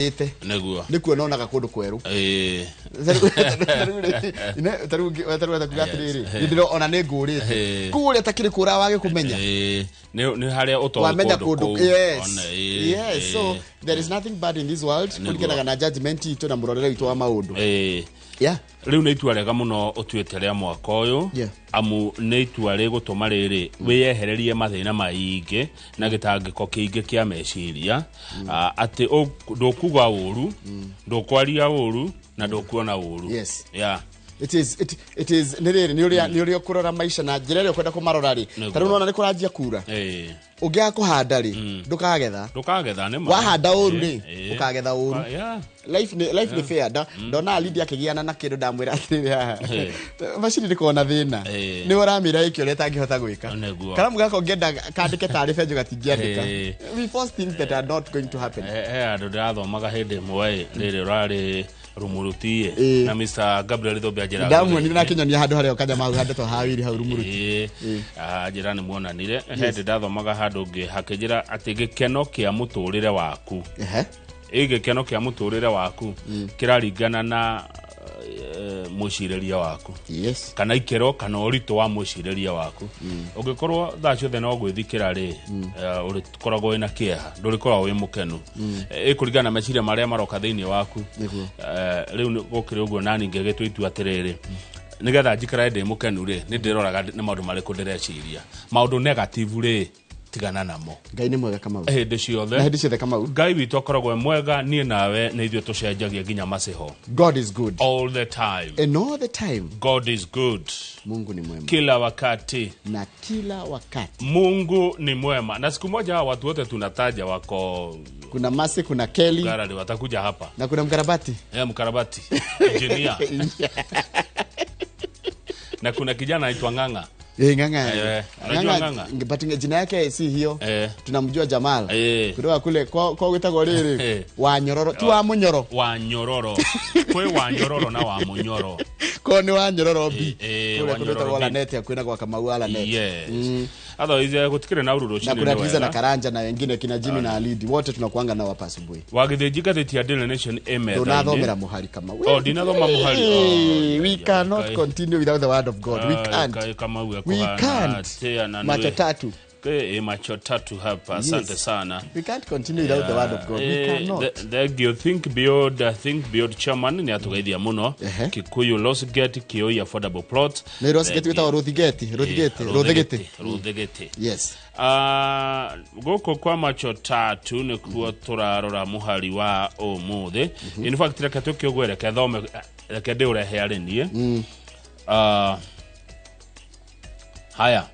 Ĩte Nĩguo. Nĩ kuona onaga kũndũ kwerũ. Tarĩu kuga atĩrĩrĩ, nĩ ona nĩ ngũrĩte kũu ũrĩa takĩrĩ kũra wagĩkũmenya. Nĩ harĩa ũtoĩ. Wamenya kũndũ kũndũ kũu. Yes. Ona, Yes, so there is nothing bad in this world. Kũringanaga na judgment itũ na mũrorere witũ wa maũndũ. Yeah. Rĩu nĩ itua rĩega mũno ũtuĩte rĩa mwaka ũyũ, amu nĩ itua rĩgũtũma rĩrĩ wĩyehererie mathĩna maingĩ na gĩtangĩko kĩingĩ kĩa meciria. Ah, atĩ ndũkuga ũru, ndũkwaria ũru na ndũkuona ũru. It is nĩ rĩrĩ, nĩ ũrĩa ũkũrora maica na njĩra ĩrĩa ũkwenda kũmarora rĩ. Ta rĩu nona nĩ kũranjia kura. Ũngĩaga kũhanda rĩ, ndũkagetha. Ndũkagetha nĩ ma. Wahanda ũru rĩ, ũkagetha ũru. Life nĩ fair. Ndona Lydia akĩgiana na kĩndũ, ndamwĩra atĩrĩrĩ, haha macini ndĩkoragwo na thĩna. Nĩ ũramĩra ĩke ũrĩa ĩtangĩhota gwĩka. Karamu gaka ũngĩenda kandĩke tarĩ benjũ gatingĩandĩka. We force things that are not going to happen. He handũ ndĩrathomaga hĩndĩ ĩmwe ĩ, rĩrĩ ũrarĩ rumuruti na Mr. Gabriel Thombe anjĩra. Ndamuonire na akĩnyonia handũ harĩa kanyama hau handĩtwo hawiri hau rumuruti. Anjĩra nĩ muonanire hĩndĩ ndathomaga handũ ngĩ hakĩnjĩra atĩ gĩkeno kĩa mũtũrĩre waku, ĩ gĩkeno kĩa mũtũrĩre waku kĩraringana na mwĩcirĩrie waku kana ikĩro kana ũritũ wa mwĩcirĩrie waku. Ũngĩkorwo thaa ciothe no gwĩthikĩra rĩ, ũrĩkoragwo wĩna kĩeha, ndũrĩkoragwo wĩ mũkenu. Ĩkũringana na meciria marĩa maroka thĩinĩ waku. Rĩu gũkĩrĩ ũguo, nani ngĩgĩtua itua atĩrĩrĩ, nĩgetha njikarage ndĩ mũkenu rĩ, nĩ ndĩroraga nĩ maũndũ marĩkũ ndĩreciria. Maũndũ negative rĩ, tigana namo. Ngai nĩ mwega, Kamau. Hĩndĩ ciothe. Na hĩndĩ ciothe, Kamau. Ngai witũ akoragwo e mwega. Niĩ nawe nĩ ithuĩ tũcenjagia nginya maciho. God is good. All the time. And all the time. God is good. Mungu ni mwema. Kila wakati. Na kila wakati. Mungu ni mwema. Na siku moja hawa watu wote tunataja wako Kuna Masi, kuna Kelly. Garali watakuja hapa. Na kuna mkarabati. Mkarabati engineer, na kuna kijana anaitwa Ng'ang'a. Ng'ang'a. Unajua Ng'ang'a? But jina yake si hiyo. Tunamjua Jamal kutoka kule kwa gwĩtagwo rĩrĩ wa Nyororo, ti wa Mũnyoro. Wa Nyororo, kwĩ wa Nyororo na wa Mũnyoro. Ko nĩ wa Nyororo B. Kũrĩa wa kũndũ Nyororo gwĩtagwo B. Lanet, hakuhĩ na gwa Kamau wa Lanet. Yes, otherwise gũtikĩrĩ na ũru. Na Rũcinĩ kuna nĩ Triza na wega. Karanja na wengine kina Jimmy na Alidi, wote tunakuanga nao hapa asubuhi. Wagĩthĩnji ngathĩti ya Daily Nation ĩ metha-inĩ. Ndũnathomera mũhari, Kamau. Oh, ndinathoma mũhari. Oh, We yeah, cannot continue without the word of God. We can't. Kamau We ekuhana can't. atĩa na Macho tatu. Macho tatu hapa. Asante sana. We can't continue without the word of God. We cannot. Thank you. Think Beyond chairman nĩ atũgeithia mũno. Kikuyu Losgate Kioi affordable plot. Nĩ Rosgate, wĩtagwo Rũthigeti, Rũthigeti, Rũthigiti. Rũthigiti. Ah, gũkũ kwa macho tatu nĩkuo tũrarora mũhari wa ũmũthĩ. In fact, reke tũkĩũgwe, reke thome, reke ndĩũrehe arĩ niĩ. Ah, haya,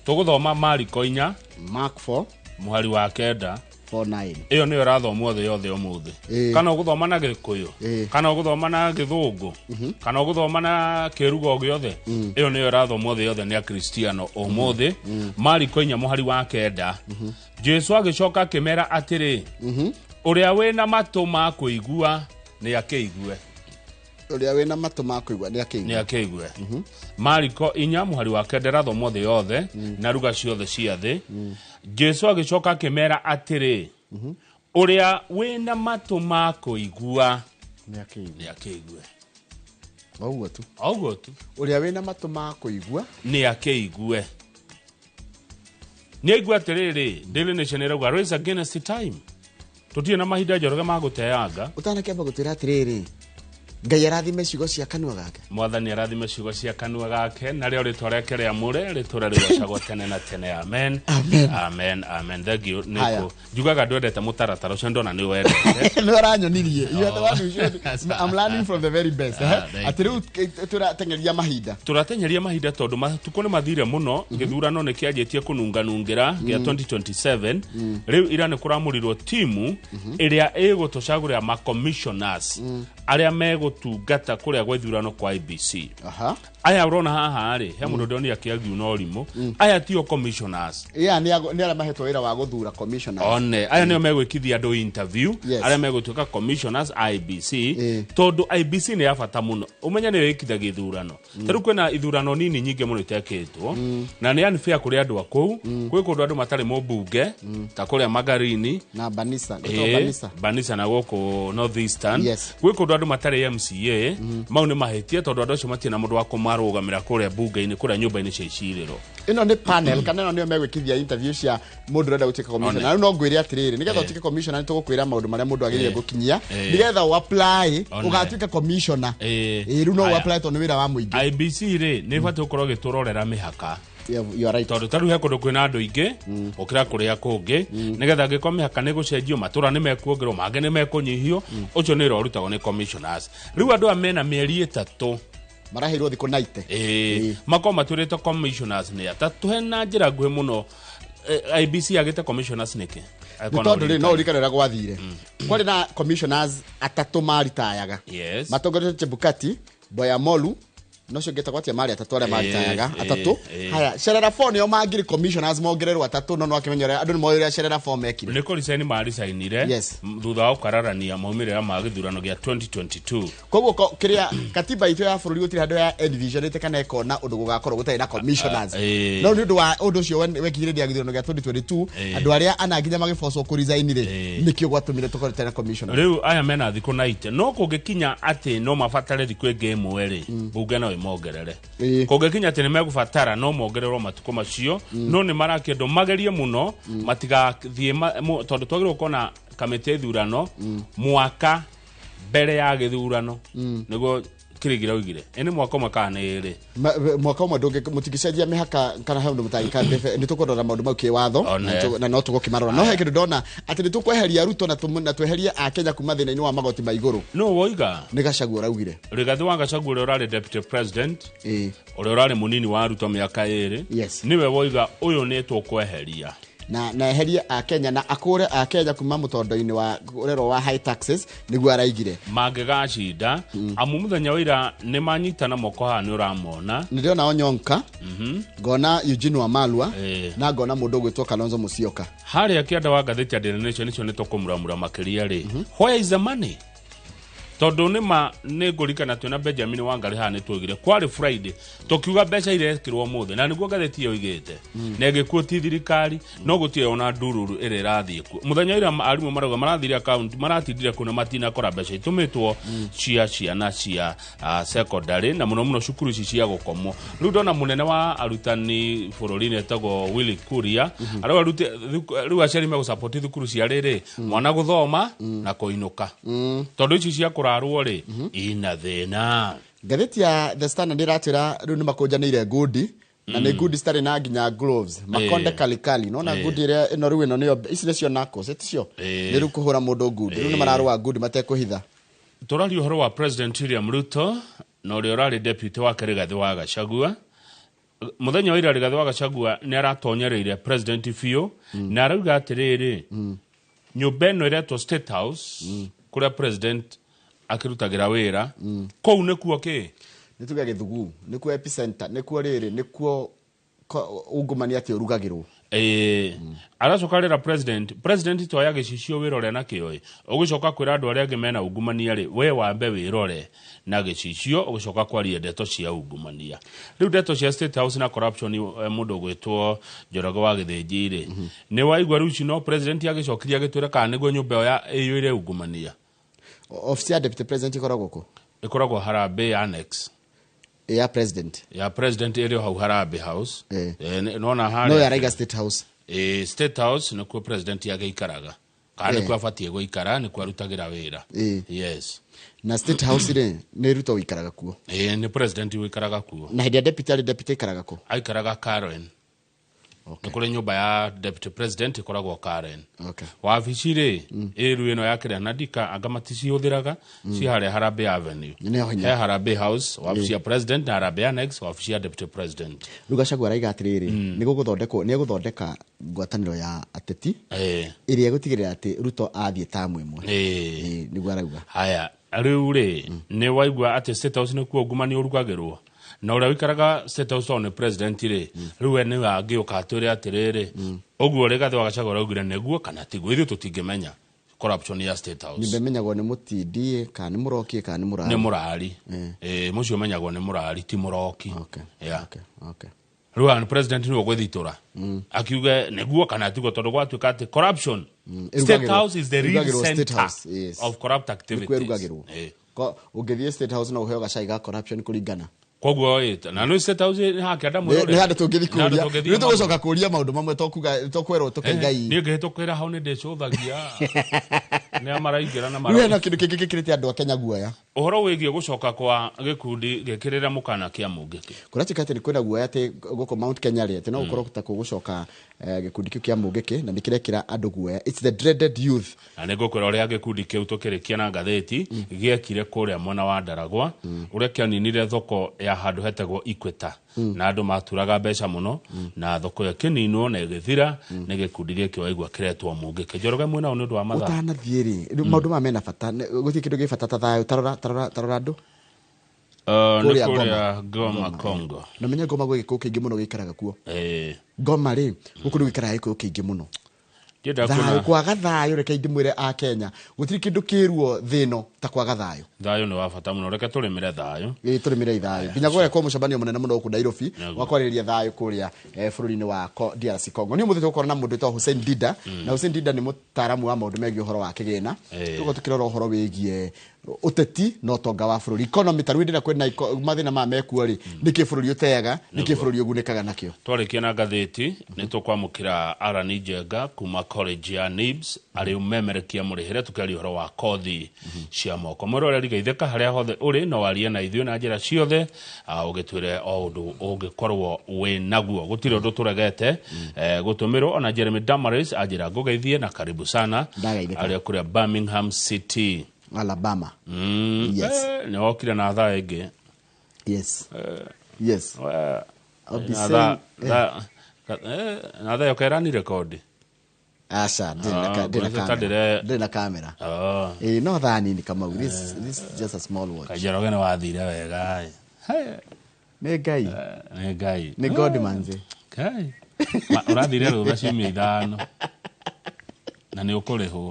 tũgũthoma Mariko 4. Mark 4. Mũhari wa 9. 4 9. Ĩyo nĩyo ĩrathomwo thĩ yothe ũmũthĩ. Kana ũgũthoma na Gĩkũyũ, kana ũgũthoma na Gĩthũngũ, kana ũgũthoma na kĩruga o gĩothe, ĩyo nĩyo ĩrathomwo thĩ yothe nĩ Akristiano ũmũthĩ. Mariko 4 mũhari wa 9, Jesu agĩcoka akĩmera atĩrĩ, ũrĩa wĩna matũ ma kũigua nĩ akĩigue. Ũrĩa wĩna matũ ma kũigua nĩ akĩigua. Nĩ akĩigue. Mariko 4 mũhari wa 9 ĩrathomwo thĩ yothe na ruga ciothe cia thĩ. Jesu agĩcoka akĩmera atĩrĩ, ũrĩa wĩna matũ ma kũigua nĩ akĩigue. Nĩ akĩigue. Ũguo tu. Ũguo tu. Ũrĩa wĩna matũ ma kũigua nĩ akĩigue, nĩ aigue. Atĩrĩrĩ, Daily Nation ĩrauga race against time. Tũtirĩ na mahinda, Njoroge, ma gũteanga. Ũtanakĩamba gũtwĩra atĩrĩrĩ, Ngai arathime ciugo cia kanua gake. Mwathani arathime ciugo cia kanua gake, narĩo rĩtwa rĩake rĩamũre rĩtũre rĩgocagwo tene na tene. Amen. Amen. Amen, amen. Thank you. Haya. Nĩkũ njugaga ndwendete mũtaratara ũcio, ndona nĩ wendete. Nĩ ũranyonirie. You are the one who showed. I'm learning from the very best. Ah, thank Atĩ rĩu tũrateng'eria mahinda. Tũratenyeria mahinda tondũ matukũ nĩ mathire mũno. Gĩthurano nĩ kĩanjĩtie kũnunganungĩra gĩa 2027. Rĩu ira nĩ kũramũrirwo timu ĩrĩa ĩgũtũcagũrĩra macommissioners arĩa megũ gũtungata kũrĩa gwa ithurano kwa IEBC. Aha. Aya ũrona haha rĩ, he mũndũ ndĩronire akĩargue na ũrimũ. Aya tio commissioners. Yeah, nĩ arĩa mahetwo wĩra wa gũthura commissioners. One aya nĩo megwĩkithia andũ interview. Yes. Arĩa megũtuĩka commissioners IEBC, Eh. tondũ IEBC nĩ ya bata mũno, ũmenye nĩyo ĩkithagia ithurano. Ta rĩu kwĩna ithurano nini nyingĩ mũno itekĩtwo, na nĩ unfair kũrĩ andũ a kũu. Kwĩ kũndũ andũ matarĩ mũmbunge, ta kũrĩa Magarini na Banisa. Gwĩtagwo Banisa. Banisa na gũkũ North Eastern. Yes. Gwĩ kũndũ andũ matarĩ MCA. Mau nĩ mahĩtia, tondũ andũ acio matirĩ na mũndũ wa kũmarũgamĩra kũrĩa mbunge-inĩ, kũrĩa nyũmba-inĩ cia icirĩro. Ĩno nĩ panel kana ĩno nĩyo megwĩkithia interview cia mũndũ ũrenda gũtuĩka commissioner. One. Na rĩu no ngwĩre atĩrĩrĩ, nĩgetha ũtuĩke commissioner nĩ tũgũkwĩra maũndũ marĩa mũndũ agĩrĩire gũkinyia nĩgetha ũ apply ũgatuĩka commissioner. Ĩĩ, rĩu no ũ Aya. apply tondũ nĩ wĩra wa mũingĩ. IEBC rĩ, nĩ ĩbatiĩ gũkorwo ĩgĩtũrorera mĩhaka. Yeah, you are right. Tondũ ta rĩu he kũndũ kwĩna andũ aingĩ gũkĩra kũrĩa kũngĩ, nĩgetha angĩkorwo mĩhaka nĩ gũcenjio, matũra nĩ mekuongerwo, mangĩ nĩ mekũnyihio, ũcio nĩ wĩra ũrutagwo nĩ commissioners. Rĩu andũ aya mena mĩeri 3. Maraheirwo thikũ 90. Ĩĩ, makorwo matwĩrĩte commissioners nĩ atatũ. Hena njĩra nguhĩ mũno, IEBC yagĩte commissioners nĩkĩ? Nĩ tondũ rĩ, no ũririkane ũrĩa gwathire. Kwarĩ na commissioners atatũ maritayaga. Yes. Matongoretio Chebukati, Boyamolu, no cio ngĩtagwo atĩa, marĩ atatũ arĩa maritayaga, atatũ. Haya, Cherera 4 nĩo mangĩrĩ commissioners mongererwo atatũ, no akĩmenya ũrĩa andũ nĩ moĩ ũrĩa Cherera 4 mekire. Nĩ kũricaini maricainire Yes. thutha wa gũkararania maumĩrĩra ma gĩthurano gĩa 2022. Koguo kĩrĩa katiba itũ ya bũrũri gũtirĩ handũ ya envisionĩte kana ĩkona ũndũ gũgakorwo gũtarĩ na commissioners. No nĩ ũndũ wa ũndũ ũcio wekire hĩndĩ ya gĩthurano gĩa 2022, andũ arĩa ana nginya magĩbocwo kũresign rĩ, nĩkĩo gwatũmire tũkorwo tũtarĩ na commissioners. Rĩu aya mena thikũ 90, no kũngĩkinya atĩ no mabatare thikũ ĩngĩ ĩmwe rĩ, mbunge no ĩmongerere. Kũngĩkinya atĩ nĩ megũbatara, no mongererwo matukũ macio. No nĩ marakĩendwo magerie mũno matigathiĩ tondũ twagĩrĩirwo kuona kamĩtĩ ya ithurano mwaka mbere ya gĩthurano, nĩguo Kĩrĩgĩra oigire ĩ nĩ mwaka ũmwe kana nĩ ĩrĩ. Mwaka ũmwe mũtingĩcenjia mĩhaka kana he ũndũ mũtangĩka, nĩ tũkũrora maũndũ mau kĩwatho, One. na no tũgũkĩmarora. No he kĩndũ ndona atĩ nĩ tũkweheria Ruto na tweherie Akenya kuma thĩna-inĩ wa magoti ma igũrũ. No woiga? Nĩ Gachagua ũraugire. Rigathĩ wa Gachagua, ũrĩa ũrarĩ deputy president, Ĩĩ. ũrĩa ũrarĩ mũnini wa Ruto mĩaka 2, Yes. nĩwe woiga ũyũ nĩ tũkweheria. Na eherie Akenya na akũre Akenya kuma mũtondo-inĩ wa ũrerwo wa high taxes, nĩguo araigire. Mangĩgacinda, amu mũthenya wa ira nĩ manyitana moko haha, nĩ ũramona. Nĩ ndĩrona Onyonka, ngona Eugene Wamalwa, na ngona mũndũ ũgwĩtwo Kalonzo Musyoka. Harĩa kĩanda wa ngathĩti ya Daily Nation nĩcio nĩ tũkũmuramura makĩria rĩ, where is the money? Tondũ nĩ ma nĩ ngũririkana twĩna Benjamin Wangari haha nĩ tuoigire kwarĩ Friday, tũkiuga mbeca irekĩrwo ũmũthĩ, na nĩguo ngathĩti ĩyo ĩigĩte na ĩgĩkuo ti thirikari, no gũtirĩ ona ndururu ĩrĩa ĩrathiĩ kuo. Mũthenya ira arimũ marauga marathire account, maratindire kũu na matinakora mbeca itũmĩtwo cia ciana cia secondary, na mũno mũno cukuru ici cia gũkomwo. Rĩu ndona mũnene wa arutani bũrũri-inĩ etagwo Willy Kuria arauga rĩu aciari megũsupport thukuru cia rĩrĩ mwana gũthoma na kũinũka, tondũ ici cia kũrarwo rĩ ina thĩna. Ngathĩti ya The Standard ĩratwĩra rĩu nĩ makũnjanĩire ngundi, na nĩ ngundi citarĩ na nginya gloves, makonde kalikali. Nona ngundi ĩrĩa ĩno rĩu, ĩno nĩyo, ici nĩcio knuckles, ĩticio nĩ rĩu kũhũra mũndũ ngundi. Rĩu nĩ mararũa ngundi matekũhitha. Tũraria ũhoro wa President William Ruto na ũrĩa ũrarĩ deputy wake Rigathĩ wa Gachagua. Mũthenya wa ira Rigathĩ wa Gachagua nĩ aratonyereire president biũ, na arauga atĩrĩrĩ, nyũmba ĩno ĩretwo State House, kũrĩa president akĩrutagĩra wĩra kũu, nĩkuo kĩ? Nĩ tuge gĩthugu, nĩkuo epicenter, nĩkuo rĩrĩ, nĩkuo ungumania atĩ ũrugagĩrwo. Ĩĩ, aracoka rĩra president toya gĩcicio wĩrore na kĩo ĩ, ũgĩcoka kwĩra andũ arĩa angĩ mena ungumania rĩ, we wambe wĩrore na gĩcicio ũgĩcoka kwaria ndeto cia ungumania. Rĩu ndeto cia State House na corruption, mũndũ ũgwĩtwo Njoroge wa Gĩthĩnji rĩ, nĩ waigua rĩu ici no president agĩcokirie agĩtwĩra kana nĩguo nyũmba ĩyo ĩiyũire ungumania. Office ya deputy president ĩkoragwo kũ? Ĩkoragwo Harambee Annex. Ya president? Ya president ĩrĩ o hau Harambee House. Nona No harĩa yaraiga State House. State House nĩkuo president agĩikaraga, kana nĩkuo abatiĩ gũikara, nĩkuo arutagĩra wĩra. Yes. Na State House rĩ, nĩ Ruto ũikaraga kuo? Nĩ president ũikaraga kuo. Na hĩndĩ ya deputy, arĩ deputy, aikaraga kũ? Aikaraga Karen. Nĩ kũrĩ nyũmba ya deputy president ĩkoragwo Karen. Okay. Wabici rĩ ĩru ĩno ya kĩrĩa na ndika anga maticihũthĩraga, ci harĩa Harambee Avenue. Nĩho hinya. He Harambee House, wabici ya president, na Harambee Annex, wabici ya deputy president. Rĩu Gachagua araiga atĩrĩrĩ, nĩ gũgũthondekwo, nĩ egũthondeka ngwatanĩro ya ateti ĩrĩa ĩgũtigĩrĩra atĩ Ruto athiĩ tamu ĩmwe. Nĩguo arauga. Haya, rĩu rĩ nĩ waigua atĩ State House nĩkuo ungumania ũrugagĩrwo, na ũrĩa ũikaraga State House tondũ nĩ president rĩ, rĩu we nĩwe angĩũka atwĩre atĩrĩrĩ, ũguo Rigathĩ wa Gachagua araugire nĩguo kana tiguo, ithuĩ tũtingĩmenya corruption ya State House. Nyũmba ĩmenyagwo nĩ mũtindie kana nĩ mũroki kana nĩ mũrari? Nĩ mũrari. Mũcio ũmenyagwo nĩ mũrari, ti mũroki. Okay. Yeah. Okay. Okay. Rĩu haha president nĩwe ũgwĩthitũra akiuge nĩguo kana tiguo, tondũ gwatuĩka atĩ corruption, State House is the real Ĩrugagĩrwo State center House, yes. of corrupt activities. Nĩkuo ĩrugagĩrwo. Ũngĩthiĩ State House no ũheo gacai ga corruption kũringana. Koguo ĩ, na nĩ State House nĩ hakĩenda mwĩrore. Nĩ handũ tũngĩthiĩ Nĩ handũ kũria. tũngĩthiĩ Rĩu tũgũcoka kũria maũndũ mamwe tũkwerwo tũkaiga ii. Niĩ ngĩhĩtũkĩra hau nĩ ndĩcũthagia. Nĩ a maraingĩra na Rĩu marauma. hena kĩndũ kĩngĩ gĩkĩrĩte andũ a Kenya guoya. Ũhoro wĩgiĩ gũcoka kwa gĩkundi gĩkĩrĩra mũkana kĩa Mũngĩkĩ. Kũratuĩka atĩ nĩ kwĩna guoya atĩ gũkũ Mount Kenya rĩ, atĩ no gũkorwo ta gũgũcoka gĩkundi kĩu kĩa Mũngĩkĩ, na nĩ kĩrekĩra andũ guoya. It's the dreaded youth. Na nĩ ngũkwĩra ũrĩa gĩkundi kĩu tũkĩrĩkia na ngathĩti gĩekire kũrĩa mwena wa Ndaragwa, ũrĩa kĩaninire thoko ya handũ hetagwo Equator. Na andũ maturaga mbeca mũno, na thoko ĩyo ĩkĩninwo na ĩgĩthira, nĩ gĩkundi gĩkĩ waigua kĩretwo Mũngĩkĩ. Njoroge mwena ũyũ nĩ ũndũ wa mathaa. Ũtanathiĩ rĩ, rĩu maũndũ maya mena bata, gũtirĩ kĩndũ gĩ bata ta thayũ. Tarora, tarora, tarora andũ. Nĩ Kũrĩa kũrĩa Goma. Goma, Congo. Na menye Goma gwĩ gĩkũyũ kĩingĩ mũno gĩikaraga kuo. Goma rĩ, gũkũ nĩ gũikaraga gĩkũyũ kĩingĩ mũno. Ndienda Thayũ, kuona kwaga thayũ, reke ndĩmwĩre a Kenya, gũtirĩ kĩndũ kĩruo thĩ ĩno ta kwaga thayũ. Thayũ nĩ wa bata mũno, reke tũrĩmĩre thayũ. Ĩĩ, tũrĩmĩre thayũ. Nginya gwekwo mũcemanio mũnene mũno gũkũ Nairobi, Nĩguo. wa kwarĩrĩria thayũ kũrĩa bũrũri-inĩ wa DRC Congo. Nĩ ũmũthĩ tũgũkorwo na mũndũ wĩtagwo Hussein Dida, na Hussein Dida nĩ mũtaaramu wa maũndũ megiĩ ũhoro wa kĩgĩna. Tũgũkorwo tũkĩrora ũhoro wĩgiĩ ũteti na ũtonga wa bũrũri. Economy, ta rĩu hĩndĩ ĩrĩa kwĩna mathĩna maya mekuo rĩ, nĩkĩ bũrũri ũteaga, nĩkĩ bũrũri ũgunĩkaga nakĩo. Twarĩkia na ngathĩti, nĩ tũkwamũkĩra Aran Njenga kuma college ya NIBS, arĩ ũmemerekia mũrĩhĩre, tũkĩaria ũhoro wa kothi cia moko. Mwĩroreri geithĩka harĩa hothe ũrĩ, no warie na ithuĩ na njĩra ciothe, ũgĩtwĩre o ũndũ ũngĩkorwo wĩ naguo. Gũtirĩ ũndũ tũregete, gũtũmĩrwo. Ona Jeremy Damaris anjĩra ngũgeithie na karibu sana, Ndagaithĩka. arĩa kũrĩa Birmingham City, Alabama. Yes. Nĩ wokire na thaa ĩngĩ. Yes. Yes. I'll be Na saying, na thaa ĩyo kerani rekondi. Aca, ndirĩ na ndirĩ na Ngwĩciria kamera. ndĩre- Ndirĩ na kamera. No thaa nini Kamau. This is just a small watch. Kainjoroge nĩ wathire wega, ĩ. Hey. Nĩ Ngai. Nĩ Ngai. Nĩ God manze. Ngai. Ũrathire rũtha ciumia ithano. Na nĩ ũkũrĩhwo.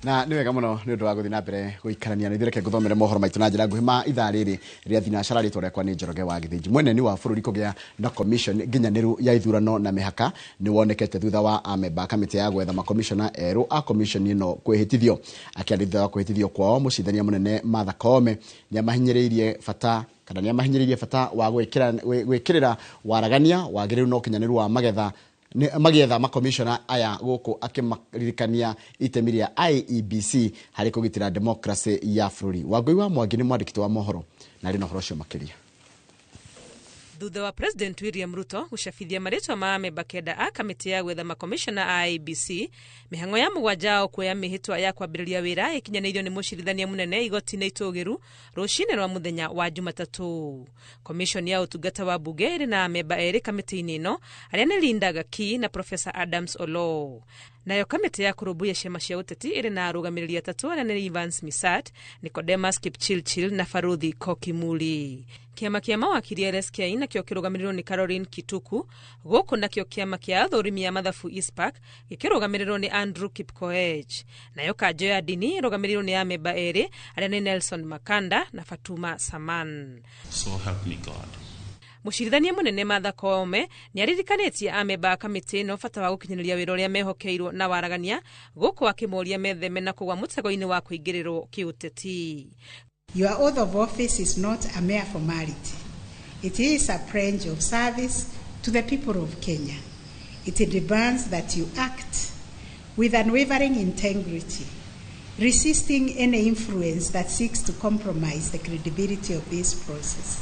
Na nĩ wega mũno nĩ ũndũ wa gũthiĩ na mbere gũikarania na ithuĩ. Reke ngũthomere mohoro maitũ na njĩra nguhĩ ma ithaa rĩrĩ rĩa thinacara. Rĩtwa rĩakwa nĩ Njoroge wa Gĩthĩnji. Mweneni wa bũrũri kũgĩa na commission nginyanĩru ya ithurano na mĩhaka nĩ wonekete thutha wa amemba a kamĩtĩ ya gwetha makomishona erũ a commission ĩno kwĩhĩtithio. Akĩaria thutha wa kwĩhĩtithio kwao, mũcirithania mũnene Martha Koome nĩamahinyĩrĩirie bata kana nĩamahinyĩrĩirie bata wa gwĩkĩrĩra waragania wagĩrĩru na ũkinyanĩru wa magetha magĩetha makomishona aya gũkũ akĩmaririkania itemi rĩa IEBC harĩ kũgitĩra democracy ya bũrũri. Wangũi wa Mwangi nĩ mwandĩki wa mohoro na arĩ na ũhoro ũcio makĩria. Thutha wa President William Ruto gũcabithia marĩtwa ma amemba kenda a kamĩtĩ ya gwetha makomishona a IEBC, mĩhang'o ya mũgwanja ao kuoya mĩhĩtwa ya kwambĩrĩria wĩra ĩkinyanĩirio nĩ mũcirithania mũnene igoti-inĩ itũgĩru rũcinĩ rwa mũthenya wa Jumatatũ. Commission ya ũtungata wa bunge ĩrĩ na amemba erĩ kamĩtĩ-inĩ ĩno arĩa nĩ Linda Gaki na Professor Adams Oloo. Nayo kamĩtĩ ya kũrũmbũiya ciama cia ũteti ĩrĩ na arũgamĩrĩri atatũ arĩa nĩ Evans Misat, Nicodemus Kipchirchir na Faruthi Kokimuli. Kĩama kĩa mawakiri LSK nakĩo kĩrũgamĩrĩirwo nĩ Caroline Kituku, gũkũ nakĩo kĩama kĩa athũrimi a mathabu ISPAC gĩkĩrũgamĩrĩrwo nĩ Andrew Kipkoech. Nayo kanjo ya ndini ĩrũgamĩrĩirwo nĩ amemba erĩ arĩa nĩ Nelson Makanda na Fatuma Saman. So help me God. Mũcirithania mũnene Martha Koome nĩaririkanĩtie amemba a kamĩtĩ ĩno bata wa gũkinyanĩria wĩra ũrĩa mehokeirwo na waragania, gũkũ akĩmoria metheme na kũgwa mũtego-inĩ wa kũingĩrĩrwo kĩũteti. Your oath of office is not a mere formality. It is a pledge of service To the people of Kenya, it demands that you act with unwavering integrity, resisting any influence that seeks to compromise the credibility of this process.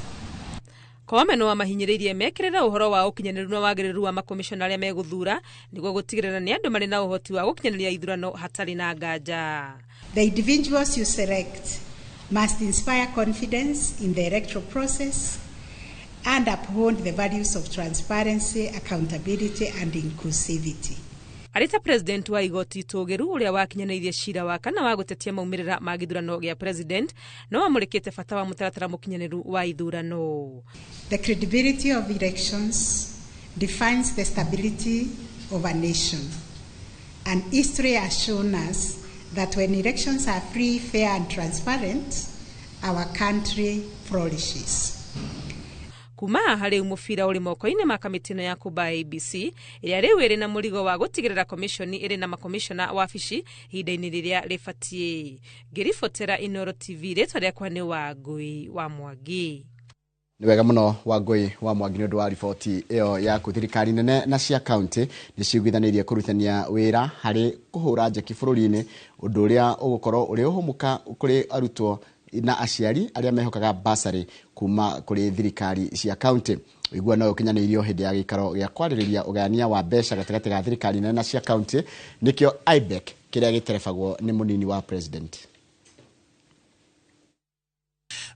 Koome no amahinyĩrĩirie mekĩrĩre ũhoro wa ũkinyanĩru na wagĩrĩru wa makomishona arĩa megũthura nĩguo gũtigĩrĩra nĩ andũ marĩ na ũhoti wa gũkinyanĩria ithurano hatarĩ na nganja. The individuals you select must inspire confidence in the electoral process and uphold the values of transparency, accountability and inclusivity. Arĩ ta president wa igoti itũgĩru ũrĩa wakinyanĩirie cira wa kana wa gũtetia maumĩrĩra ma gĩthurano gĩa president no amũrĩkĩte bata wa mũtaratara mũkinyanĩru wa ithurano. The credibility of elections defines the stability of a nation, and history has shown us that when elections are free, fair and transparent, our country flourishes. Kuma haha rĩu mũbira ũrĩ moko-inĩ ma kamĩtĩ ĩno ya Kuba ABC ĩrĩa rĩu ĩrĩ na mũrigo wa gũtigĩrĩra komishoni ĩrĩ na makomishona wabici ihinda-inĩ rĩrĩa rĩbatiĩ. Ngĩribotera Inooro TV, rĩtwa rĩakwa nĩ Wangũi wa Mwangi. Nĩ wega mũno Wangũi wa Mwangi nĩ ũndũ wa riboti ĩyo yaku. Thirikari nene na cia kaunti nĩ ciiguithanĩirie kũrutithania wĩra harĩ kũhũra njeki bũrũri-inĩ, ũndũ ũrĩa ũgũkorwo ũrĩ ũhũmũka kũrĩ arutwo na aciari arĩa mehokaga basarĩ kuma kũrĩ thirikari cia kaunti. Ũiguano ũyũ ũkinyanĩirio hĩndĩ ya gĩikaro gĩa kwarĩrĩria ũgayania wa mbeca gatagatĩ ga thirikari nene na cia kaunti, nĩkĩo IBEC kĩrĩa gĩterebagwo nĩ mũnini wa president.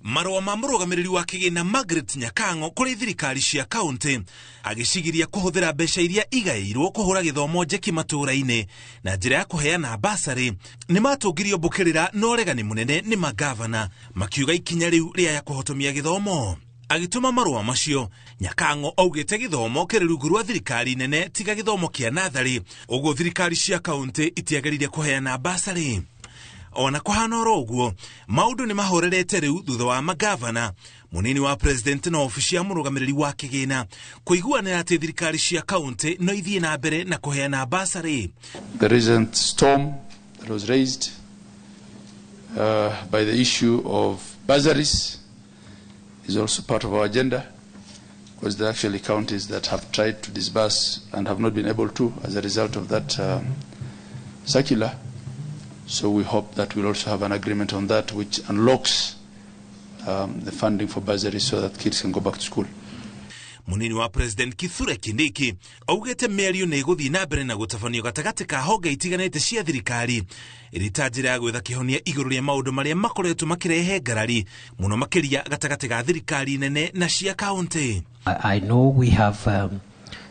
Marũa ma mũrũgamĩrĩri wa kĩgĩna Margaret Nyakang'o kũrĩ thirikari cia kaunti agĩcigiria kũhũthĩra mbeca iria igaĩirwo kũhũra gĩthomo njeki matũũra-inĩ na njĩra ya kũheana basarĩ nĩ matũngirio mbũkĩrĩra na ũregani mũnene nĩ magavana makiuga ikinya rĩu rĩaya kũhotomia gĩthomo. Agĩtũma marũa macio, Nyakang'o augĩte gĩthomo kĩrĩ rungu rwa thirikari nene tiga gĩthomo kĩa natharĩ, ũguo thirikari cia kaunti itiagĩrĩire kũheana basarĩ. Ona kũhana oro ũguo, maũndũ nĩ mahorerete rĩu thutha wa magavana, mũnini wa president na obici ya mũrũgamĩrĩri wa kĩgĩna kũiguanĩra atĩ thirikari cia kaunti no ithiĩ na mbere na kũheana basarĩ. The recent storm that was raised by the issue of bursaries is also part of our agenda, because there are actually counties that have tried to disburse and have not been able to as a result of that circular. So we hope that we'll also have an agreement on that, which unlocks the funding for bursaries so that kids can go back to school. Munini wa President Kithure Kindiki augĩte mĩario nĩ ĩgũthiĩ na mbere na gũtabanio gatagatĩ ka honge itiganĩte cia thirikari ĩrĩ ta njĩra ya gwetha kĩhonia igũrũ rĩa maũndũ marĩa makoretwo makĩrehe ngarari mũno makĩria gatagatĩ ga thirikari nene na cia kaunti. I know we have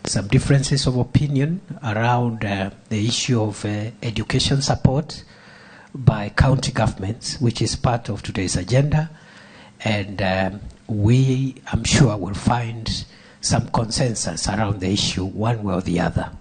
some differences of opinion around the issue of education support by county governments, which is part of today's agenda, and we, I'm sure, will find some consensus around the issue one way or the other.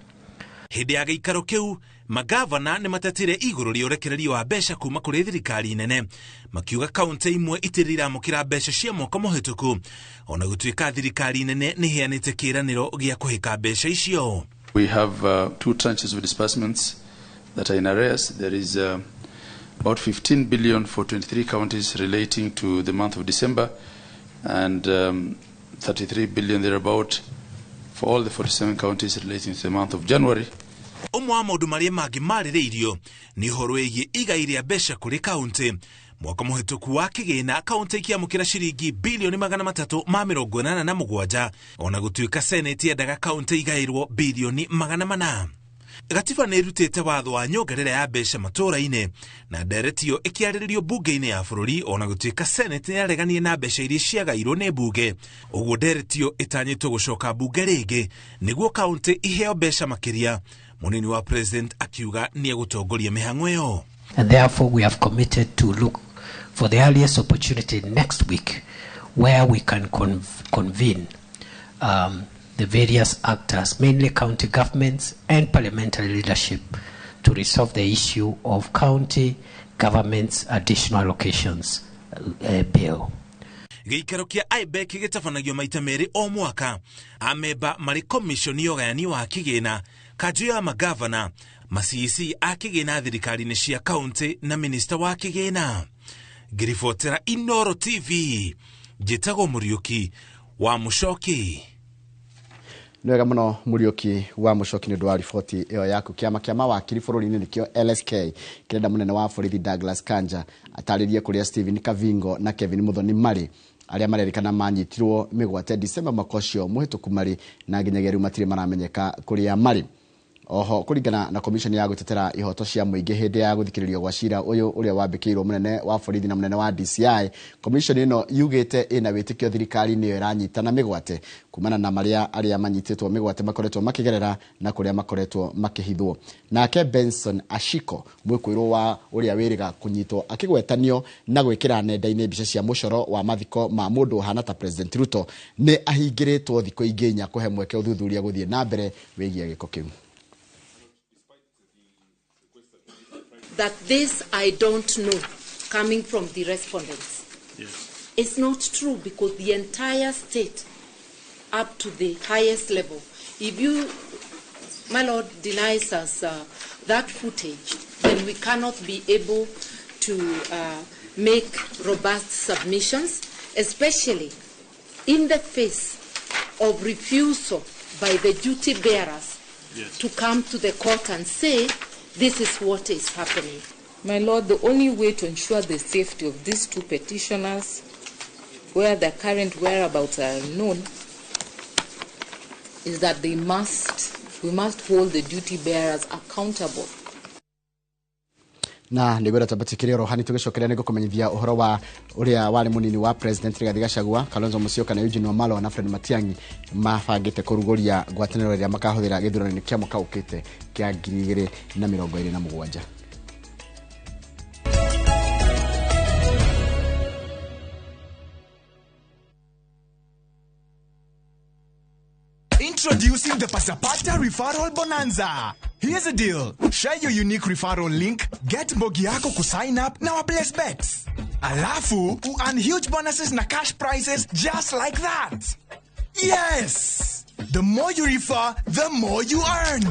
Hĩndĩ ya gĩikaro kĩu, magavana nĩ matetire igũrũ rĩa ũrekererio wa mbeca kuma kũrĩ thirikari nene, makiuga kaunti imwe itirĩ iramũkĩra mbeca cia mwaka mũhĩtũku, ona gũtuĩka thirikari nene nĩ ĩheanĩte kĩĩranĩro gĩa kũhĩka mbeca icio. We have two tranches of disbursements that are in arrears. There is about 15 billion for 23 counties relating to the month of December, and 33 billion thereabout for all the 47 counties relating to the month of January. Ũmwe wa maũndũ marĩa mangĩ marĩrĩirio nĩ ũhoro wĩgiĩ igai rĩa mbeca kũrĩ kaunti. Mwaka mũhĩtũku wa kĩgĩna, kaunti ikĩamũkĩra ciringi bilioni 387, ona gũtuĩka seneti yendaga kaunti igaĩrwo bilioni 400. Gatiba nĩ ĩrutĩte watho wa nyongerera ya mbeca matũũra-inĩ na ndereti ĩyo ĩkĩarĩrĩrio bunge-inĩ ya bũrũri, ona gũtuĩka seneti nĩyareganie na mbeca iria ciagairwo nĩ bunge. Ũguo ndereti ĩyo ĩtanyĩtwo gũcoka bunge rĩngĩ nĩguo kaunti iheo mbeca makĩria. Mũnini wa president akiuga nĩ egũtongoria mĩhang'o ĩyo. And therefore we have committed to look for the earliest opportunity next week where we can convene the various actors, mainly county governments and parliamentary leadership, to resolve the issue of county governments' additional allocations bill. Gĩikaro kĩa IBEC gĩtabanagio maita merĩ o mwaka. Amemba marĩ komishoni ya ũgayani wa kĩgĩna, kanjũ ya magavana, ma-CEC a kĩgĩna thirikari-inĩ cia kaunti na minista wa kĩgĩna. Ngĩribotera Inooro TV, njĩtagwo Mũriũki wa Mũcoki. Nĩ wega mũno Mũriũki wa Mũcoki nĩ ũndũ wa riboti ĩyo yaku. Kĩama kĩa mawakiri bũrũri-inĩ nĩkĩo LSK kĩrenda mũnene wa borithi Douglas Kanja atarĩrie kũrĩa Stephen Kavingo na Kevin Muthoni marĩ, arĩa marerĩkana manyitirwo mĩgwate December mwaka ũcio mũhĩtũku marĩ na nginyagia rĩu matirĩ maramenyeka kũrĩa marĩ. Oho kũringana na commission ya gũtetera ihoto cia mũingĩ hĩndĩ ya gũthikĩrĩrio gwa cira ũyũ ũrĩa wambĩkĩirwo mũnene wa borithi na mũnene wa DCI, commission ĩno yugĩte ĩna wĩtĩkio thirikari nĩyo ĩranyitana mĩgwate kumana na marĩa arĩa manyitĩtwo mĩgwate makoretwo makĩgerera na kũrĩa makoretwo makĩhithwo. Nake Benson Ashiko mwĩkũĩrwo wa ũrĩa wĩrĩga kũnyitwo akĩgwetanio na gwĩkĩra nenda-inĩ mbica cia mũcoro wa mathiko ma mũndũ ũhana ta President Ruto nĩ ahingĩrĩtwo thikũ ingĩ inya kũhe mweke ũthuthuria gũthiĩ na mbere wĩgiĩ gĩko kĩu. That this I don't know, coming from the respondents. Yes. It's not true, because the entire state, up to the highest level, if you, my lord, denies us that footage, then we cannot be able to make robust submissions, especially in the face of refusal by the duty bearers Yes. to come to the court and say, this is what is happening. My lord, the only way to ensure the safety of these two petitioners, where their current whereabouts are unknown, is that we must hold the duty bearers accountable. Na nĩguo twambatĩkĩre oro hani tũgĩcokeria nĩ ngũkũmenyithia ũhoro wa ũrĩa warĩ mũnini wa President Rigathi Gachagua, Kalonzo Musyoka na Eugene Wamalwa na Fred Matiang'i mabangĩte kũrugũria ngwatanĩro ĩrĩa makahũthĩra gĩthurano-inĩ kĩa mwaka ũkĩte kĩa 2027. Introducing the Pasapata Referral Bonanza. Here's the deal. Share your unique referral link, get mbogi yako kusign up na waplace bets. Alafu, earn huge bonuses na cash prizes just like that. Yes! The more you refer, the more you earn.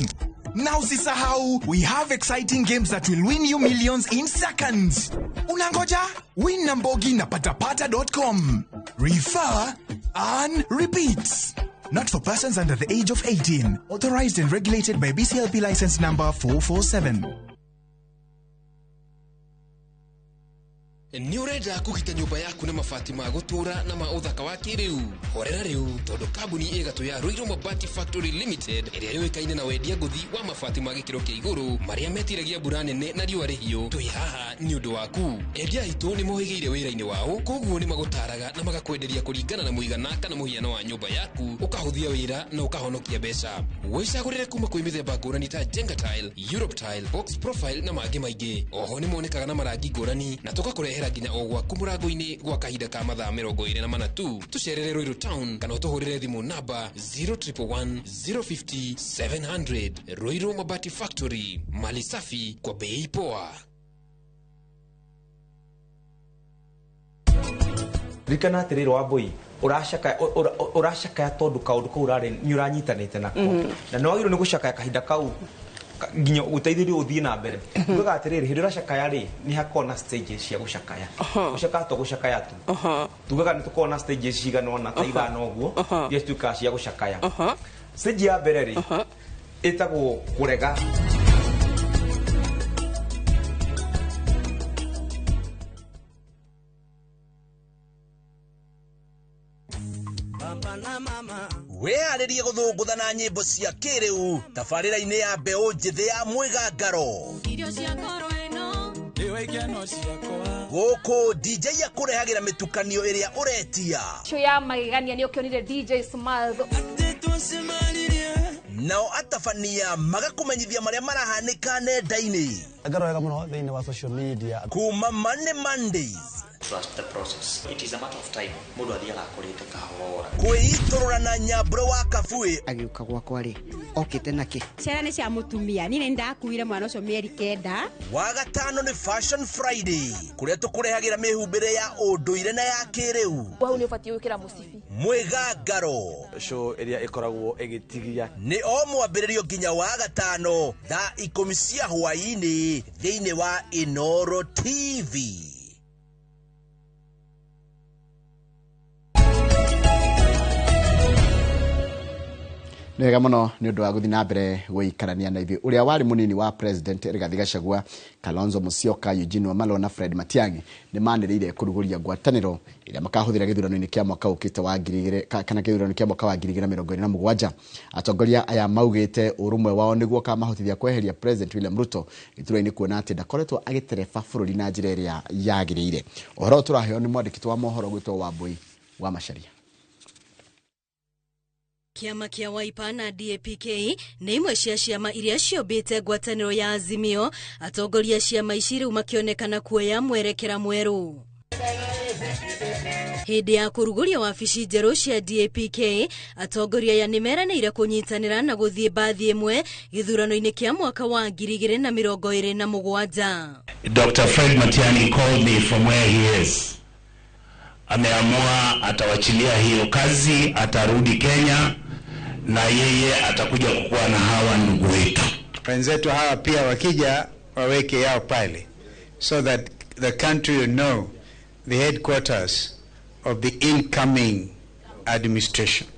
Now usisahau, we have exciting games that will win you millions in seconds. Unangoja? Win na mbogi na patapata.com. Refer, earn, repeat. Not for persons under the age of 18. Authorized and regulated by BCLP license number 447. Nĩ ũrenda kũgita nyũmba yaku na mabati ma gũtũũra na ma ũthaka wa kĩrĩu? Horera rĩu tondũ kambuni ĩgatũ ya Ruiru Mabati Factory Limited ĩrĩa yũĩkaine na wendia ngũthi wa mabati ma gĩkĩro kĩa igũrũ marĩa metiragia mbura nene na riũa rĩhiũ, twĩ haha nĩ ũndũ waku. Endia aitũ nĩ mohĩgĩire wĩra-inĩ wao, koguo nĩ magũtaraga na magakwenderia kũringana na mũigana kana mũhiano wa nyũmba yaku, ũkahũthia wĩra na ũkahonokia mbeca. Wĩcagũrĩre kuma kwĩ mĩthemba ngũrani ta Jenga Tile, Europe Tile, Box Profile na mangĩ maingĩ. Oho nĩ monekaga na marangi ngũrani na tũgakũrehera nginya o gwaku mũrango-inĩ gwa kahinda ka mathaa 24 tu. Tũcerere Ruiru Town kana ũtũhũrĩre thimũ namba 0111 050 700. Ruiru Mabati Factory, mali safi kwa bei poa. Ririkana atĩrĩrĩ Wambũi, ũracakaya tondũ kaũndũ kau ũrarĩ nĩ ũranyitanĩte nako, na nĩ wagĩrĩirwo nĩ gũcakaya kahinda kau nginya ũteithĩrĩrio ũthiĩ na mbere. Tugaga atĩrĩrĩ, hĩndĩ ũracakaya rĩ, nĩ hakoragwo na stages cia gũcakaya. Gũcakaya to gũcakaya tu. Tugaga nĩ tũkoragwo na stages cigana ũna ta ithano ũguo, iria cituĩkaga cia gũcakaya. Stage ya mbere rĩ, ĩtagwo kũrega. Wĩharĩrie gũthũngũtha na nyĩmbo cia kĩrĩu tabarĩra-inĩ ya mbeũ njĩthĩ ya mwĩgangaro. Gũkũ DJ akũrehagĩra mĩtukanio ĩrĩa ũretia. Show ya magegania nĩ ũkĩonire DJ Smiles. Nao atabania magakũmenyithia marĩa marahanĩka nenda-inĩ. Ngaro wega mũno thĩinĩ wa social media. Kuma Monday Mondays. Trust the process. It is a matter of time. Mũndũ athiaga akũrĩte kahora. Kwĩitũrũra na nyambũro wa Kabue. Agĩũka gwakwa rĩ, okĩte nakĩ? Ciana nĩ cia mũtumia. Niĩ nĩ ndakuire mwana ũcio mĩeri 9. Wagatano nĩ Fashion Friday, kũrĩa tũkũrehagĩra mĩhumbĩre ya ũndũire na ya kĩrĩu. Hau nĩ ũbatiĩ gwĩkĩra mũcibi. Mwĩgangaro. Show ĩrĩa ĩkoragwo ĩgĩtigia. Nĩ o mwambĩrĩrio nginya wagatano thaa 10 cia hwaĩ-inĩ thĩinĩ wa Inoro TV. Nĩ wega mũno nĩ ũndũ wa gũthiĩ na mbere gũikarania na ithuĩ. Ũrĩa warĩ mũnini wa president Rigathi Gachagua, Kalonzo Musyoka, Eugene Wamalwa na Fred Matiang'i nĩ manĩrĩire kũrugũria ngwatanĩro ĩrĩa makahũthĩra gĩthurano-inĩ kĩa mwaka ũkĩte wa 2000 kana gĩthurano kĩa mwaka wa 2027. Atongoria aya maugĩte ũrũmwe wao nĩguo ũkamahotithia kweheria President William Ruto gĩturwa-inĩ, kuona atĩ ndakoretwo agĩtereba bũrũri na njĩra ĩrĩa yagĩrĩire. Ũhoro ũyũ tũraheo nĩ mwandĩki wa mohoro gwĩtwo Wambui wa Macharia. Kĩama kĩa Wiper na DAPK nĩ imwe cia ciama iria ciũmbĩte ngwatanĩro ya Azimio. Atongoria ciama ici rĩu makĩonekana kuoya mwerekera mwerũ. Hĩndĩ ya kũrugũria wabici njerũ cia DAPK, atongoria aya nĩ meranĩire kũnyitanĩra na gũthiĩ mbathi ĩmwe gĩthurano-inĩ kĩa mwaka wa 2027. Dr. Fred Matiang'i called me from where he is. Ameamua atawachilia hiyo kazi, atarudi Kenya na yeye atakuja kukuwa na hawa ndugu wetu. Wenzetu hawa pia wakija waweke yao pale so that the country will know the headquarters of the incoming administration.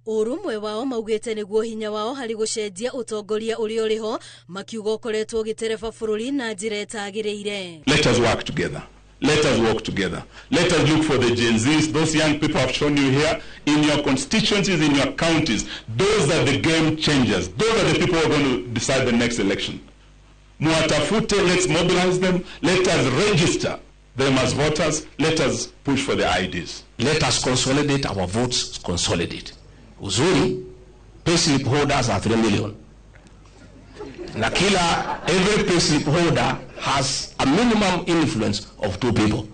Ũrũmwe wao maugĩte nĩguo hinya wao harĩ gũcenjia ũtongoria ũrĩa ũrĩho, makiuga ũkoretwo ũgĩtereba bũrũri na njĩra ĩtagĩrĩire. Let us work together. Let us work together. Let us look for the Gen Zs, those young people I've shown you here, in your constituencies, in your counties. Those are the game changers. Those are the people who are going to decide the next election. Muwatafute, let's mobilize them. Let us register them as voters. Let us push for the IDs. Let us consolidate our votes, consolidate. Uzuri, payslip holders are 3 million. Na kila, every payslip holder has a minimum influence of 2 people.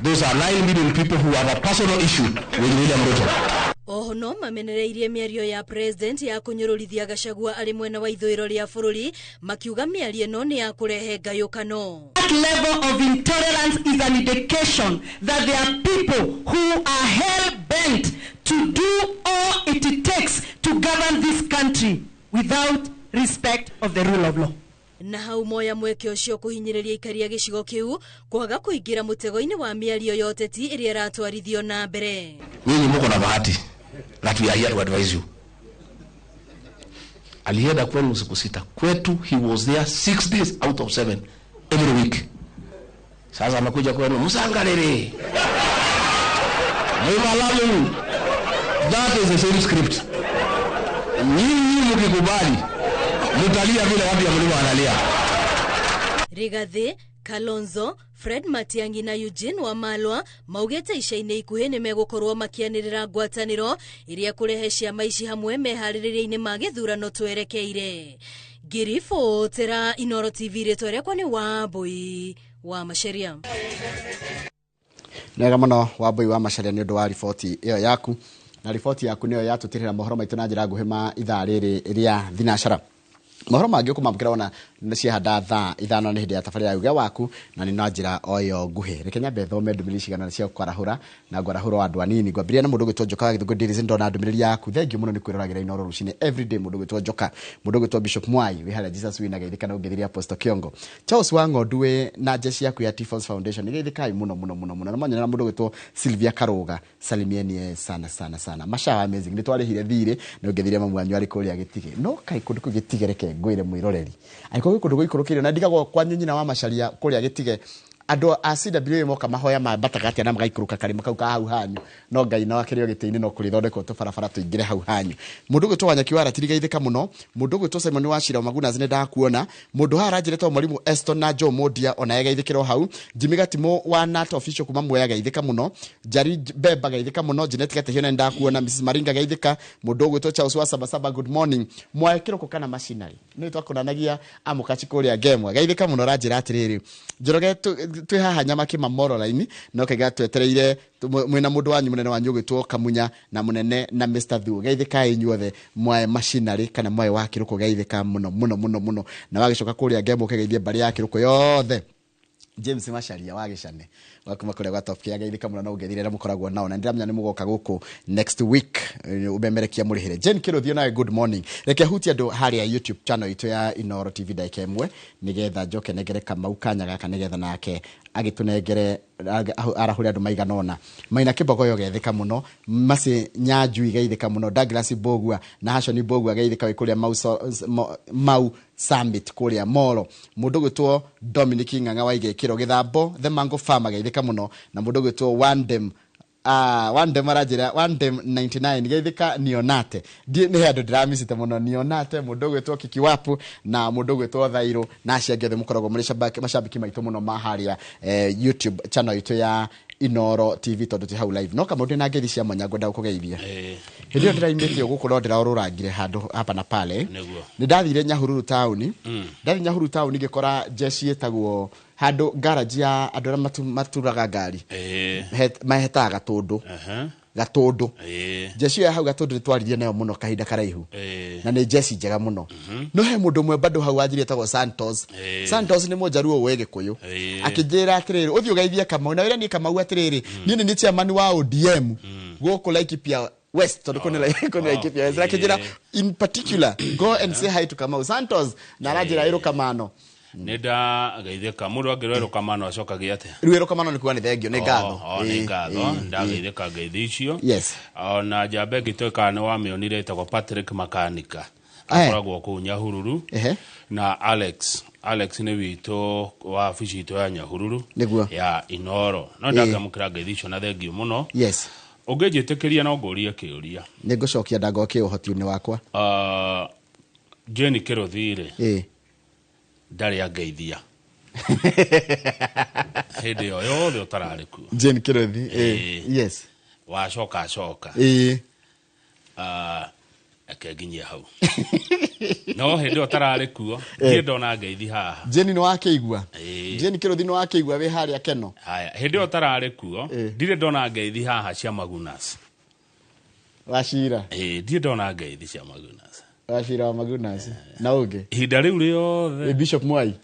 Those are 9 million people who have a personal issue with William Ruto. Oho no mamenereirie mĩario ya president ya kũnyũrũrithia Gachagua arĩ mwena wa ithũĩro rĩa bũrũri, makiuga mĩario ĩno nĩ ya kũrehe ngayũkano. That level of intolerance is an indication that there are people who are hell-bent to do all it takes to govern this country without respect of the rule of law. Na hau moya mweke ũcio kũhinyĩrĩria aikari a gĩcigo kĩu kwaga kũingĩra mũtego-inĩ wa mĩario ya ũteti ĩrĩa ĩratwarithio na mbere. Nyinyi mko na bahati that we are here to advise you. Alienda kwenu siku 6. Kwetu he was there 6 days out of 7 every week. Sasa amekuja kwenu msangalele. Mwalamu. That is the same script. Nyinyi mkikubali mutalia vile watu ya mlima wanalia. Rigathi, Kalonzo, Fred Matiang'i na Eugene Wamalwa maugĩte ica-inĩ ikuhĩ nĩ megũkorwo makĩanĩrĩra ngwatanĩro ĩrĩa kũrehe ciama ici hamwe meharĩrĩria-inĩ ma gĩthurano twerekeire. Ngĩribotera Inooro TV, rĩtwa rĩakwa nĩ Wambui wa Macharia. Nĩ wega mũno Wambui wa Macharia nĩ ũndũ wa riboti ĩyo yaku, na riboti yaku nĩyo yatũtirĩra mohoro maitũ na njĩra nguhĩ ma ithaa rĩrĩ rĩa thinacara. Mohoro mangĩ ũkũmamũkĩra wona nĩ ciahanda thaa 5 nĩ hĩndĩ ya tabarĩra ya uge waku, na nĩ na njĩra o ĩyo nguhĩ. Reke nyambe thome ndũmĩrĩri cigana cia kwarahũra na ngwarahũra andũ anini. Ngwambĩrĩria na mũndũ ũgwĩtwo Njoka wa Gĩthũngũ Dairies, ndona ndũmĩrĩri yaku. Thank you mũno nĩ kwĩroragĩra Inooro rũcinĩ everyday. Mũndũ ũgwĩtwo Njoka, mũndũ ũgwĩtwo Bishop Mwai wĩ harĩa Jesus wĩ na geithĩka na ũngĩthiria Apostle Kiongo. Charles wa Ng'ondu wĩ na jeshi yaku ya T-Force Foundation, nĩ geithĩkai mũno mũno mũno mũno. Na mwanyona mũndũ ũgwĩtwo Sylvia Karuga, salimieni sana sana sana. Masha amazing, nĩ twarĩhire thirĩ na ũngĩthiria mamu wanyu arĩ kũrĩa Gĩtigĩ. No kaĩ kũndũ kũu Gĩtigĩ reke ngwĩre mwĩroreri, angĩkorwo gwĩ kũndũ gũikũrũkĩire na ndigagwo kwanyu nyina wa Macharia kũrĩa Gĩtige, andũ a CWA moka mahoya mambataga atĩa na magaikũrũka karĩma kau ka hau hanyu, no Ngai no akĩrĩ o gĩtĩ-inĩ no kũrĩthondekwo tũbarabara tũingĩre hau hanyu. Mũndũ ũgwĩtwo Wanyeki wa Ratiri geithĩka mũno. Mũndũ ũgwĩtwo Simon wa Shira Magunas nĩ ndakuona. Mũndũ haha aranjĩrĩtwo Mwalimu Eston na Joe Modia ona geithĩkĩrwo hau. Jimmy Gatimo wa Nat Official kuma Mwea geithĩka mũno. Njari Bemba geithĩka mũno. Janet Gatehio nĩ ndakuona. Mrs Maringa geithĩka. Mũndũ ũgwĩtwo Charles wa Sabasaba good morning. Mwae kĩroko kana machinery nĩ twakonanagia amũkaci kũrĩa Ngemwa geithĩka mũno. Ranjĩra atĩrĩrĩ Njoroge twĩ haha Nyamakima Moroline no kaiga twetereire mwĩna mũndũ wanyu mũnene wanyu ũgwĩtwo Kamunya na mũnene na Mr Thuo. Geithĩkai inyuothe mwae machinery kana mwae wa kĩroko geithĩka mũno mũno mũno mũno. Na wagĩcoka kũrĩa Ngemwa ũkĩgeithie mbarĩ ya kĩroko yothe. James Macharia wa Gĩcane wa kuma kũrĩa gwa Top Care geithĩka mũno na ũngethire arĩa mũkoragwo nao, na ndĩramenya nĩ mũgoka gũkũ next week ũmemerekia mũrĩhĩre. Jane Kĩrũthio nawe good morning. Reke hutie andũ harĩa YouTube channel itũ ya Inooro TV ndagĩka ĩmwe nĩgetha njoke nengere Kamau kanya gaka nĩgetha nake Agĩtũnengere arahũre andũ maigana ũna. Maina Kĩbogoyo geithĩka mũno, Maci Nyanjui geithĩka mũno, Douglas Mbũgua na Hashoni Mbũgua geithĩka wĩ kũrĩa Mau Summit kũrĩa Molo. Mũndũ ũgwĩtwo Dominic Ng'ang'a wa Igĩkĩro Gĩthambo The Mango Farmer geithĩka mũno, na mũndũ ũgwĩtwo Wandem Wandem aranjĩra Wandem 99 geithĩka Nionate. Nĩ he andũ ndĩramicite mũno Nionate, mũndũ ũgwĩtwo Kikiwapu na mũndũ ũgwĩtwo Thairũ na acio angĩ othe mũkoragwo mũrĩ macambĩki maitũ mũno ma harĩa YouTube channel itũ ya Inoro TV tondũ ti hau live. No kama ndĩ na ngeithi cia mwanya ngwenda gũkũgeithia. Hĩndĩ ĩyo ndĩraimĩte ũguo no ndĩraũrũrangire handũ hapa na pale. Nĩ ndathire Nyahururu taũni. Ndathiĩ Nyahururu taũni ngĩkora jeshi ĩtagwo handũ garage ya andũ arĩa maturaga ngari. Mahetaga Gatũndũ. Gatũndũ. Jeshi ya hau Gatũndũ nĩ twaririe nayo mũno kahinda karaihu. Na nĩ jeshi njega mũno. No he mũndũ ũmwe bado hau wanjirie etagwo Santos. Santos nĩ mũnjaruo wĩ Gĩkũyũ. Akĩnjĩra atĩrĩrĩ, ũthiĩ ũgeithie Kamau. Na wĩra niĩ Kamau atĩrĩrĩ, niĩ nĩ niĩ chairman wa ODM gũkũ Laikipia West, tondũ kũu nĩ Laikipia West. Akĩnjĩra in particular go and say hi to Kamau Santos, na aranjĩra ĩrũkamano. Nĩ ndageithĩka. Mũndũ angĩrwo ĩrũkamano acokagia atĩa? Rĩu ĩrũkamano nĩ kuga nĩ thengio, nĩ ngatho. Nĩ ngatho. Ndageithĩka ngeithi icio. Yes. Ona njamba ĩngĩ itoĩ kana nĩ wamĩonire ĩtagwo Patrick Makanika. Akoragwo kũu Nyahururu. Na Alex. Alex nĩ witũ wa wabici itũ ya Nyahururu. Nĩguo. Ya Inoro. No ndakamũkĩra ngeithi icio na thengio mũno. Yes. Ũngĩnjĩtĩkĩria no ngũrie kĩũria. Nĩ ngũcokia ndangokie ũhoti-inĩ wakwa. Jane Kĩrũthi rĩ. Ndarĩ angeithia. Hĩndĩ ĩyo yothe ũtararĩ kuo. Jane Kĩrũthi, yes. Wacoka acoka. Reke nginyie hau. No hĩndĩ ĩyo ũtararĩ kuo, niĩ ndona ngeithi haha. Jane nĩ wakĩigua? Jane Kĩrũthi nĩ wakĩigua wĩ harĩa Keno? Haya, hĩndĩ ĩyo ũtararĩ kuo, ndirĩ ndona ngeithi haha cia Magunas. Wacira? Ndirĩ ndona ngeithi cia Magunas. Wacira wa Magunas. Na ũngĩ? Ihinda rĩu rĩothe. Bishop Mwai?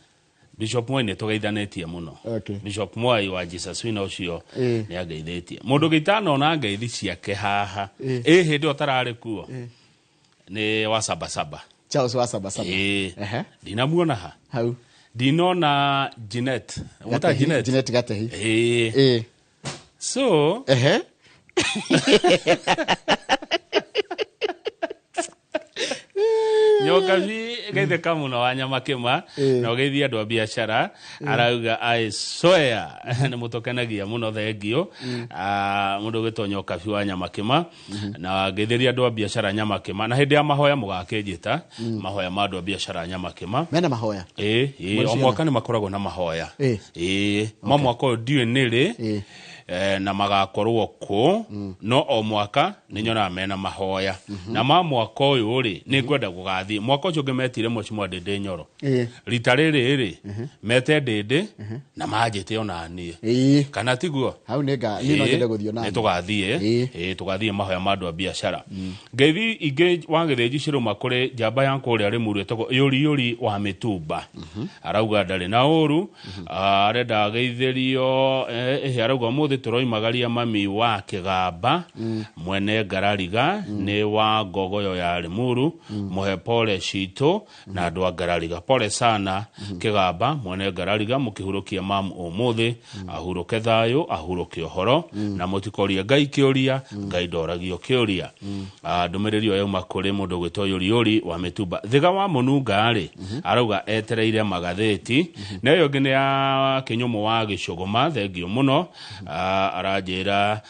Bishop Mwai nĩ tũgeithanĩtie mũno. Okay. Bishop Mwai wa Jesus Wina ũcio nĩ angeithĩtie. Mũndũ ũngĩ itanona ngeithi ciake haha. Hĩndĩ ĩyo ũtararĩ kuo. Nĩ wa Sabasaba. Charles wa Sabasaba. Ndinamuona ha. Hau. Ndinona Jeanette. Ũmũtaga Jeanette? Jeanette Gatehi. So. Nyokabi geithĩka mũno wa Nyamakĩma na ũgeithie andũ a biacara arauga I swear nĩ mũtũkenagia mũno thengio. Mũndũ ũgwĩtwo Nyokabi wa Nyamakĩma na ngeithĩria andũ a biacara Nyamakĩma na hĩndĩ ya mahoya mũgakĩnjĩta mahoya ma andũ a biacara Nyamakĩma. Mena mahoya? O mwaka nĩ makoragwo na mahoya. Ma mwaka ũyũ ndiũĩ nĩ rĩ na magakorwo kũ no o mwaka nĩ nyonaga mena mahoya na ma mwaka ũyũ rĩ nĩ ngwenda gũgathiĩ. Mwaka ũcio ũngĩ metire Mheshimiwa Ndĩndĩ Nyoro. Rita rĩrĩ rĩ mete Ndĩndĩ na manjĩte ona niĩ. Kana tiguo? Hau nĩ niĩ no nyende gũthiĩ ona niĩ. Nĩ tũgathiĩ, tũgathiĩ mahoya ma andũ a biacara. Ngeithi ingĩ wa Gĩthĩnji cirũma kũrĩ njamba ya kũrĩa Rĩmuru ĩtagwo Yũri Yũri wa Mĩtumba. Arauga ndarĩ na ũru, arenda ageithĩrio, arauga ũmũthĩ tũroimagaria mami wa Kĩgamba mwene Ngarariga nĩ wa Ngogoyo ya Rĩmuru, mũhe pole citũ na andũ a Ngarariga. Pole sana Kĩgamba mwene Ngarariga, mũkĩhurũkia mamu ũmũthĩ, ahurũke thayũ, ahurũke ũhoro, na mũtikorie Ngai kĩũria, Ngai ndoragio kĩũria. Ndũmĩrĩri ĩyo yauma kũrĩ mũndũ ũgwĩtwo Yũri Yũri wa Mĩtumba. Thiga wa Mũnunga rĩ, arauga etereire magathĩti. Na ĩyo ĩngĩ nĩ ya Kĩnyũmũ wa Gĩcũgũma, thengio mũno. Aranjĩra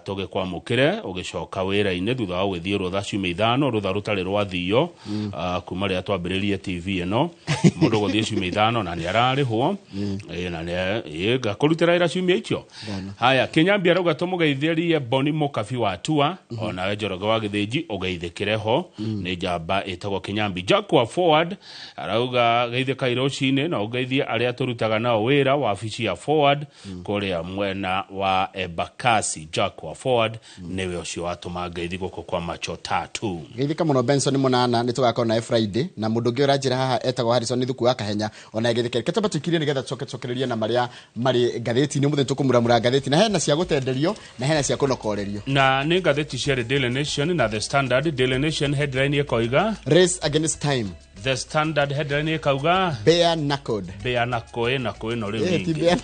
tũgĩkwamũkĩre ũgĩcoka wĩra-inĩ thutha wa gũgĩthiĩ rũtha ciumia ithano, rũtha rũtarĩ rwathio, kuma rĩrĩa twambĩrĩrie TV ĩno. Mũndũ gũthiĩ ciumia ithano na nĩ ararĩhwo. Na nĩ, ngakũrutĩra wĩra ciumia icio. Haya, Kĩnyambi arauga tũmũgeithĩrie Boni Mũkabi wa Tua, onawe Njoroge wa Gĩthĩnji ũgeithĩkĩre ho. Nĩ njamba ĩtagwo Kĩnyambi. Jack wa Forward arauga geithĩka rũcinĩ na ũgeithie arĩa tũrutaga nao wĩra wabici ya Forward kũrĩa mwena wa Embakasi. Jack wa Forward nĩwe ũcio watũma ngeithi gũkũ kwa Macho Tatu. Geithĩka mũno Benson Mũnana, nĩ tũgakorwo nawe Friday. Na mũndũ ũngĩ ũranjĩra haha etagwo Harrison Thuku wa Kahenya, ona geithĩke. Reke twambe tũikirie nĩgetha tũcoke tũcokererie na marĩa marĩ ngathĩti-inĩ. Ũmũthĩ tũkũmuramura ngathĩti, na hena cia gũtenderio na hena cia kũnokorerio. Na nĩ ngathĩti ciarĩ Daily Nation na The Standard. Daily Nation headline ĩkoiga Race Against Time. The Standard headline ĩkauga Bare Knuckled. Bare Knuckle, na kũ ĩno rĩu Ti ningĩ. bare.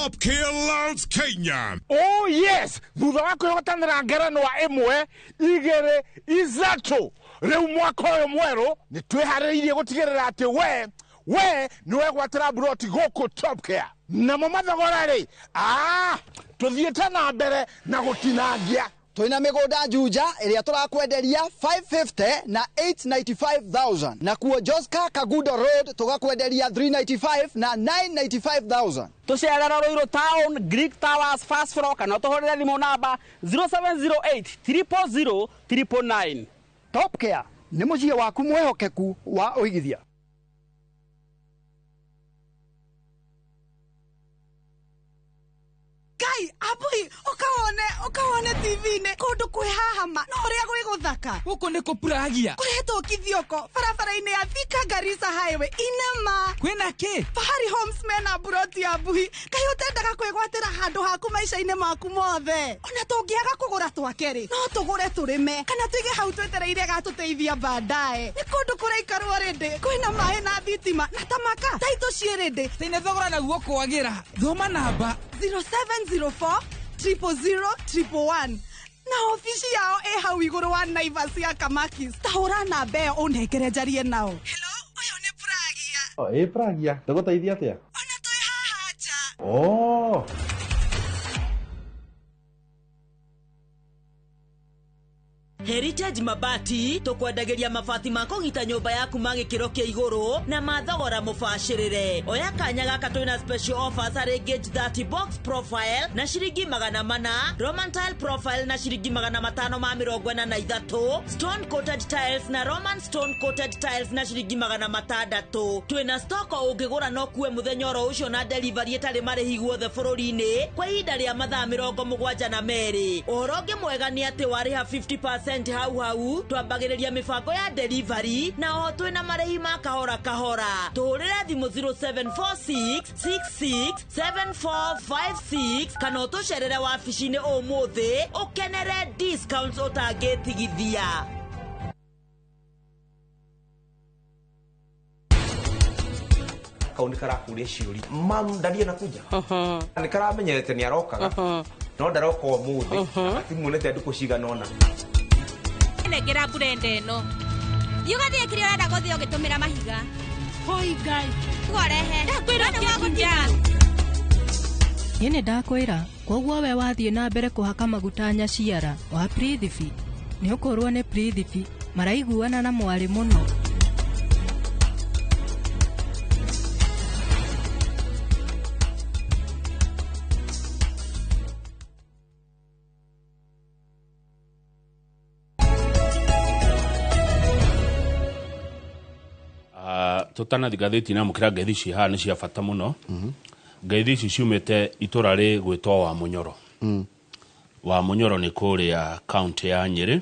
Top Care Lands Kenya. Oh yes, thutha wa kwĩhotanĩra ngerenwa ĩmwe igĩrĩ ithatũ, rĩu mwaka ũyũ mwerũ nĩ twĩharĩrĩirie gũtigĩrĩra atĩ we nĩ wegwatĩra mburoti gũkũ Top Care. Namo mathogora rĩ, tũthiĩte na mbere na gũtinangia. Twina mĩgũnda Juja ĩrĩa tũrakwenderia 550 na 895,000, na kuo Joska Kagudo Road tũgakwenderia 395 na 995,000. Tũcerera Ruiru Town, Greek Towers first floor, kana ũtũhũrĩre thimũ namba 0708 000 999. Top Care nĩ mũciĩ waku mwĩhokeku wa ũigithia. Ngai, abui, ũkawone TV-inĩ kũndũ kwĩ haha ma, no ũrĩa gwĩ gũthaka. Gũkũ nĩ kũpuragia. Kũretwo Kithioko, barabara-inĩ ya Thika Garissa Highway, inema. Kwĩna kĩ? Fahari Homes mena mburoti ya mbuhi. Kaĩ ũtendaga kwĩgwatĩra handũ haku maica-inĩ maku mothe? Ona tũngĩaga kũgũra twake rĩ, no tũgũre tũrĩme, kana tũige hau twetereire gatũteithia baadaye. Nĩ kũndũ kũraikarwo rĩndĩ, kwĩna maĩ na thitima, na tamaka, taitũ ciĩ rĩndĩ. Thĩna thogora naguo kwagĩra. Thoma namba 0704 000 111. Na ofici yao ĩ hau igũrũ wa Naivas ya Kamakis. Ta hũra namba ĩyo ũnengere njarie nao. Hello, ũyũ nĩ Pragia. Ĩ Pragia, tũgũteithia atĩa? Ona twĩ haha nja. Oh. Heritage Mabati tukwendagĩria mabati ma kũgita nyũmba yaku ma gĩkĩro kĩa igũrũ na mathogora mũbacĩrĩre. Oya kanya gaka twĩna special offers harĩ gauge 30 box profile na ciringi 400, Roman tile profile na ciringi 543, stone coated tiles na Roman stone coated tiles na ciringi 600. Twĩna stock ũngĩgũra no kuwe mũthenya oro ũcio na delivery ĩtarĩ marĩhi guothe bũrũri-inĩ kwa ihinda rĩa mathaa 72. Ũhoro ũngĩ mwega nĩ atĩ warĩha 50% hau hau twambagĩrĩria mĩbango ya delivery na oho twĩna marĩhi ma kahora kahora. Tũhũrĩre thimũ 0746 66 7456 kana ũtũcerere wabici-inĩ ũmũthĩ ũkenere discounts ũtangĩtigithia. Kau nĩ karakũria ciũria. Mam, daddy anakuja. Nĩ karamenyerete nĩ arokaga. No ndaroka ũmũthĩ. Atimuonete ndukũ cigana ũna. Nengera burende ĩno. Thiĩ ũgathiĩ kĩrĩa ũrenda gũthiĩ ũgĩtũmĩra mahiga. Hoi Ngai. Ũrehe. Ndakwĩra ũkĩnja. Niĩ nĩ ndakwĩra, kwoguo we wathiĩ na mbere kũhaka maguta nyaciara wa Prithvi. Nĩ ũkũrwo nĩ Prithvi maraiguana na mwarĩ mũno. Tutanathi ngathĩti na mũkĩra ngeithi ici haha nĩ cia bata mũno. Ngeithi ici ciumĩte itũra rĩ gwĩtwo wa Mũnyoro. Wa Mũnyoro nĩ kũrĩa kaunti ya Nyĩrĩ,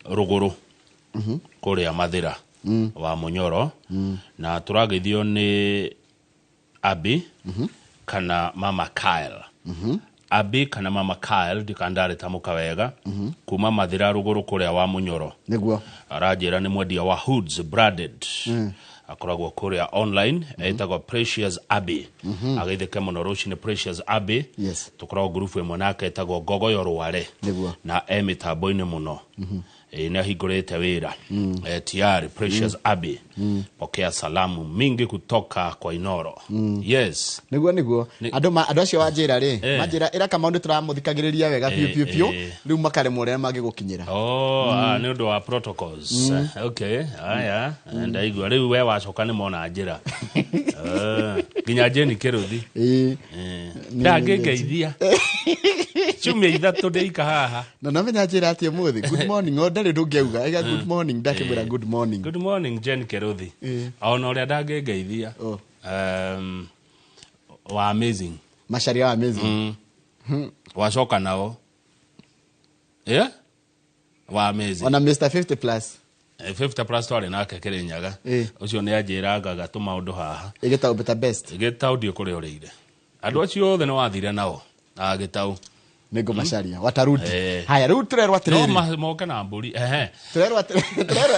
rũgũrũ kũrĩa Mathĩra wa Mũnyoro. Na tũrageithio nĩ Abi kana Mama Kyle. Abi kana Mama Kyle ndikandarĩtamũka wega, kuma Mathĩra rũgũrũ kũrĩa wa Mũnyoro. Nĩguo. Aranjĩra nĩ mwendia wa Hoods Branded. Akoragwo kũrĩa online, etagwo Precious Abbey. Ageithĩke mũno rũcinĩ Precious Abbey. Yes. Tũkoragwo ngurubu ĩmwe nake etagwo Ngogoyo Rware. Nĩguo. Na e mĩtambo-inĩ mũno. Nĩ ahingũrĩte wĩra. Tayari Precious Abbey. Pokea salamu mingi kutoka kwa Inoro. Yes. Nĩguo nĩguo. Andũ acio wanjĩra rĩ, manjĩra ĩra Kamau nĩ tũramũthikagĩrĩria wega biũ biũ biũ, rĩu makaremwo ũrĩa mangĩgũkinyĩra. Oh, nĩ ũndũ wa protocols. Okay, haya, ndaigua rĩu we wacoka nĩ mona njĩra. Nginya Jane Kĩrũthi. Ndangĩngeithia. Ciumia ithatũ ndĩika haha. Na namenya njĩra atĩ ũmũthĩ good morning, o ndarĩ ndũngĩauga, aiga good morning, ndakĩmwĩra good morning. Good morning Jane Kĩrũthi. Ona ũrĩa ndangĩngeithia. Wa amazing. Macharia wa amazing. Wacoka nao. Yeah? Wa amazing. Ona Mr 50 plus. 50 plus twarĩ nake Kĩrĩnyaga. Ũcio nĩ anjĩrangaga tũmaũndũ haha. Ĩgĩtagwo Better Best. Gĩtau ndiũ kũrĩa ũrĩire. Andũ acio othe nĩ wathire nao. Gĩtau. Nĩngũ Macharia watarudi. Haya rĩu tũrerwo atĩrĩrĩ. No moke na mbũri. Tũrerwo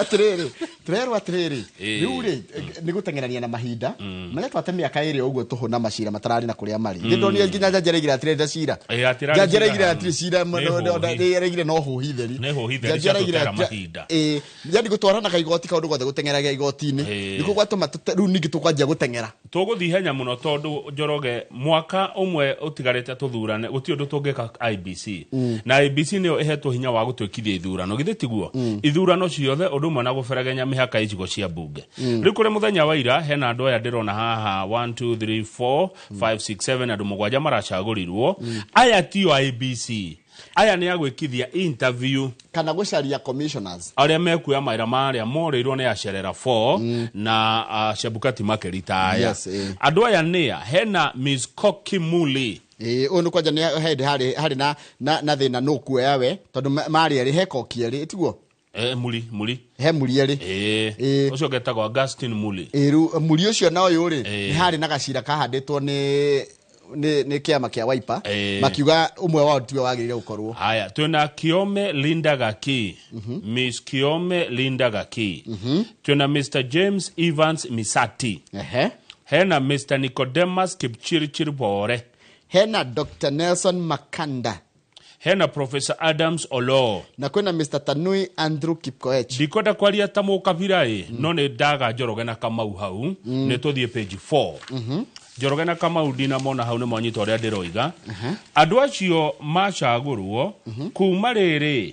atĩrĩrĩ. Tũrerwo atĩrĩrĩ, Ĩĩ. rĩu rĩ, nĩ gũteng'erania na mahinda. Maretwo atĩ mĩaka ĩrĩ ũguo tũhũ na macira matararĩ na kũrĩa marĩ. Ndĩ ndonire nginya jaji araigire atĩrĩ nda cira. Ĩĩ, atĩrarĩ Jaji cira. araigire atĩrĩ cira, Nĩ hũhi. araigire no hũhi theri. Nĩ hũhi theri Jaji cia araigire gũtera mahinda. Ĩĩ, yani gũtwaranaga igoti kaũndũ gothe gũteng'eragia igoti-inĩ. Ĩĩ. Nĩkuo gwatũma rĩu ningĩ tũkwanjia gũteng'era. Tũgũthiĩ ihenya mũno tondũ, Njoroge, mwaka ũmwe ũtigarĩte tũthurane, gũtirĩ ũndũ tũngĩka IBC. Na IBC nĩyo ĩhetwo hinya wa gũtwĩkithia ithurano, githĩ tiguo? Ithurano ciothe, ũndũ ũmwe na gũberegenya mĩhaka ya icigo cia mbunge. Rĩu kũrĩ mũthenya wa ira, hena andũ aya ndĩrona haha, 1 2 3 4 5 6 7, andũ mũgwanja maracagũrirwo. Aya tio IBC, aya nĩ agwĩkithia interview kana gũcaria commissioners arĩa mekuoya mawĩra marĩa morĩirwo nĩ acerera 4 na Chebukati makeritaya. Yes, eh. Andũ aya nĩa? Hena Miss Koki Muli. Ĩĩ, ũyũ nĩ kwanja nĩ hĩndĩ harĩ na thĩna nũ kuoya we, tondũ marĩ erĩ, he koki erĩ, tiguo? Eh, Muli Muli. He Muli erĩ. Ĩĩ, ũcio getagwo Augustin Muli. Ĩĩ, rĩu Muli ũcio na ũyũ rĩ, Ĩĩ. nĩ harĩ na gacira kahandĩtwo nĩ kĩama kĩa Wiper, Ĩĩ. makiuga ũmwe wao tiwe wagĩrĩire gũkorwo. Haya, twĩna Kiome Linda Gaki, Miss Kiome Linda Gaki. Twĩna Mr James Evans Misati. Ehe. Hena Mr Nicodemus Kipchirchir Bore. Hena Dr Nelson Makanda. Hena Professor Adams Oloo. Na kwĩna Mr Tanui Andrew Kipkoech. Ndikwenda kwaria ta mũkabira ĩ, no nĩ ndaga Njoroge na Kamau hau. Nĩ tũthiĩ page 4. Njoroge na Kamau ndinamona hau, nĩ mwanyita ũrĩa ndĩroiga. Andũ acio macagũrwo kuma rĩrĩ,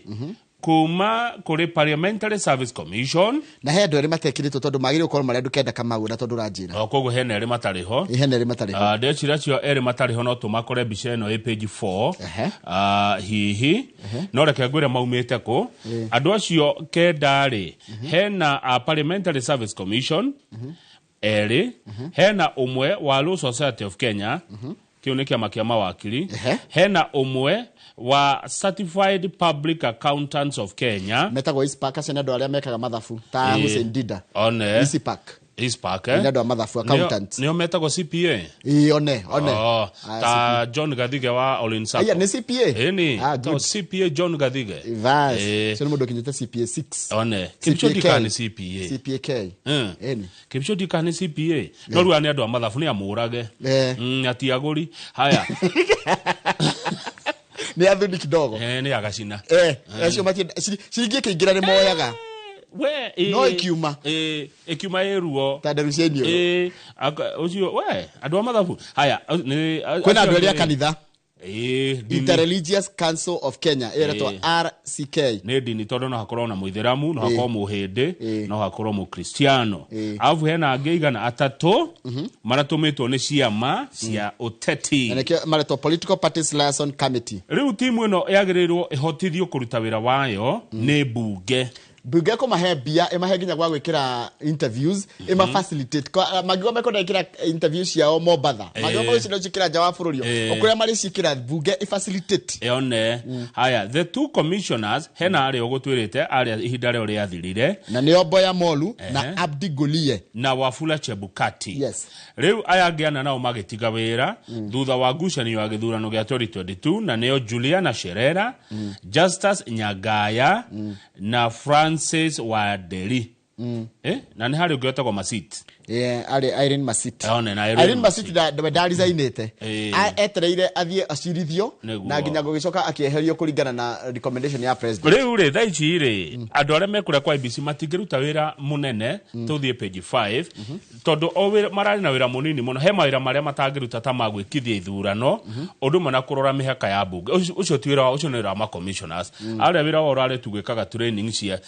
kuma kũrĩ Parliamentary Service Commission. Na he andũ erĩ matekĩrĩtwo, tondũ magĩrĩirwo gũkorwo marĩ andũ kenda, Kamau, na tondũ ũranjĩra. O koguo hena erĩ matarĩ ho. Ĩ, hena erĩ matarĩ ho. Ah, ndeciria acio erĩ matarĩ ho no tũmakore mbica ĩno ĩ page 4. Ah, hihi no reke ngwĩre maumĩte kũ. Andũ acio kenda rĩ, hena a Parliamentary Service Commission erĩ, hena ũmwe wa Law Society of Kenya, kĩu nĩ kĩama kĩa mawakiri, hena ũmwe wa Certified Public Accountants of Kenya. Metagwo ICPAK, acio nĩ andũ arĩa mekaga mathabu ta Ĩĩ. Hussein Dida. One. ICPAK. ICPAK, eh? Nĩ andũ a mathabu, accountants. Nĩo metagwo CPA. Ĩĩ, one. Oh, Ah, ta John Gathige wa Olin Sacco. Aya, nĩ CPA? Ĩni. Ah, To good. CPA John Gathige. Vas. Ĩĩ. Ũcio nĩ mũndũ ũkinyĩte CPA 6. One. Kipchoge CPA. nĩ CPA. CPAK. Ĩni. Kipchoge nĩ CPA. No rĩu aya nĩ andũ a mathabu, nĩ amũrage. Eh. Ati agũri. Haya. Nĩ athuni kidogo. Eh, nĩ agacina. Eh, acio matienda ciringi ĩkĩingĩra nĩ moyaga. We, ĩ, No ĩkiuma. Ĩ, ĩkiuma ĩ ruo. Ta nderu cia iniũrũ. Ĩ, ũcio we andũ a mathabu. Haya, nĩ Kwĩna andũ erĩ a acio angĩ- kanitha. Ĩ, ndini. Interreligious Council of Kenya ĩretwo Ĩĩ. RCK. Nĩ ndini, tondũ no hakorwo na mũithĩramu, no hakorwo mũhĩndĩ, Ĩĩ. no hakorwo mũkristiano. Ĩĩ. Arabu hena angĩ 300 maratũmĩtwo nĩ ciama cia ũteti. Na nĩkĩo maretwo Political Parties Liaison Committee. Rĩu timu ĩno yagĩrĩirwo ĩhotithio kũruta wĩra wayo nĩ mbunge. Mbunge kũmahe mbia, ĩmahe nginya gwa gwĩkĩra interviews, ĩma facilitate. Mangiuga mekwenda gwĩkĩra interview ciao Mombatha, mangiuga megũcinda ciĩkĩra nja wa bũrũri, o kũrĩa marĩciĩkĩra, mbunge ĩfacilitate. Yone. Haya, the two commissioners, hena arĩa ũgũtwĩrĩte arĩa ihinda rĩao rĩathirire. Na nĩo Boya Molu na Ehe. Abdi Golie. Na Wafula Chebukati. Yes. Rĩu aya angĩ ana nao magĩtiga wĩra thutha wa ngucanio ya gĩthurano gĩa 2022, na nĩo Juliana Sherera, Justus Nyagaya na Francis Wanderi. Eh, na nĩ harĩ ũngĩ wetagwo Masit. Yeah, arĩ Irene Masit. One, na Irene Irene Masit ndaricainĩte. Ĩĩ. Etereire athiĩ acirithio Nĩguo. na nginya gũgĩcoka akĩeherio kũringana na recommendation ya president. Rĩu rĩ, thaa ici rĩ, andũ arĩa mekũrĩa kwa IBC matingĩruta wĩra mũnene. Tũthiĩ page 5, tondũ o wĩra mararĩ na wĩra mũnini mũno. He mawĩra marĩa matangĩruta ta ma gwĩkithia ithurano, ũndũ ũmwe na kũrora mĩhaka ya mbunge. Ũcio ti wĩra wao, ũcio nĩ wĩra wa ma-commissioners arĩa wĩra wao ũrarĩ tu gwĩkaga training cia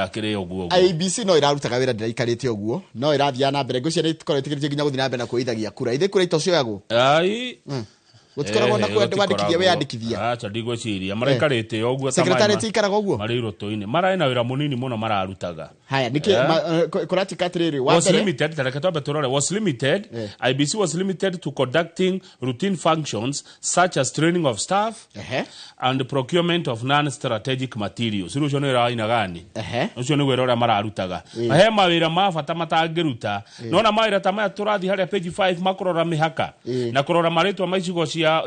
kĩrĩa ũguo ũguo. IEBC no ĩrarutaga wĩra, ndĩraikarĩte ũguo, no ĩrathiaga na mbere. Ngwĩciria nĩ ĩkorwo ĩtĩkĩrĩtio nginya gũthiĩ na mbere na kuoithagia kura. Ithe kura itocioyagwo? Ai. Gũtikoragwo na kwandĩkithia wĩyandĩkithia? Acha, ndigwĩciria maraikarĩte o ũguo ta Secretariat ikaraga ũguo? Marĩ irũtũ-inĩ, mararĩ na wĩra mũnini mũno mararutaga. Haya, nĩkĩ kũratika atĩrĩrĩ, wa Was mbere limited, tareke twambe turore, was limited. IBC was limited to conducting routine functions such as training of staff and procurement of non-strategic materials. Rĩu ũcio nĩ wĩra wa aina gani? Ũcio nĩ wĩra ũrĩa mararutaga. He mawĩra ma bata matangĩruta. Nona mawĩra ta maya tũrathiĩ harĩa page 5, makũrora mĩhaka na kũrora marĩtwa ma icigo cia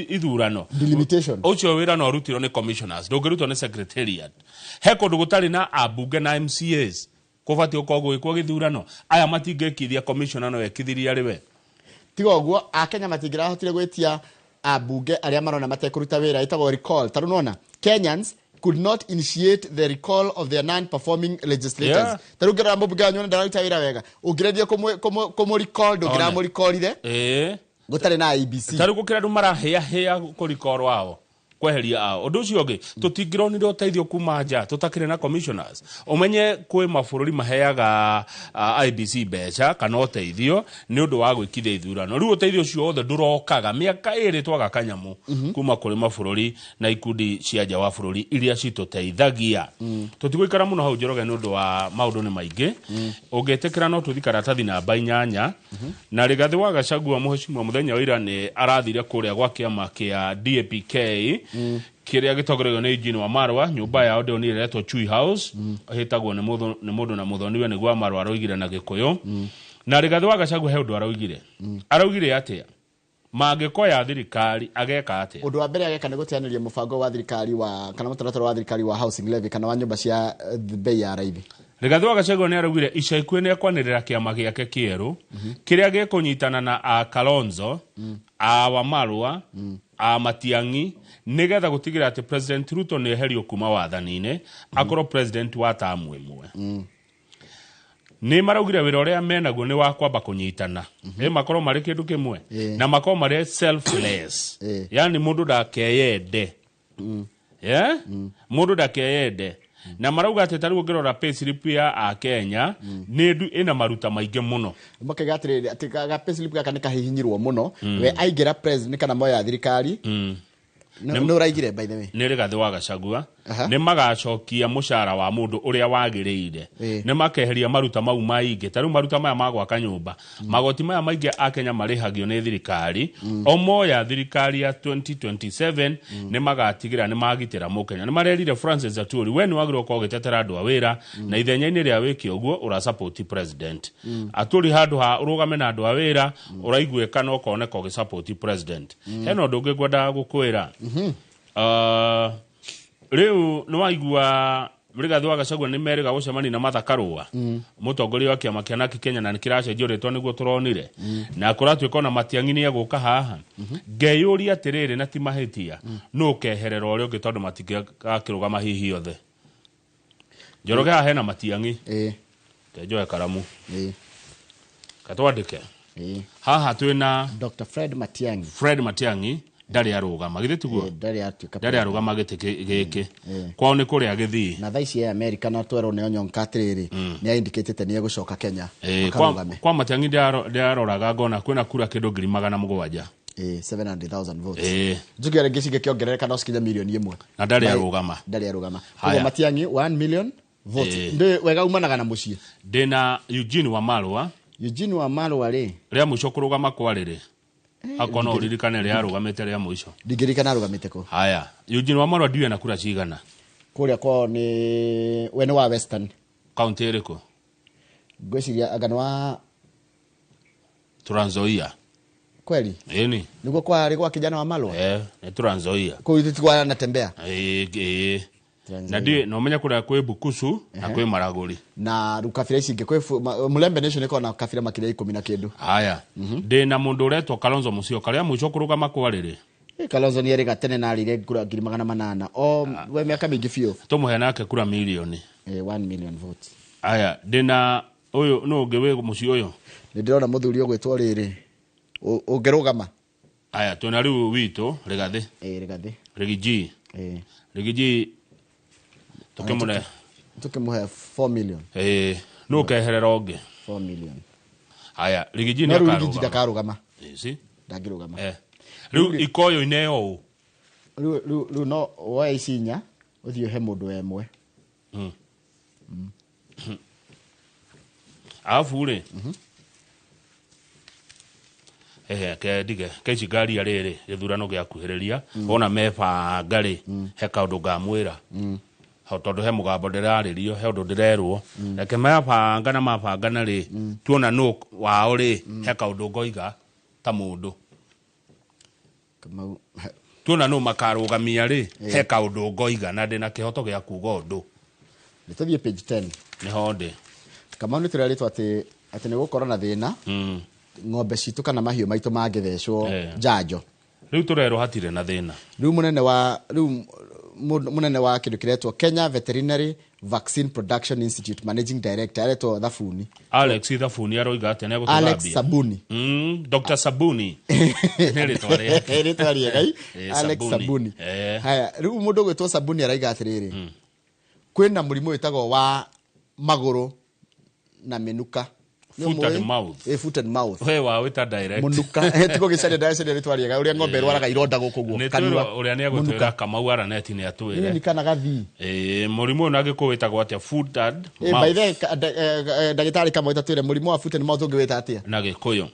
ithurano. Delimitation. Ũcio wĩra no ũrutirwo nĩ commissioners, ndũngĩrutwo nĩ secretariat. He kũndũ gũtarĩ na ambunge na MCAs. Kũbatiĩ gũkorwo gũgĩkwo gĩthurano. Aya matingĩkithia commissioner no ekithirie arĩ we. Tiga ũguo, Akenya matingĩrahotire gwĩtia ambunge arĩa marona matekũruta wĩra, ĩtagwo recall. Ta rĩu nĩwona, Kenyans could not initiate the recall of their non-performing legislators. Ta rĩu ũngĩrora mũmbunge wanyu wona ndararuta wĩra wega, ũngĩredio kũmũ recall, ndũngĩramũrekorire gũtarĩ na IEBC. Ta rĩu gũkĩra andũ marahĩahĩa kũrecall ao, kweheria ao. Ũndũ ũcio ũngĩ, tũtingĩronire ũteithio kuma nja tũtakĩrĩ na commissioners. Ũmenye kwĩ mabũrũri maheaga IEBC mbeca kana ũteithio nĩ ũndũ wa gwĩkithia ithurano. Rĩu ũteithio ũcio wothe ndũrokaga mĩaka 2 twaga kanyamũ kuma kũrĩ mabũrũri na ikundi cia nja wa bũrũri iria citũteithagia. Tũtigũikara mũno hau Njoroge nĩ ũndũ wa maũndũ nĩ maingĩ. Ũngĩtĩkĩra no tũthi karatathi namba 8. Na Rigathĩ wa Gachagua mũhecimiwa mũthenya wa ira nĩ arathire kũrĩa gwa kĩama kĩa DAPK kĩrĩa gĩtongorerio nĩ Eugene Wamalwa. Nyũmba yao ndĩonire ĩretwo Chui House, ĩtagwo nĩ mũndũ na mũthoniwe nĩguo Wamalwa aroigire na Gĩkũyũ. Na Rigathĩ wa Gachagua he ũndũ araugire. Araugire atĩa? Mangĩkoya thirikari ageka atĩa? Ũndũ wa mbere ageka nĩ gũteanĩria mũbango wa thirikari wa kana mũtaratara wa thirikari wa housing levy kana wa nyũmba cia bei ya raithi. Rigathĩ wa Gachagua nĩ araugire ica ikuhĩ nĩ ekwanĩrĩra kĩama gĩake kĩerũ kĩrĩa gĩkũnyitana na a Kalonzo, a Wamalwa, a Matiang'i, nĩgetha gũtigĩrĩra atĩ President Ruto nĩ eherio kuma wathani-inĩ, akorwo president wa tamu ĩmwe. Nĩ maraugire wĩra ũrĩa menaguo nĩ wa kwamba kũnyitana, ĩ makorwo marĩ kĩndũ kĩmwe na makorwo marĩ selfless, yani mũndũ ndakeyende. Yeah? Mũndũ ndakeyende. Na marauga atĩ ta rĩu ũngĩrora payslip ya Akenya nĩ ndu ĩna maruta maingĩ mũno. Makaiga atĩrĩrĩ, atĩ ga payslip gaka nĩ kahihinyirwo mũno. We aingĩra president kana moya thirikari. Nĩ ũraigire by the way. Nĩ Rigathĩ wa Gachagua. Nĩ magacokia mũcara wa mũndũ ũrĩa wagĩrĩire. Nĩ makeheria maruta mau maingĩ. Ta rĩu maruta maya ma gwaka nyũmba. Magoti maya maingĩ Akenya marĩhagio nĩ thirikari. O moya thirikari ya 2027 nĩ magatigĩra nĩ magitĩra mũkenya. Nĩ marerire Francis Atwoli, we nĩ wagĩrĩirwo gũkorwo ũgĩtetera andũ a wĩra na ithenya-inĩ rĩa wĩke ũguo ũrasupport president. Atwoli handũ ha ũrũgame na andũ a wĩra ũraiguĩka na ũkoneka ũgĩsupport president. Hena ũndũ ũngĩ ngwendaga gũkwĩra. Rĩu nĩ waigua Rigathĩ wa Gachagua nĩ merĩga gũcemania na Martha Karua, mũtongoria wa kĩama kĩa Narc Kenya, na nĩ kĩracenjio rĩtwa nĩguo tũronire. Na kũratuĩka ona Matiang'i nĩ egũka haha. Ngeyũria atĩrĩrĩ, na ti mahĩtia, nũ ũkeherera ũrĩa ũngĩ tondũ matingĩgakĩrũgama hihi othe. Njoroge haha hena Matiang'i. Kenjoe karamu. Katwandĩke. Haha twĩna Dr. Fred Matiang'i. Fred Matiang'i ndarĩ arũgama, githĩ tiguo? Ndarĩ atuĩka Ndarĩ arũgama gĩtĩ gĩkĩ. Kwao nĩ kũrĩa gĩthii. Na thaa ici e America, na twerwo nĩ Onyonka atĩrĩrĩ, nĩ aindicatĩte nĩ egũcoka Kenya. Akarũgame. Kwa Matiang'i ndĩraroraga ngona kwĩna kura kĩndũ 700,000. 700,000 votes. Njuge rĩngĩ cingĩkĩongerereka no cikinye 1 million. Na ndarĩ arũgama. Ndarĩ arũgama. Haya. Koguo Matiang'i 1 million votes. Ndĩ wega umanaga na mũciĩ. Ndĩna Eugene Wamalwa. Eugene Wamalwa rĩ. Rĩa mũico kũrũgama kwarĩrĩ. Akorwo no ũririkane rĩa arũgamĩte rĩa mũico. Ndingĩririkana arũgamĩte kũ. Haya, Eugene Wamalwa ndiũĩ na kura cigana. Kũrĩa kwao nĩ we nĩ wa Western. Kaunti ĩrĩkũ? Ngwĩciria anga nĩ wa Trans Nzoia. Kweli? Ĩni. Nĩguo kwarĩ gwa kijana wa Malwa? Nĩ Trans Nzoia. Kũu ithuĩ tikuwa anatembea. Ĩĩ. Na ndiũĩ no ũmenye kũrĩa kwĩ Bukusu na kwĩ Maragoli. Na rĩu kabira ici ingĩ kwĩ Mulembe Nation ĩkoragwo na kabira makĩria 10 na kĩndũ. Haya. Ndĩna mũndũ ũretwo Kalonzo Musyoka rĩa mũico kũrũgama kwarĩrĩ. Kalonzo nĩ erĩga tene na arĩire kura 800,000. O we mĩaka mĩingĩ biũ. Tũmũhe nake kura mirioni. 1 million votes. Haya, ndĩna ũyũ nũ ũngĩ wĩ mũciĩ ũyũ? Nĩ ndĩrona mũthuri ũgwĩtwo rĩrĩ. Ũngĩrũgama. Haya, twĩna rĩu witũ Rigathĩ. Rigathĩ. Rigiji. Rigiji tukimune. Tukimũhe 4 million. Nũ ũkeherera ũngĩ? 4 million. Haya, Rigiji No nĩ rĩu akarũgama. Rigiji ndakarũgama. Si? Ndangĩrũgama. Rĩu ikoyo-inĩ ũũ. Rĩu no woe ici inya ũthiĩ ũhe mũndũ ĩmwe. Alafu rĩ, ehe, ke ndige ke ici ngari rĩrĩ gĩthurano gĩakuhĩrĩria, wona mebanga rĩ, he kaũndũ ngamwĩra. Ho tondũ he mũgambo ndĩrarĩrio, he ũndũ ndĩrerwo, reke mabanga na mabangana rĩ, tuona nũ wao rĩ, he kaũndũ ngoiga ta mũndũ. Kamau, Tuona nũ makarũgamia rĩ, he kaũndũ ngoiga na ndĩna kĩhoto gĩa kuga ũndũ. Nĩ tũthiĩ page 10. Nĩho ndĩ. Kamau nĩ tũrerĩtwo atĩ nĩ gũkorwo na thĩna ng'ombe citũ kana mahiũ maitũ mangĩthecwo njanjo. Rĩu tũrerwo hatirĩ na thĩna. Rĩu mũnene wa kĩndũ kĩretwo Kenya Veterinary Vaccine Production Institute Managing Director aretwo Thabuni. Alex Thabuni aroiga atĩ nĩ egũtũthambia. Alex Sabuni. Dr. Sabuni. Nĩ rĩtwa rĩake. Rĩtwa rĩega. Alex Sabuni. Haya, rĩu mũndũ ũgwĩtwo Sabuni araiga atĩrĩrĩ. Kwĩna mũrimũ wĩtagwo wa magũrũ na mĩnuka. Foot and mouth. Foot and mouth. We wa wĩta direct. Mũnuka. Tiko gĩcaria ndacaria rĩtwa rĩega ũrĩa ng'ombe ĩrwaraga ironda gũkũ guo. Kanua. Ũrĩa nĩ egũtwĩra Kamau Araneti nĩ atwĩre. Nĩ kana gathii. Mũrimũ ũyũ na Gĩkũyũ wĩtagwo atĩa? Foot and mouth. By the ndagĩtarĩ Kamau tatwĩre mũrimũ wa foot and mouth ũngĩwĩta atĩa? Na Gĩkũyũ.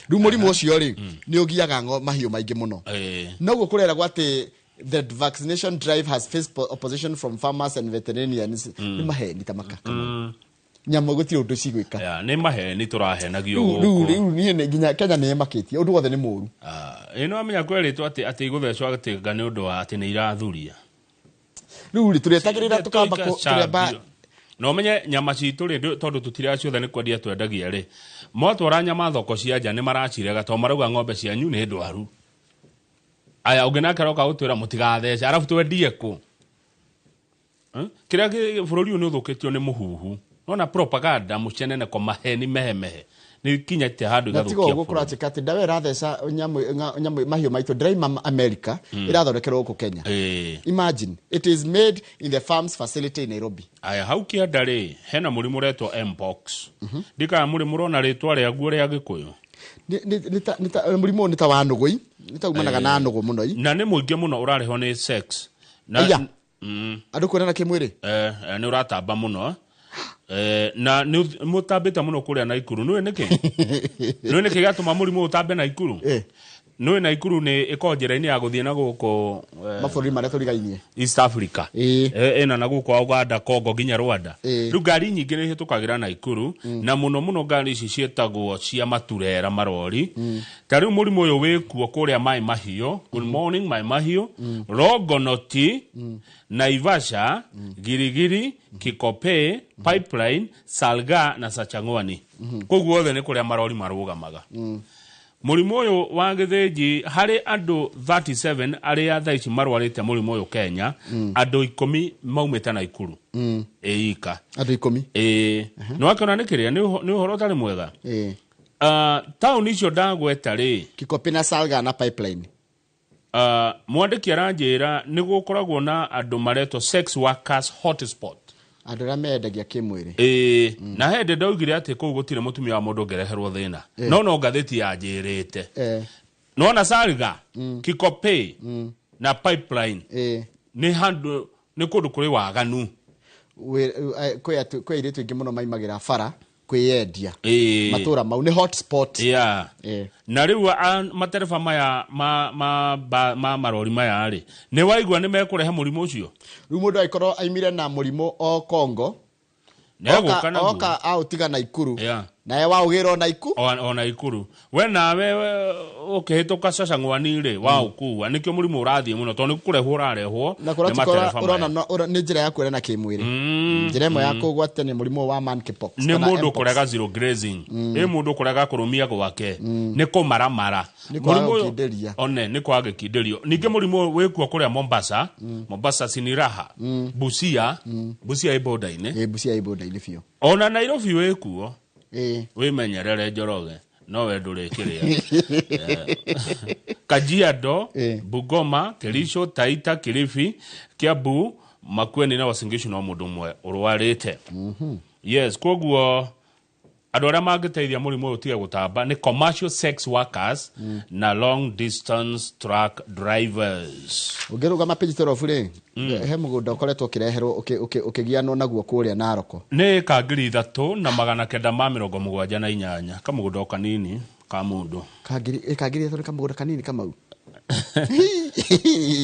Rĩu mũrimũ ũcio rĩ nĩ ũgiaga mahiũ maingĩ mũno. Noguo kũreragwo atĩ the vaccination drive has faced opposition from farmers and veterinarians. Nĩ maheni ta maka. Nyamũ gũtirĩ ũndũ cigwĩka. Nĩ maheni tũrahenagio gũkũ. Rĩu niĩ nginya Kenya nĩ ĩmakĩtie ũndũ wothe nĩ mũũru. Ĩ no amenya kwerĩtwo atĩ igũthecwo atĩ nga nĩ ũndũ wa atĩ nĩ irathuria. Rĩu rĩ tũrĩetagĩrĩra tũkamba tũrĩamba. Na ũmenye nyama citũ rĩ tondũ tũtira ciothe nĩ kwendia twendagia rĩ. Mwatwara nyama thoko cia nja nĩ maracirega tondũ marauga ng'ombe cianyu nĩ ndwaru. Aya ũngĩ nake aroka gũtwĩra mũtigathece arabu twendie kũ? Kĩrĩa bũrũri ũyũ nĩ ũthũkĩtio nĩ mũhuhu. Nona propaganda mũcenene kwa maheni mehemehe nĩ kinyĩte handũ igathũkia. Na tiga ũguo kũratuĩka atĩ ndawa ĩratheca nyamũ mahiũ maitũ ndĩraima America ĩrathondekerwo gũkũ Kenya. Imagine it is made in the farms facility in Nairobi. Aya hau kĩanda rĩ hena mũrimũ ũretwo Mpox. Ndikana mũrĩ mũrona rĩtwa rĩaguo rĩa Gĩkũyũ. Mũrimũ nĩ ta wa nũgũ, nĩ ta umanaga na nũgũ mũno. Na nĩ mũingĩ mũno ũrarehwo nĩ sex. Andũ kuonana kĩmwĩrĩ? Nĩ ũratamba mũno. Na nĩ mũtambĩte mũno kũrĩa Naikuru. Nĩũĩ nĩkĩ? Nĩũĩ nĩkĩ gĩatũma mũrimũ ũtambe Naikuru? Nĩũĩ Naikuru nĩ ĩkoragwo njĩra-inĩ ya gũthiĩ na gũkũ mabũrũri marĩa tũrigainie East Africa. Ĩna na gũkũ Uganda, Congo nginya Rwanda. Rĩu ngari nyingĩ nĩ ihĩtũkagĩra Naikuru na mũno mũno ngari ici ciĩtagwo cia maturera marori. Ta rĩu mũrimũ ũyũ wĩkuo kũrĩa Mai Mahiũ, good morning Mai Mahiũ, Rongonoti, Naivasha, Girigiri, Kikopey, Pipeline, Salga na Sachangwani. Koguo othe nĩ kũrĩa marori marũgamaga. Mũrimũ ũyũ wa gĩthĩnji harĩ andũ 37 arĩa thaa ici marwarĩte mũrimũ ũyũ Kenya, andũ 10 maumĩte Naikuru. Ĩika. Andũ 10. Nĩ wakĩona nĩ kĩrĩa nĩ ũhoro ũtarĩ mwega. Taũni icio ndagweta rĩ, Kikopey na Salga na Pipeline. Mwandĩki aranjĩra nĩ gũkoragwo na andũ maretwo sex workers hotspot. Andũ arĩa mendagia kĩmwĩrĩ. Na hĩndĩ ndaugire atĩ kũu gũtirĩ mũtumia wa mũndũ ũngĩreherwo thĩna. No ngathĩti yanjĩrĩte. Nona Salga, Kikopey na Pipeline nĩ handũ nĩ kũndũ kũrĩ waganu. Kwĩ airĩtu aingĩ mũno maimagĩra bara kwĩyendia. Matũra mau nĩ hotspot. Na rĩu matereba maya ma marori maya rĩ nĩ waigua nĩ mekũrehe mũrimũ ũcio. Rĩu mũndũ angĩkorwo aimire na mũrimũ o Congo oka aũtiga Naikuru naye waũgĩra o Naikuru o Naikuru we nawe ũkĩhĩtũka Sachangwani rĩ waũkua nĩkĩo mũrimũ ũrathiĩ mũno tondũ nĩ kũrehwo ũrarehwo nĩ matereba maya. Nĩ njĩra ya kuonana kĩmwĩrĩ. Njĩra ĩmwe ya kũgwatania mũrimũ wa monkeypox. Nĩ mũndũ kũrega zero grazing. Ĩ mũndũ kũrega kũrũmia gwake nĩ kũmaramara. Nĩ kwaga gũkindĩria. One nĩ kwaga gũkindĩrio. Ningĩ mũrimũ wĩkuo kũrĩa Mombasa, Mombasa Siniraha, Busia, Busia ĩ border-inĩ. Busia ĩ border-inĩ biũ. Ona Nairobi wĩkuo. Wĩmenyerere Njoroge no we ndũrĩkĩrĩa. Kajiado, Bungoma, Kericho, Taita, Kilifi, Kiambu, Makueni na Uasin Gishu no mũndũ ũmwe ũrwarĩte. Yes, koguo andũ arĩa mangĩteithia mũrimũ ũyũ ũtige gũtamba nĩ commercial sex workers na long distance truck drivers. Ũngĩrũgama page 12 rĩ, he mũgũnda ũkoretwo ũkĩreherwo ũkĩgianwo naguo kũrĩa Naroko. Nĩ ĩka 3978 kamũgũnda o kanini ka mũndũ. Ĩka 3,000 nĩ kamũgũnda kanini Kamau.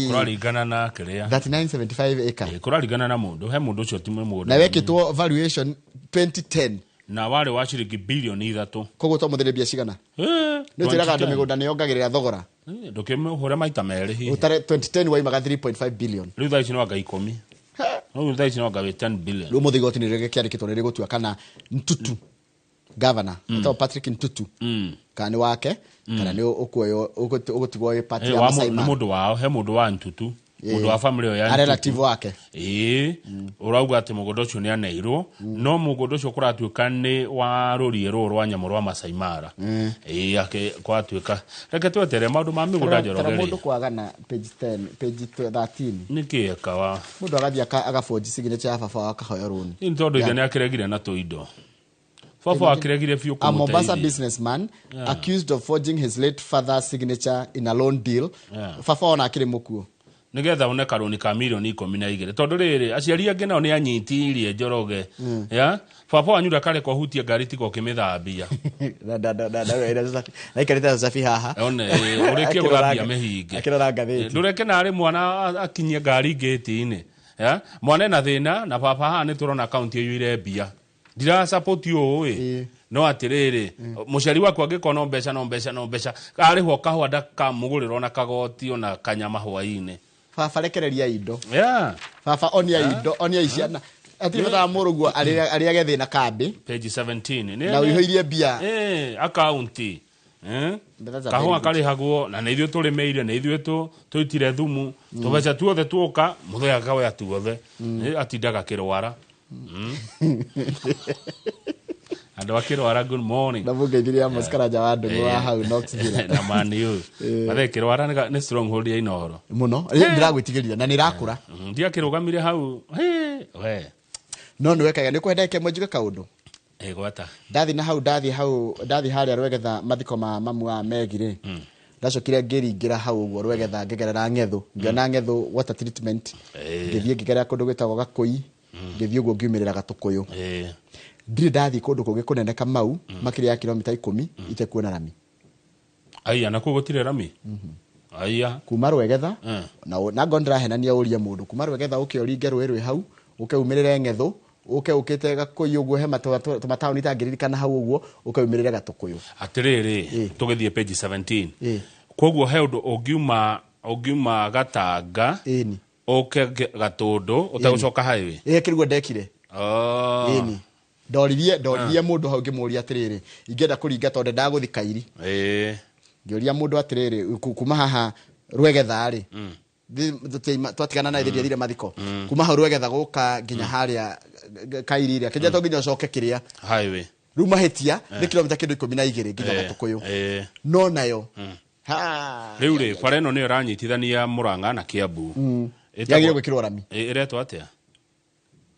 Kũraringana na kĩrĩa. 3975 ĩka. Kũraringana na mũndũ, he mũndũ ũcio ti mũgũnda. Na wekĩtwo valuation 2010. Na warĩ wa ciringi bilioni 3. Koguo to mũthĩrĩ mbia cigana? Nĩ ũtwĩraga andũ mĩgũnda nĩ yongagĩrĩra thogora. Ndũkĩmũhũre maita merĩ hihi. Ũtare 2010 waimaga 3.5 billion. Rĩu thaa ici no anga 10. No thaa ici no anga wĩ 10 billion. Rĩu mũthĩ igoti nĩ rĩkĩandĩkĩtwo nĩ rĩgũtua kana Ntutu governor etagwo Patrick Ntutu kana nĩ wake kana nĩ ũkuoywo ũgũtigwo wĩ party Eh, ya wa Masai nĩ Mara. mũndũ wao, he mũndũ wa Ntutu, mũndũ wa family ĩyo ya A Ntutu. relative wake. Ĩĩ, ũrauga atĩ mũgũnda ũcio nĩ aneirwo, no mũgũnda ũcio kũratuĩka nĩ wa rũriĩ rũrũ rwa nyamũ rwa Masai Mara. Ĩĩ, ake kwatuĩka. Reke twetere maũndũ ma mĩgũnda Tara Njoroge rĩ. mũndũ kwagana page 10, page 13. Nĩkĩ eka wa? Mũndũ agathiĩ agaboji signature ya baba wao akahoya rũni. Nĩ tondũ ithe nĩ akĩregire na tũindo. Baba akĩregire biũ A Mombasa kũmũteithia. businessman Yeah. accused of forging his late father's signature in a loan deal. Yeah. Baba ona akĩrĩ mũkuũ. Nĩgetha one karũni ka mirioni 12, tondũ rĩrĩ aciari angĩ nao nĩ anyitirie Njoroge. Ya baba wanyu ndakareka ũhutie ngari tiga ũkĩmĩthambia. Naikarĩte Safi haha. One ũrĩkie gũthambia mĩhinge. Akĩrora ngathĩti. Ndũreke narĩ mwana akinyie ngari ngĩti-inĩ. Ya mwana ena thĩna na baba haha nĩ tũrona akaunti ĩiyũire mbia. Ndirasupport ũũ ĩ, no atĩrĩrĩ, mũciari waku angĩkorwo no mbeca no mbeca no mbeca, arĩhwo kahũa ndakamũgũrĩra ona kagoti ona kanyama hwaĩ-inĩ. Baba rekereria indo. Yeah. Baba onia indo, onia ciana. Atirĩ bata wa mũrũguo arĩage thĩna kambĩ. Page 17. Na ũihũirie mbia. Akaunti. Eh? That's a Kahũa very good. karĩhagwo na nĩ ithuĩ tũrĩmĩire, nĩ ithuĩ tũitire thumu, tũbeca tuothe tuoka mũthee akaoya tuothe. Atindaga akĩrwara. Andũ akĩrwara, good morning. Na mũngeithirie Amos Karanja wa Ndũng'ũ wa hau Knoxville. Na Man U. Mathe kĩrwara nĩ stronghold ya Inooro. Mũno. Ndĩragwĩtigĩrire na nĩ ĩrakũra. Ndiakĩrũgamire hau. Hĩ, we. No nĩ wekaga nĩ kwenda ĩke njuge kaũndũ. Ĩ, gwata. Ndathi na hau, ndathi hau, ndathi harĩa Rwegetha mathiko ma mamu wa Megi rĩ. Ndacokire ngĩringĩra hau ũguo Rwegetha ngĩgerera Ng'ethũ. Ngĩona Ng'ethũ water treatment. Ngĩthiĩ ngĩgerera kũndũ gwĩtagwo Gakũi. Ngĩthiĩ ũguo ngiumĩrĩra Gatũkũyũ. Ndirĩ ndathiĩ kũndũ kũngĩ kũnene Kamau makĩria ya kilomita 10 itekuona rami. Aya, na kũu gũtirĩ rami? Aya. Kuma Rwegetha na na ngorwo ndĩrahenania ũrie mũndũ. Kuma Rwegetha ũke ũringe rũĩ rwĩ hau, ũke umĩrĩre Ng'ethũ, ũke ũkĩte Gakũi ũguo he tũmataũni itangĩririkana hau ũguo, ũke umĩrĩre Gatũkũyũ. Atĩrĩrĩ, tũgĩthiĩ page 17. Koguo he ũndũ ũngiuma Gatanga ũke Gatũndũ ũtegũcoka highway. Ĩ, kĩriguo ndekire. Ĩni. Ndoririe mũndũ hau ngĩmũria atĩrĩrĩ, ingĩenda kũringa tondũ ndagũthi Kairi. Ngĩũria mũndũ atĩrĩrĩ, kuma haha Rwegetha rĩ, twatigana na ithe thire mathiko. Kuma hau Rwegetha gũka nginya harĩa Kairi rĩ, akĩnjĩra to nginya ũcoke kĩrĩa. Highway. Rĩu mahĩtia nĩ kilomita kĩndũ 12 nginya Gatũkũyũ. No nayo. Rĩu rĩ, bara ĩno nĩyo ĩranyitithania Mũrang'a na Kiambu. Yagĩrĩirwo gwĩkĩrwo rami. Ĩretwo atĩa?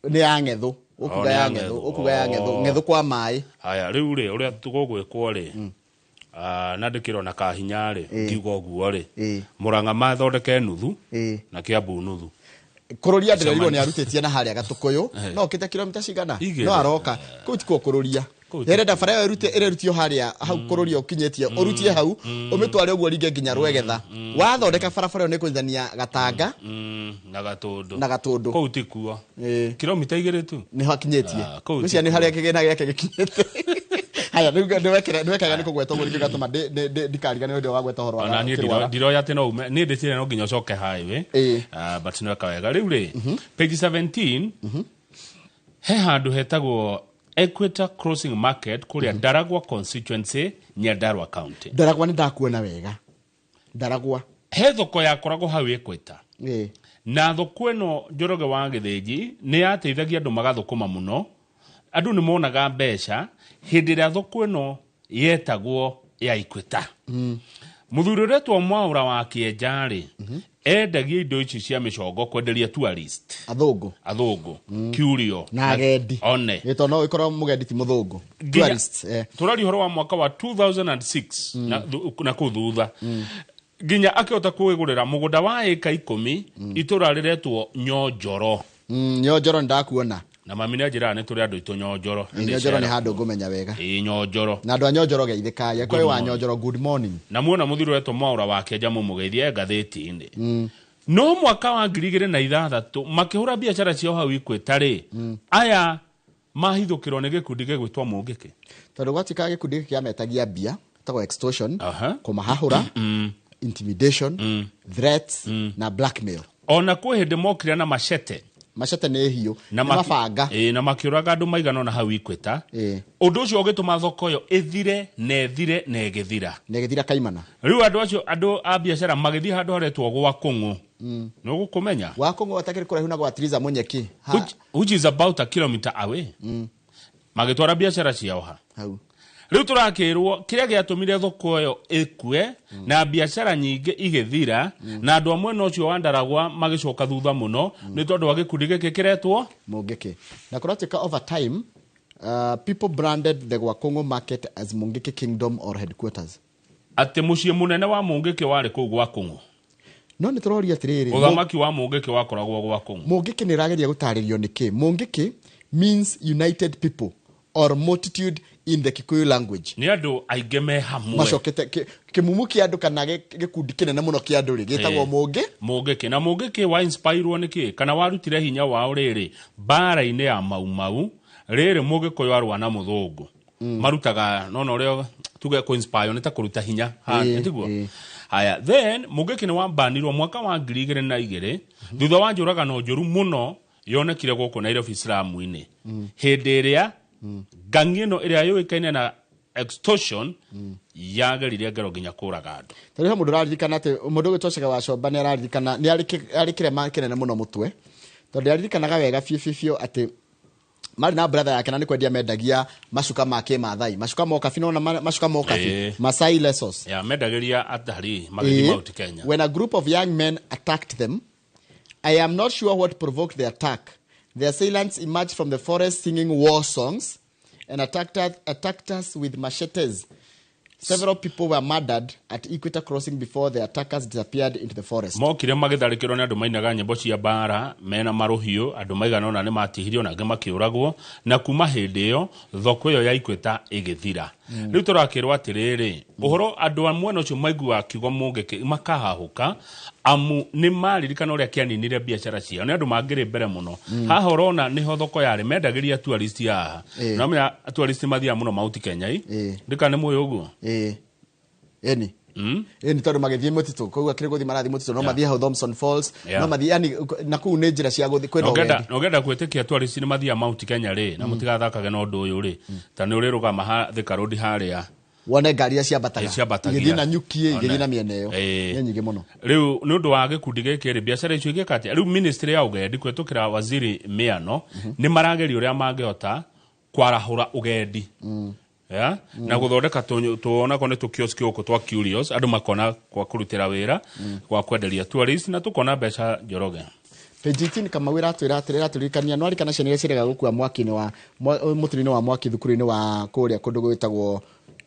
Nĩ ya Ng'ethũ. Ũkuga nĩ ya ya Ng'ethũ, Ng'ethũ. ũkuga ya Ng'ethũ, Ng'ethũ kwa maĩ. Haya, rĩu rĩ, ũrĩa tũgũgwĩkwo rĩ, na ndĩkĩrona kahinya rĩ, ngiuga ũguo rĩ, Mũrang'a mathondeke nuthu na Kiambu nuthu. Kũrũria ndĩrerirwo nĩ arutĩtie na harĩa Gatũkũyũ, no ũkĩte kilomita cigana? Igĩrĩ. No aroka. Kũu tikuo kũrũria. Ĩrenda bara ĩyo ĩrerutio harĩa hau kũrũria ũkinyĩtie, ũrutie hau, ũmĩtware ũguo ringe nginya Rwegetha. Wathondeka barabara ĩyo nĩ kũnyitithania Gatanga Na Gatũndũ. na Gatũndũ. Kũu tikuo. Kilomita 2 tu. Nĩho akinyĩtie. Kũu Ngwĩciria nĩ tikuo. harĩa kĩgĩna gĩake gĩkinyĩte. Haya, rĩu nĩwekega nĩ kũgweta ũguo nĩkĩo gatũma ndikariganĩrwo hĩndĩ ĩrĩa wagweta ũhoro wa Ona niĩ kĩrwara. ndiroya atĩ no ume, niĩ ndĩcire no nginya ũcoke highway. But nĩweka wega. Rĩu rĩ, page 17, he handũ hetagwo Equator Crossing Market kũrĩa Ndaragwa constituency, Nyandarua County. Ndaragwa nĩ ndakuona wega. Ndaragwa. He thoko yakoragwo hau Equator. Na thoko ĩno Njoroge wa Gĩthĩnji nĩ yateithagia andũ magathũkũma mũno. Andũ nĩ monaga mbeca hĩndĩ ĩrĩa thoko ĩno yetagwo ya Equator. Mũthuri ũretwo Mwaũra wa Kĩenja rĩ, endagia indo ici cia mĩcongo kwenderia tourist. Athũngũ. Athũngũ. Curio. Na agendi. One. Ĩ, tondũ no ĩkorwo mũgendi ti mũthũngũ. Nginya Tourists, eh. tũraria ũhoro wa mwaka wa 2006 na kũu thutha. Nginya akĩhota kwĩgũrĩra mũgũnda wa ĩka 10 itũra rĩretwo Nyonjoro. Nyonjoro nĩndakuona. Na mami nĩ anjĩraga nĩ tũrĩ andũ aitũ Nyonjoro. Nyonjoro nĩ handũ ngũmenya wega. Ĩ, Nyonjoro. Na andũ a Nyonjoro geithĩkai. Angĩkorwo Good wĩ wa morning. Nyonjoro, good morning. Na muona mũthuri ũretwo Mwaũra wa Kĩenja mũmũgeithie ngathĩti-inĩ. No mwaka wa 2006 makĩhũra biacara ciao hau Equator rĩ, aya mahithũkĩrwo nĩ gĩkundi gĩgwĩtwo Mũngĩkĩ. Tondũ gwatuĩkaga gĩkundi gĩkĩ kĩametagia mbia, gĩtagwo extortion, kũmahahũra, intimidation, threats na blackmail. Ona kwĩ hĩndĩ mokire na machete. Machete nĩ hiũ, nĩ mabanga. Ĩĩ, na makĩũraga andũ maigana ũna hau Equator. Ũndũ ũcio ũgĩtũma thoko ĩyo ĩthire na ĩthire na ĩgĩthira. Na ĩgĩthira kaimana. Rĩu andũ acio, andũ a biacara magĩthiĩ handũ haretwo gwa Kũng'ũ. Nĩ ũgũkũmenya? Gwa Kũng'ũ atakĩrĩ kũraihu na gwa Triza Munyeki. Ha. Which is about a kilometer away. Magĩtwara biacara ciao ha. Hau. Rĩu tũrakĩrwo kĩrĩa gĩatũmire thoko ĩyo ĩkue na biacara nyingĩ igĩthira na andũ a mwena ũcio wa Ndaragwa magĩcoka thutha mũno nĩ tondũ wa gĩkundi gĩkĩ kĩretwo Mũngĩkĩ. Na kũratuĩka over time people branded the Gwakongo market as Mungiki Kingdom or headquarters. Atĩ mũciĩ mũnene wa Mũngĩkĩ warĩ kũu Gwakongo. No nĩ tũroria atĩrĩrĩ, Ũthamaki wa Mũngĩkĩ wakoragwo Gwakongo. Mũngĩkĩ nĩ ĩrageria gũtarĩrio nĩkĩ. Mũngĩkĩ means united people or multitude in the Kikuyu language. Nĩ andũ aingĩ me hamwe. Macokete kĩmumu kĩa andũ kana gĩkundi kĩnene mũno kĩa andũ rĩ, gĩtagwo Mũngĩ. Mũngĩkĩ. Na Mũngĩkĩ wa inspirwo nĩ kĩ? Kana warutire hinya wao rĩrĩ mbara-inĩ ya Mau Mau, rĩrĩ Mũgĩkũyũ arũa na Mũthũngũ. Marutaga no no ũrĩa tuge kũ inspire nĩ ta kũruta hinya. Ha, tiguo? Haya, then Mũngĩkĩ nĩ wambanirwo mwaka wa 2002 thutha wa njũragano njũru mũno yonekire gũkũ Nairobi slum-inĩ. Hĩndĩ ĩrĩa ngangi ĩno ĩrĩa yũĩkaine na extortion yageririe ngero nginya kũraga andũ. Tondũ he mũndũ ũraririkana atĩ mũndũ ũgwĩtwo Chege wa Comba nĩ araririkana, nĩ arĩ kĩrema kĩnene mũno mũtwe. Tondũ nĩ aririkanaga wega biũ biũ biũ atĩ marĩ na brother yake na nĩ kwendia mendagia macuka ma kĩmathai. Macuka ma ũkabi, nĩwona macuka ma ũkabi? Masai lesos. Ya, mendagĩria atarii magĩthiĩ Mount Kenya. When a group of young men attacked them, I am not sure what provoked the attack. The assailants emerged from the forest singing war songs and attacked us with machetes. Several people were murdered at Equator Crossing before the attackers disappeared into the forest. Mokire magĩtharĩkĩrwo nĩ andũ mainaga nyĩmbo cia mbara mena marũhiũ, andũ maigana ũna nĩ matihirio na angĩ makĩũragwo, na kuma hĩndĩ ĩyo thoko ĩyo ya Equator ĩgĩthira. Rĩu tũrakĩrwo atĩrĩrĩ, ũhoro andũ a mwena ũcio maiguaga kiugo Mũngĩkĩ makahahũka, amu nĩ maririkana ũrĩa kĩaninire biacara ciao, nĩ andũ mangĩrĩ mbere mũno. Haha ũrona nĩho thoko yarĩ, mendagĩria tourist haha. Na ũmenya tourist mathiaga mũno Mount Kenya i. Ndika nĩ mũĩ ũguo? Ĩni. Ĩni, tondũ magĩthiĩ mũtitũ, kũu akĩrĩ gũthiĩ marathiĩ mũtitũ, no mathiĩ hau Thompson Falls, no mathiĩ, yani, na kũu nĩ njĩra cia gũthiĩ kwĩna ũgendi. Ũngĩenda gwĩtĩkia tourist nĩ mathiaga Mount Kenya rĩ, na mũtigathakage na ũndũ ũyũ rĩ, ta nĩ ũrĩrũgama ha Thika Road harĩa. Wone ngari iria ciambataga. Ciambatagia. Igĩthiĩ na nyuki, igĩthiĩ na mĩena ĩyo. Nĩ nyingĩ mũno. Rĩu nĩ ũndũ wa gĩkundi gĩkĩ rĩ, biacara icio igĩka atĩa? Rĩu ministry ya ũgendi kũhetũkĩra waziri Miano nĩ marageria ũrĩa mangĩhota kwarahũra ũgendi. Ya? Na gũthondeka tuonako nĩ tũ kiosk gũkũ twa curious, andũ makona kwa kũrutĩra wĩra, gwa kwenderia tourist, na tũkona mbeca Njoroge. Page 18 Kamau ĩratwĩra atĩrĩ, ĩratũririkania no arikana ciana iria ciĩrĩga gũkua mwaki-inĩ wa mũtino-inĩ wa mwaki thukuru-inĩ wa kũrĩa kũndũ gwĩtagwo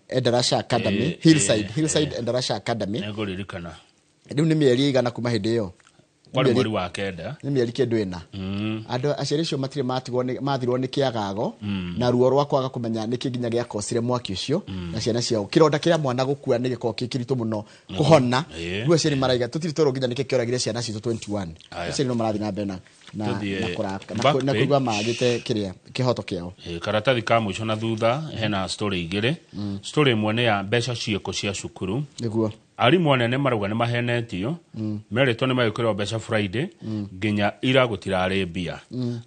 Endarasha Academy, Hillside, Hillside Endarasha Academy. Nĩngũririkana. Rĩu nĩ mĩeri ĩigana kuma hĩndĩ ĩyo? Kwarĩ mweri wa 9. Nĩ mĩeri kĩndũ ĩna. Andũ aciari acio matirĩ matigwo nĩ, mathirwo nĩ kĩagago na ruo rwa kwaga kũmenya nĩkĩ nginya gĩakocire mwaki ũcio na ciana ciao. Kĩronda kĩa mwana gũkua nĩ gĩkoragwo kĩ kĩritũ mũno kũhona. Rĩu aciari maraiga tũtirĩ twerwo nginya nĩkĩ kĩoragire ciana citũ 21. Aciari no marathiĩ na mbere Tũthiĩ na kũraka, back na page. kũigua magĩte kĩrĩa kĩhoto kĩao. Karatathi ka mũico na thutha hena story igĩrĩ. Story ĩmwe nĩ ya mbeca ciĩko cia cukuru. Nĩguo. Arimũ anene marauga nĩ mahenetio. Merĩtwo nĩ magĩkĩrwo mbeca Friday nginya ira gũtirarĩ mbia.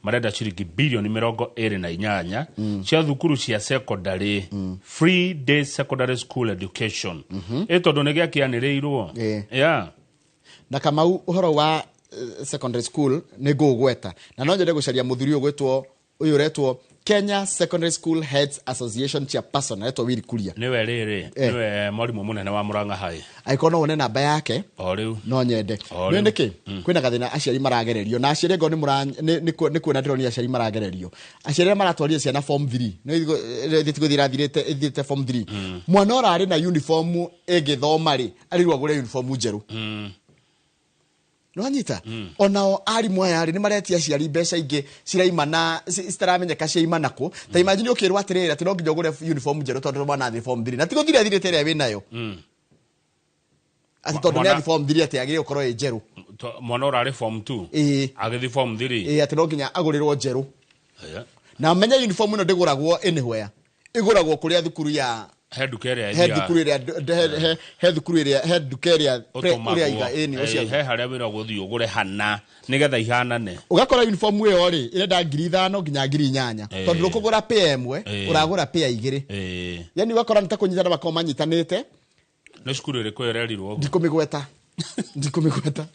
Marenda ciringi bilioni 28 cia thukuru cia secondary, free day secondary school education. Ĩ tondũ nĩ gĩakĩanĩrĩirwo. Na Kamau ũhoro wa secondary school nĩ ngũgweta. Na no nyende gũcaria mũthuri ũyũ gwĩtwo, ũyũ ũretwo Kenya Secondary School Heads Association chairperson, aretwo Willy Kuria. Nĩwe rĩrĩ, nĩwe mwarimũ mũnene wa Murang'a High. Angĩkorwo no wone namba yake, O rĩu. no nyende. O Nĩ rĩu. nĩkĩ? Kwĩna gathĩna aciari maragererio. Na aciari angĩkorwo nĩ kuona ndĩronire aciari maragererio. Aciari arĩa maratwarire ciana form 3. Nĩ ithuĩ tũgũthiĩ irathirĩte, ĩthirĩte form 3. Mwana ũrarĩ na uniform ĩngĩthoma rĩ, arirwo agũre uniform njerũ. Nĩwanyita? Onao arimũ aya rĩ, nĩ maretia aciari mbeca ingĩ ciraimana, citaramenyeka ciaimana kũ. Ta imagine ũkĩrwo atĩrĩrĩ, atĩ no nginya ũgũre uniform njerũ tondũ mwana athiĩ form 3. Na ti gũthira ĩthirĩte ĩrĩa wĩnayo. Atĩ tondũ nĩ athiĩ form 3 atĩ agĩrĩirwo gũkorwo ĩ njerũ. Mwana ũrarĩ form 2. Agĩthiĩ form 3. Atĩ no nginya agũrĩrwo njerũ. Na menye uniform ĩno ndĩgũragwo anywhere. Ĩgũragwo kũrĩa thukuru ya He nduka ĩrĩa He ĩthiaga- thukuru ĩrĩa he thukuru ĩrĩa, he nduka ĩrĩa ũtũmagwo. ũrĩa iga ĩni ũcio. He harĩa wĩra gũthiĩ ũgũre hana nĩgetha ihanane. Ũgakora uniform ĩyo rĩ, ĩrenda 5,000 nginya 8,000, tondũ ndũkũgũra pair ĩmwe, ũragũra pair igĩrĩ. Yani ũgakora nĩ ta kũnyitana makoragwo manyitanĩte. Nĩ cukuru ĩrĩkũ ĩrerirwo ũguo? Ndikũmĩgweta, ndikũmĩgweta,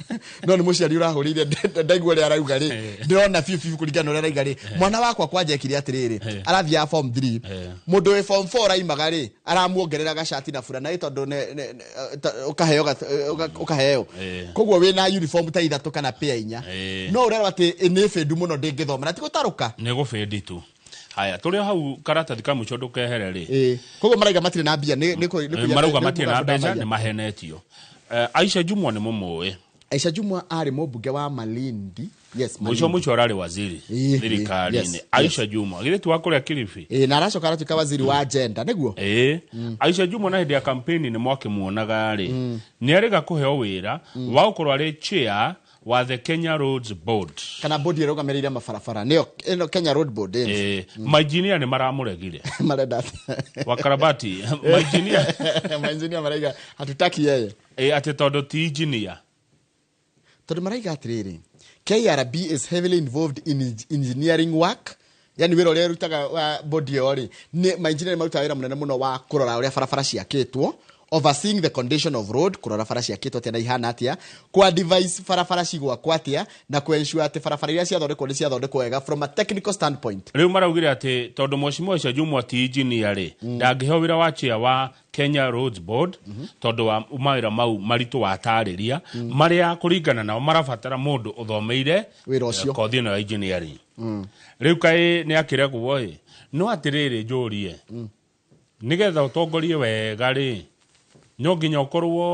no nĩ mũciari ũrahũrĩire. Ndaigua ũrĩa arauga rĩ, ndĩrona biũ biũ kũringana na ũrĩa arauga rĩ, mwana wakwa kwanja ekire atĩrĩrĩ, arathiaga form 3, mũndũ wĩ form 4 araimaga rĩ, aramuongerera gacati na burana ĩ, tondũ ũkaheo ũkaheo. Koguo wĩna uniform ta ithatũ kana pair inya. No ũrerwo atĩ nĩ bĩndu mũno, ndĩngĩthoma na ti gũtarũka. Nĩ gũbĩndi tu. Haya, tũrĩ o hau, karatathi ka mũico ndũkehere rĩ. Koguo maraiga matirĩ na mbia nĩ Marauga nĩ matirĩ na mũgambo mbeca, ndamaiya. nĩ mahenetio. Aisha Jumwa nĩ mũmũĩ? Aisha Jumwa arĩ mũmbunge wa Malindi, yes. Mũico Malindi. mũico ararĩ waziri thirikari-inĩ. Aisha Jumwa githĩ ti wa kũrĩa Kilifi? Ĩĩ, na aracoka aratuĩka waziri wa gender, nĩguo. Ĩĩ, Aisha Jumwa na hĩndĩ ya kampeni nĩ mwakĩmuonaga rĩ, nĩ arĩga kũheo wĩra wa gũkorwo arĩ chair wa the Kenya Roads Board. Kana bodi ĩrũgamĩrĩire mabarabara, nĩyo ĩno Kenya Road Board, ĩni. Ĩĩ, mainjinia nĩ maramũregire. Marenda atĩa? Wakarabati mainjinia. Mainjinia maraiga hatutaki yeye. Ĩĩ, atĩ tondũ ti engineer. Tondũ maraiga atĩrĩrĩ, KRB is heavily involved in engineering work, yani wĩra ũrĩa ĩrutaga wa bodi ĩyo rĩ, nĩ mainjinia nĩ marutaga wĩra mũnene mũno wa kũrora ũrĩa barabara ciakĩtwo, overseeing the condition of road, kũrora bara ciakĩtwo atĩa na ihana atĩa, kwa device barabara cigwakwo atĩa, na ku ensure atĩ barabara iria ciathondekwo nĩ ciathondekwo wega from a technical standpoint. Rĩu maraugire atĩ tondũ mheshimiwa Aisha Jumwa ti engineer rĩ, ndangĩheo wĩra wa chair wa Kenya Roads Board, tondũ wa mawĩra mau maritũ watarĩria, marĩa kũringana nao marabatara mũndũ ũthomeire wĩra ũcio. Kothi ĩno ya engineering. Rĩu kaĩ nĩ akĩregwo ĩ? No atĩrĩrĩ, njũrie, nĩgetha ũtongorie wega rĩ, no nginya ũkorwo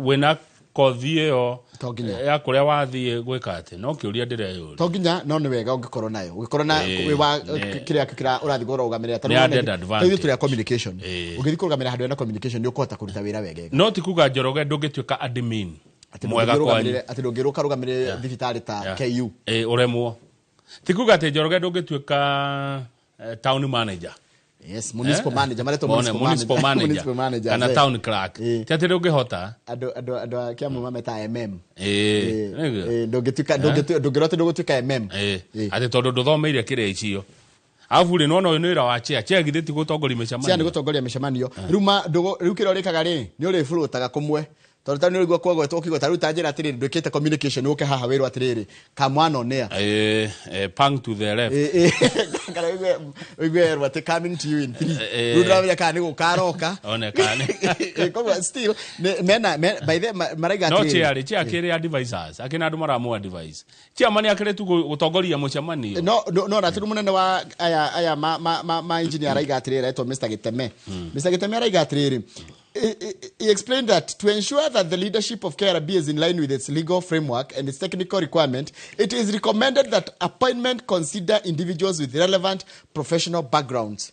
wĩna kothi ĩyo To nginya. ya kũrĩa wathiĩ gwĩka atĩ? No kĩũria ndĩreyũria. To nginya, no nĩ wega ũngĩkorwo nayo, ũngĩkorwo na wĩ wa kĩrĩa kĩrĩa ũrathiĩ kũrũgamĩrĩra. Nĩ added advantage. Ithuĩ tũrĩ a communication, ũngĩthiĩ kũrũgamĩrĩra handũ hena communication, nĩ ũkũhota kũruta wĩra wega. No ti kuga, Njoroge, ndũngĩtuĩka admin Atĩ mwega kwanyu. Atĩ ndũngĩrũka rũgamĩrĩre thibitarĩ ta KU. Ĩ, ũremwo. Ti kuga atĩ, Njoroge, ndũngĩtuĩka town manager. Yes, municipal Eh? manager, maretwo Mone, municipal municipal manager. manager. Municipal manager, kana eh. town clerk, ti atĩ ndũngĩhota. Andũ a Kiambu mametaga MM. Nĩguo. Ndũngĩtuĩka Eh? ndũngĩrwo atĩ ndũgũtuĩka MM. Atĩ tondũ ndũthomeire kĩrĩa icio. Arabu rĩ, nona ũyũ nĩ wĩra wa chair. Chair githĩ ti gũtongoria Cia nĩ mĩcemanio? gũtongoria mĩcemanio. Rĩu rĩu kĩrĩa ũrĩkaga rĩ, nĩ ũrĩburotaga kũmwe, tondũ ta nĩ ũrĩigua kwagwetwo ũkigwa ta rĩu ta njĩra atĩrĩrĩ, ndwĩkĩte communication, ũke haha wĩrwo atĩrĩrĩ, kamwana onea. Pang to the left. Kana ũigue erwo atĩ coming to you in three. Rĩu ndũramenya kana nĩ gũka aroka. One kana Koguo still mena by the maraiga no atĩrĩrĩ, chair rĩ, chair akĩrĩ advisors, akĩna andũ maramu advise. Chairman akĩrĩ tu gũtongoria mũcemanio. No na tũ mũnene wa aya ma engineer araiga atĩrĩrĩ, aretwo Mr Giteme. Mr Giteme araiga atĩrĩrĩ, he explained that to ensure that the leadership of KRB is in line with its legal framework and its technical requirement, it is recommended that appointment consider individuals with relevant professional backgrounds.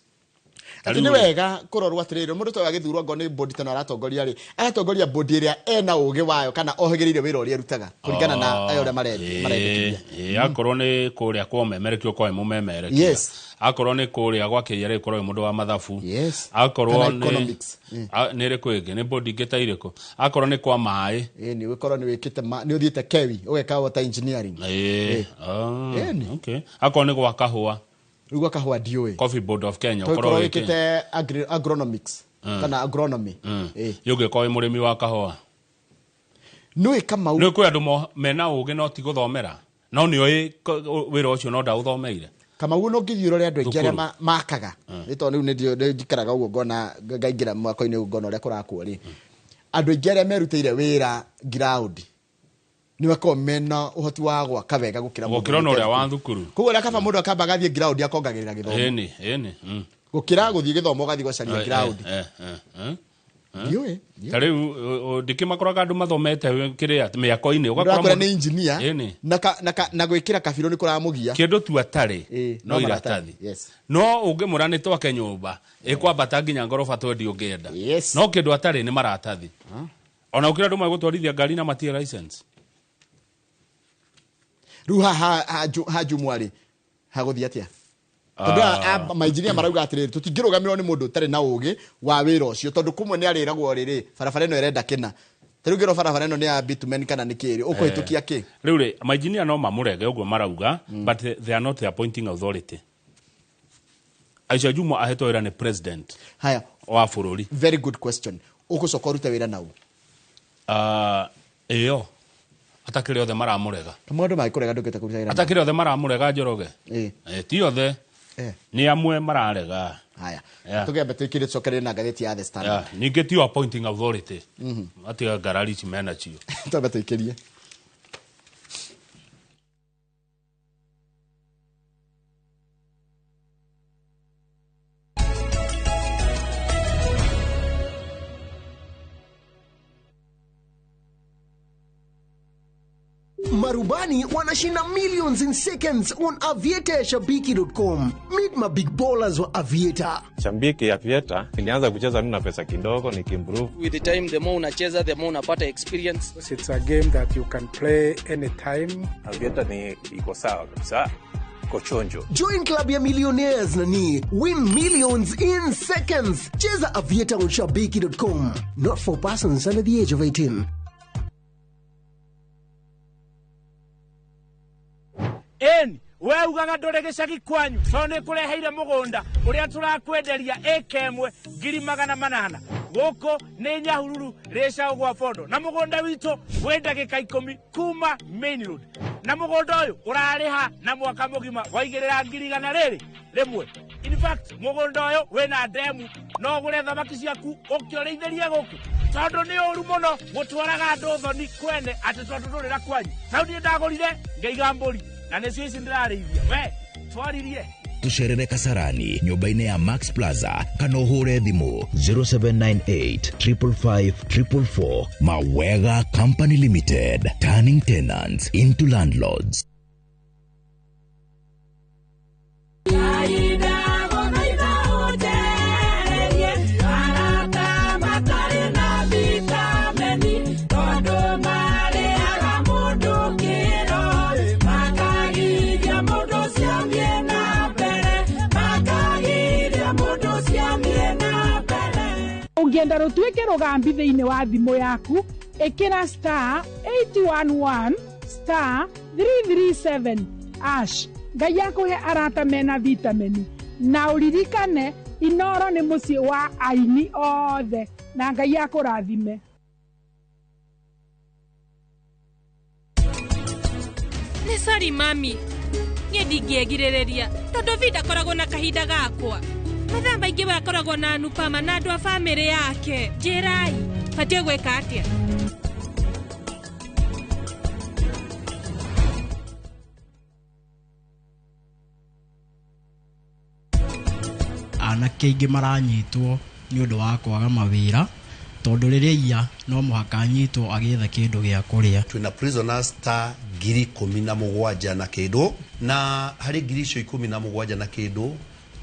Atĩ nĩ wega kũrorwo atĩrĩrĩ, mũndũ ta ũyũ agĩthurwo angorwo nĩ bodi teno aratongoria rĩ, agatongoria bodi ĩrĩa ena ũgĩ wayo kana ohĩgĩrĩire wĩra ũrĩa ĩrutaga kũringana na aya ũrĩa marendekithia. Akorwo nĩ kũrĩa kwa ũmemerekia, ũkorwo wĩ mũmemerekia. Akorwo nĩ kũrĩa gwa KRA, ũkorwo wĩ mũndũ wa mathabu. Akorwo Kana nĩ economics. Nĩ ĩrĩkũ ĩngĩ, nĩ bodi ingĩ ta irĩkũ? Akorwo nĩ kwa maĩ. Ĩĩ, nĩ ũgĩkorwo nĩ wĩkĩte nĩ ũthiĩte KEWI ũgeka water engineering. Ah, okay. Akorwo nĩ gwa kahũa. Rĩu gwa kahũa ndiũĩ. Coffee Board of Kenya, Tũgĩkorwo ũkorwo wĩkĩte agronomics kana agronomy. Yũngĩkorwo wĩ mũrĩmi wa kahũa. Nĩũĩ Kamau. Nĩ kwĩ andũ mena ũgĩ no ti gũthomera, no nĩ oĩ wĩra ũcio no ndaũthomeire. Kamau, no ngĩthiĩ ũrore andũ aingĩ arĩa Thukuru. makaga, nĩ tondũ rĩu nĩ njikaraga ũguo ngona, ngaingĩra mwako-inĩ ũguo ngona ũrĩa kũrakwo rĩ, andũ aingĩ arĩa merutĩire wĩra ground nĩ makoragwo mena ũhoti wa gwaka wega gũkĩra mũndũ gũkĩra ona ũrĩa wa ũrĩa thukuru. Koguo ũrĩa kaba mũndũ akamba agathiĩ ground akongagĩrĩra gĩthomo Ĩni ĩni. Gũkĩra gũthiĩ gĩthomo ũgathiĩ gũcaria ground. Ndiũĩ. Ta rĩu ndĩkĩmakoraga andũ mathomete kĩrĩa mĩako-inĩ, ũgakora ũrakora nĩ engineer Ĩni. na gwĩkĩra kabirũ nĩ kũramũgia. Kĩndũ tu atarĩ no no maratathi. iratathi. No ũngĩmũra nĩ twake nyũmba ĩkwambata nginya ngoroba twendi ũngĩenda, no kĩndũ atarĩ nĩ maratathi. Ona ũkĩra andũ magũtwarithia ngari na matirĩ license. Rĩu haha ha Jumwa rĩ, hagũthiĩ atĩa? Tondũ mainjinia marauga atĩrĩrĩ, tũtingĩrũgamĩrwo nĩ mũndũ ũtarĩ na ũgĩ wa wĩra ũcio, tondũ kũmwe nĩ arĩragwo rĩrĩ barabara ĩno ĩrenda kĩna. Ta rĩu ngĩrwo barabara ĩno nĩ ya bitumen kana nĩ kĩrĩ, ũkũhĩtũkia kĩ? Rĩu rĩ, mainjinia no mamũrege ũguo marauga, but they are not the appointing authority. Aisha Jumwa ahetwo wĩra nĩ president Haya, wa bũrũri. Very good question. Ũgũcoka ũrute wĩra nau? Ĩyo atakĩrĩ othe maramũrega. Kamũndũ mangĩkũrega ndũngĩhota kũruta wĩra nao. Atakĩrĩ othe maramũrega, Njoroge. Ti othe. Nĩ amwe mararega. Haya. Yeah. Tũkĩambe tũikire, tũcokererie na ngathĩti ya The Standard. Yeah. Ningĩ tio appointing authority. Atiga ngarari ici menacio. Twambe tũikĩrie. Marubani wanashinda millions in seconds on Aviator ya Shabiki.com. Meet my big ballers wa Aviator. Shabiki ya Aviator nilianza kucheza mimi na pesa kidogo nikiimprove. With the time, the more unacheza, the more unapata experience. It's a game that you can play anytime. Aviator ni iko sawa kabisa, iko chonjo. Join club ya millionaires nani win millions in seconds. Cheza Aviator on Shabiki.com. Not for persons under the age of 18. Eni we ugaga ndũrĩ gĩcagi kwanyu tondũ nĩ kũreheire mũgũnda ũrĩa tũrakwenderia ĩka ĩmwe 800,000 gũkũ nĩ Nyahururu rĩcaũ gwa Bondo, na mũgũnda witũ wĩ ndagĩka 10 kuma main road, na mũgũnda ũyũ ũrarĩha na mwaka mũgima waigĩrĩra 101,000. In fact, mũgũnda ũyũ wĩna ndemu, no ũgũre thamaki ciaku ũkĩũrĩithĩrie gũkũ, tondũ nĩ ũru mũno gũtwaraga andũ thoni kwene atĩ tondũ ndũrĩ na kwanyu. Tau niĩ ndagũrire ngĩiga mbũri na nĩcio ici ndĩrarĩithia, we twaririe. Tucerere Kasarani nyũmba-inĩ ya Max Plaza kana ũhũre thimũ 0798 555 444. Mawega Company Limited, turning tenants into landlords. Ũngĩenda rũtuĩke rũgambi thĩinĩ wa thimũ yaku, ĩkĩra star 811 star 337 ash. Ngai akũhe arata mena vitamini, na ũririkane Inoro nĩ mũciĩ wa aini othe, na Ngai akũrathime. Nĩ sorry mami, niĩ ndingĩegirĩrĩria tondũ vi ndakoragwo na kahinda gakwa. Mathaa maingĩ we akoragwo na Anupama na andũ a bamĩrĩ yake. Njĩrai, batiĩ gwĩka atĩa? Anake aingĩ maranyitwo nĩ ũndũ wa kwaga mawĩra, tondũ rĩrĩa iya no mũhaka anyitwo agĩetha kĩndũ gĩa kũrĩa. Twĩna prisoners ta 17,000 na kĩndũ, na harĩ 17,000 na kĩndũ,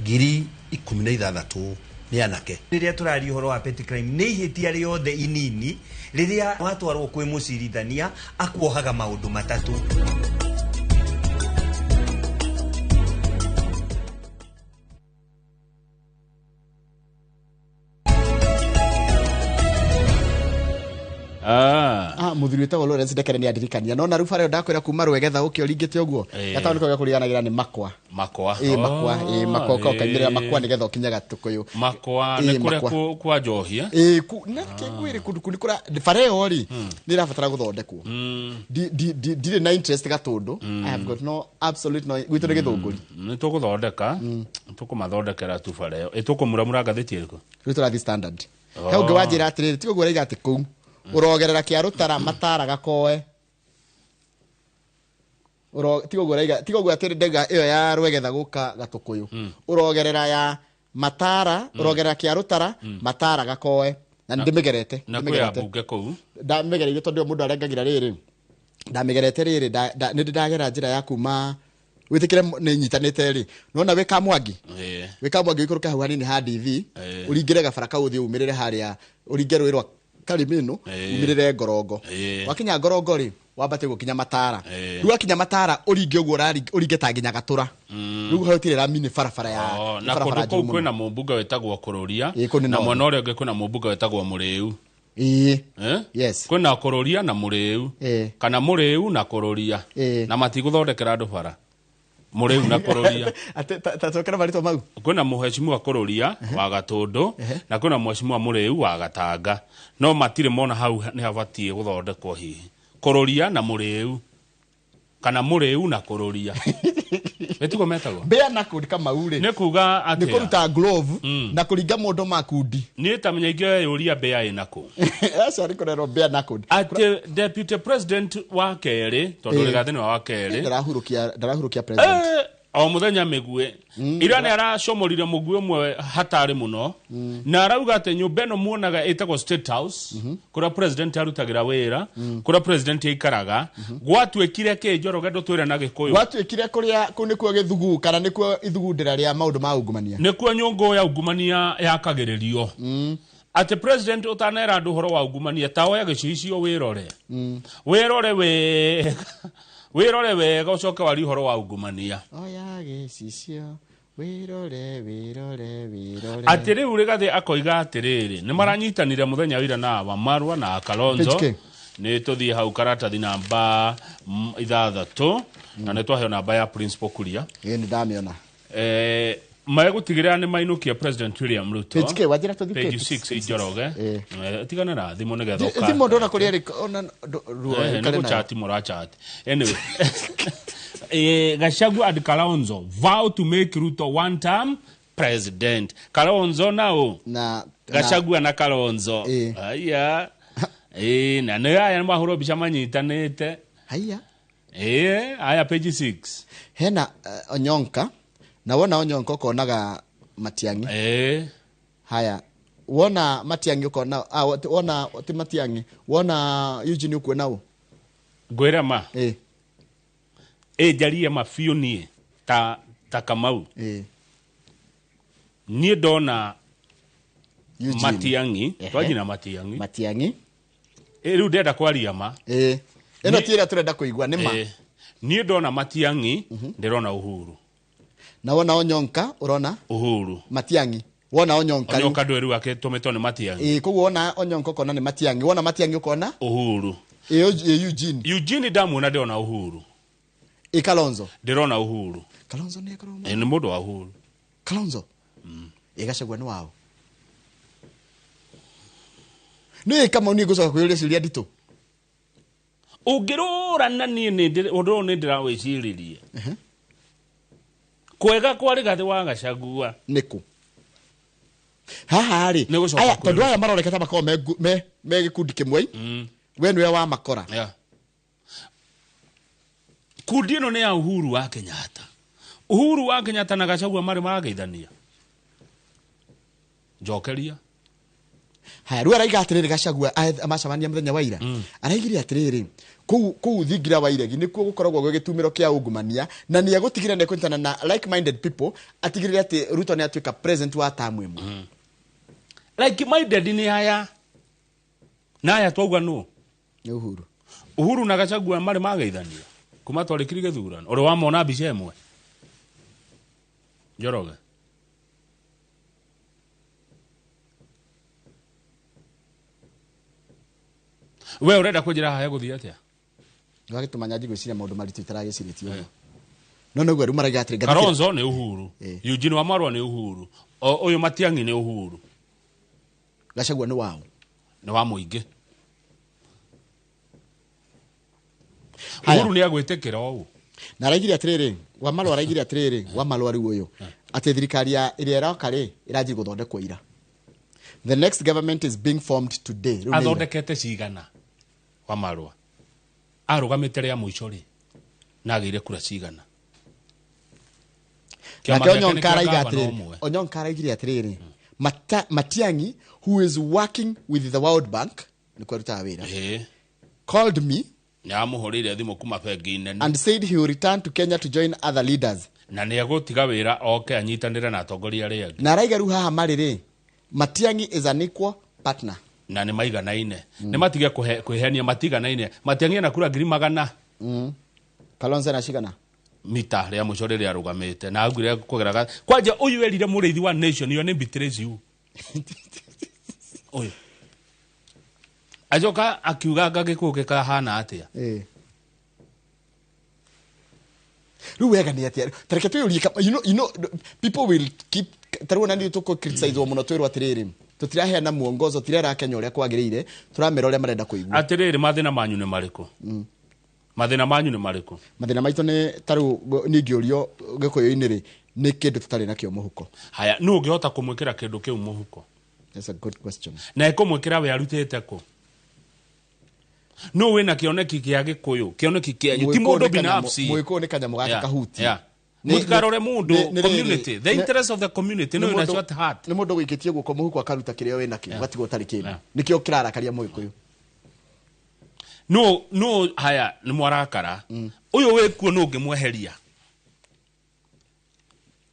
16,000 nĩ anake. Rĩrĩa tũraria ũhoro wa petty crime, nĩ ihĩtia rĩothe inini rĩrĩa watwarwo kwĩ mũcirithania akuohaga maũndũ matatũ. Muthuri wĩtagwo Lawrence Ndekere nĩ andirikania no na rĩu bara ĩyo ndakwĩra kuma Rwegetha ũkĩ ũringĩte ũguo gataũni kau gakũriganagĩra nĩ Makwa. Makwa. Ĩ Makwa, ĩ Makwa ũkaumĩrĩra Makwa nĩgetha ũkinye Gatũkũyũ. Makwa nĩ kũrĩa kwa njohia. Ĩ na kĩngwĩrĩ kũndũ kũu nĩ kũra bara ĩyo rĩ nĩ ĩrabatara gũthondekwo. Ndirĩ na interest Gatũndũ. I have got no absolute no gwitũ nĩ Gĩthũngũri. Nĩ tũgũthondeka, tũkũmathondekera tu bara ĩyo. Ĩ tũkũmuramura ngathĩti ĩrĩkũ? Rĩu tũrathiĩ Standard. He ũngĩ wanjĩra atĩrĩrĩ, tiga ũguo ũraiga atĩ kũu ũrogerera kĩa Rũtara Matara Gakoe. Tiga ũguo ũraiga, tiga ũguo atĩrĩ ndauga ĩyo ya Rwegetha gũka Gatũkũyũ. Ũrogerera ya Matara, ũrogerera kĩa Rũtara Matara Gakoe. Na nĩ ndĩmĩgerete. Na kwĩ ambunge kũu. Ndamĩgereire tondũ mũndũ arengagĩra rĩrĩ. Ndamĩgerete rĩrĩ, nĩ ndĩ ndagera njĩra ya kuma wĩtĩkĩre nĩ nyitanĩte rĩ. Nĩwona wĩ Kamwangi? Wĩ Kamwangi ũikũrũke hau hanini ha DV, ũringĩre gabara kau ũthiĩ umĩrĩre harĩa, ũringe rũĩ rwa Karimino, umĩrĩre Ngorongo. Wakinya Ngorongo rĩ, Wambate ũguo nginya Matara. Rĩu akinya Matara ũringe ũguo ũringe ta nginya Gatũra. Rĩu hau tirĩ rami, nĩ barabara ya Oh, nĩ na barabara kũndũ kũu njũru mũno. Kwĩna mũmbunge wĩtagwo Kũrũria. Ĩĩ, kũu nĩ Na north. mwena ũrĩa ũngĩ kwĩna mũmbunge wĩtagwo Mũrĩu. Ĩĩ. Eh? Yes. Kwĩna Kũrũria na Mũrĩu. Kana Mũrĩu na Kũrũria. Na matigũthondekera andũ bara, Mũrĩu na Kũrũria. Atĩ ta cokera marĩtwa mau. Kwĩna mũhecimiwa Kũrũria wa Gatũndũ na kwĩna mũhecimiwa Mũrĩu wa Gatanga, no matirĩ mona hau nĩ habatiĩ gũthondekwo, hihi Kũrũria na Mũrĩu kana Mũrĩu na Kũrũria, ĩtiguo metagwo. Mbĩa na kũndi Kamau rĩ. Nĩ kuga nĩ atĩa? Kũruta glove na kũringa mũndũ makundi. Niĩ ta menya ingĩyũria mbĩa ĩna kũ. Aca nĩ kũrerwo mbĩa na kundi. Atĩ deputy president wa kerĩ, tondũ Rigathĩ nĩwe wa kerĩ. Ndarahurũkia president. Eh, o mũthenya mĩguĩ ira nĩ aracomorire mũguĩ ũmwe hatarĩ mũno na arauga atĩ nyũmba ĩno muonaga ĩtagwo State House, kũrĩa president arutagĩra wĩra, kũrĩa president aikaraga, gwatuĩkire kĩ, Njoroge? Ndũtwĩre na Gĩkũyũ. Gwatuĩkire kũrĩa kũu nĩkuo gĩthugu kana nĩkuo ithugundĩra rĩa maũndũ ma ungumania. Nĩkuo nyũngũ ya ungumania yakagĩrĩrio, atĩ president ũtanera andũ ũhoro wa ungumania, ta oya gĩcicio wĩrore, wĩrore wega, wĩrore wega, ũcoke warie ũhoro wa ungumania. Oya gĩcicio wĩrore, wĩrore, wĩrore. Atĩ rĩu Rĩgathĩ akoiga atĩrĩrĩ, nĩ maranyitanire mũthenya wa ira na Wamarwa na Kalonzo. Page K. Nĩ tũthiĩ hau karatathi namba 6, na nĩ twaheo namba ya principal Kuria. Ĩĩ, nĩ ndamĩona. Megũtigĩrĩra nĩ mainũkia President William Ruto. Page K, wanjĩra tũthiĩ page page 6, Njoroge. Tigana na thimũ nĩgetha thimũ ndona kũrĩa ĩrĩ ona ruo nĩ ĩkare nayo. Gũchati mũrachati. Anyway, Gachagua and Kalonzo vow to make Ruto one term president. Kalonzo nao na Gachagua na Kalonzo, aya na nĩ aya mahũrwo mbica manyitanĩte. Haiya. Aya, page 6. Hena Onyonka, na wona Onyonka ũkonaga Matiang'i. Haya, wona Matiang'i ũkona, wona ti Matiang'i, wona Eugene ũkuona ũ? Ngwĩre ma ĩ njarie ma biũ, niĩ ta Kamau, niĩ ndona Eugene. Matiang'i. Twanjina Matiang'i. Matiang'i. Rĩu ndĩrenda kwaria ma. Ĩno ti ĩrĩa tũrenda kũigua, nĩ ma. Niĩ ndona Matiang'i ndĩrona Uhuru. Na wona Onyonka ũrona? Uhuru. Matiang'i, wona Onyonka rĩu- Onyonka ndũĩ rĩu akĩtũmĩtwo nĩ Matiang'i. Ĩĩ, koguo wona Onyonka ũkona nĩ Matiang'i, wona Matiang'i ũkona Uhuru. Ĩĩ, Eugene. Eugene ndamuona ndĩrona Uhuru. Ĩ Kalonzo? Ndĩrona Uhuru. Kalonzo nĩ akorwo Nĩ mũndũ wa Uhuru. Kalonzo ĩ Gachagua nĩ wao nĩ Kamau, niĩ ngũcoka kwĩyũria ciũria nditũ. Ũngĩrũra na niĩ ũndũ ũyũ nĩ ndĩrawĩciririe kwega kwa Rigathĩ wa Gachagua. Nĩkũ haha rĩ? Nĩ gũcoka Aya kwĩrwo. tondũ aya maroneka ta makoragwo me gĩkundi kĩmwe, we nĩwe wa makora. Yeah. Kundi ĩno nĩ ya Uhuru wa Kenyatta. Uhuru wa Kenyatta na Gachagua marĩ marageithania? Njokeria. Haya, rĩu araiga atĩrĩrĩ, Gachagua macemania mũthenya wa ira, araigire atĩrĩrĩ, kũu thingira wa iregi nĩkuo gũkoragwo gwĩ gĩtumĩro kĩa ungumania, na nĩ egũtigĩrĩra nĩ ekũnyitana na like minded people atigĩrĩre atĩ Ruto nĩ atuĩka president wa tamu ĩmwe. Like minded nĩ aya na aya twauga nũ? Nĩ Uhuru. Uhuru na Gachagua marĩ mageithania kuma twarĩkiri gĩthurano? Ũrĩ wamona mbica ĩmwe, Njoroge? We ũrenda kũnjĩra haha gũthiĩ atĩa? Wagĩtũma nyanji gwĩciria maũndũ maritũ itaragĩcirĩtie ũguo, no nĩguo rĩu maraiga atĩrĩ Kalonzo nĩ Uhuru, Eugene Wamalwa nĩ Uhuru, o ũyũ Matiang'i nĩ Uhuru. Gachagua nĩ wao? Nĩ wa mũingĩ. Haya. Uhuru nĩ agwĩtĩkĩra ũũ. Na araigire atĩrĩrĩ, Wamalwa araigire atĩrĩrĩ, Wamalwa rĩu ũyũ, atĩ thirikari ya ĩrĩa ĩroka rĩ ĩranjia gũthondekwo ira, the next government is being formed today. Rĩu nĩ ira. Athondekete cigana Wamalwa? Arũgamĩte rĩa mũico rĩ na agĩire kura cigana? Kĩama Nake gĩake nĩ Onyonka kĩa araiga gavana atĩrĩrĩ, ũmwe. Onyonka araigire atĩrĩrĩ, Matiang'i, who is working with the World Bank, nĩkuo arutaga wĩra, called me Nĩ amũhũrĩire thimũ kuma bengi nene and said he will return to Kenya to join other leaders. Na nĩ egũtiga wĩra oke anyitanĩre na atongoria arĩa angĩ. Na araiga rĩu haha marĩ rĩ, Matiang'i is an equal partner. Na nĩ maiganaine. Nĩ matige kwĩhenia matiganaine. Matiang'ie na kura 100,000. Kalonzo na cigana? Mita rĩa mũico rĩrĩa arũgamĩte na augire kũgeraga kwanja ũyũ erire mũrĩithi wa nation yo nĩ betrays you. Ũyũ acoka akiuga anga gĩkũyũ gĩkahana atĩa. Rĩu wega nĩ atĩa tareke twĩyũrie, you know people will keep tarĩu ona nĩ tũkũ criticize mũno twĩrwo atĩrĩrĩ tũtiraheana muongozo tirera Kenya ũrĩa kwagĩrĩire tũramera ũrĩa marenda kũigua. Atĩrĩrĩ mathĩna manyu nĩ marĩkũ? Mathĩna manyu nĩ marĩkũ? Mathĩna maitũ nĩ tarĩu ningĩũrio gĩkũyũ-inĩ rĩ nĩ kĩndũ tũtarĩ nakĩo mũhuko. Haya, nũ ũngĩhota kũmwĩkĩra kĩndũ kĩu mũhuko? That's a good question. Na ĩkũmwĩkĩra we arutĩte kũ? Nũ wĩna kĩoneki kĩa gĩkũyũ kĩoneki kĩanyu ti mũndũ binafsi. Mũgĩkũyũ nĩ kanyamũ gake kahuti. Mũtikarore mũndũ community, the interest of the community no ina at heart. Nĩ mũndũ gũikĩtie guoko mũhuko akaruta kĩrĩa wĩnakĩo ũgatigwo ũtarĩ kĩndũ. Nĩkĩo kĩrarakaria mũgĩkũyũ. No haya nĩ mwarakara. Ũyũ wĩkuo nũ ũngĩmweheria?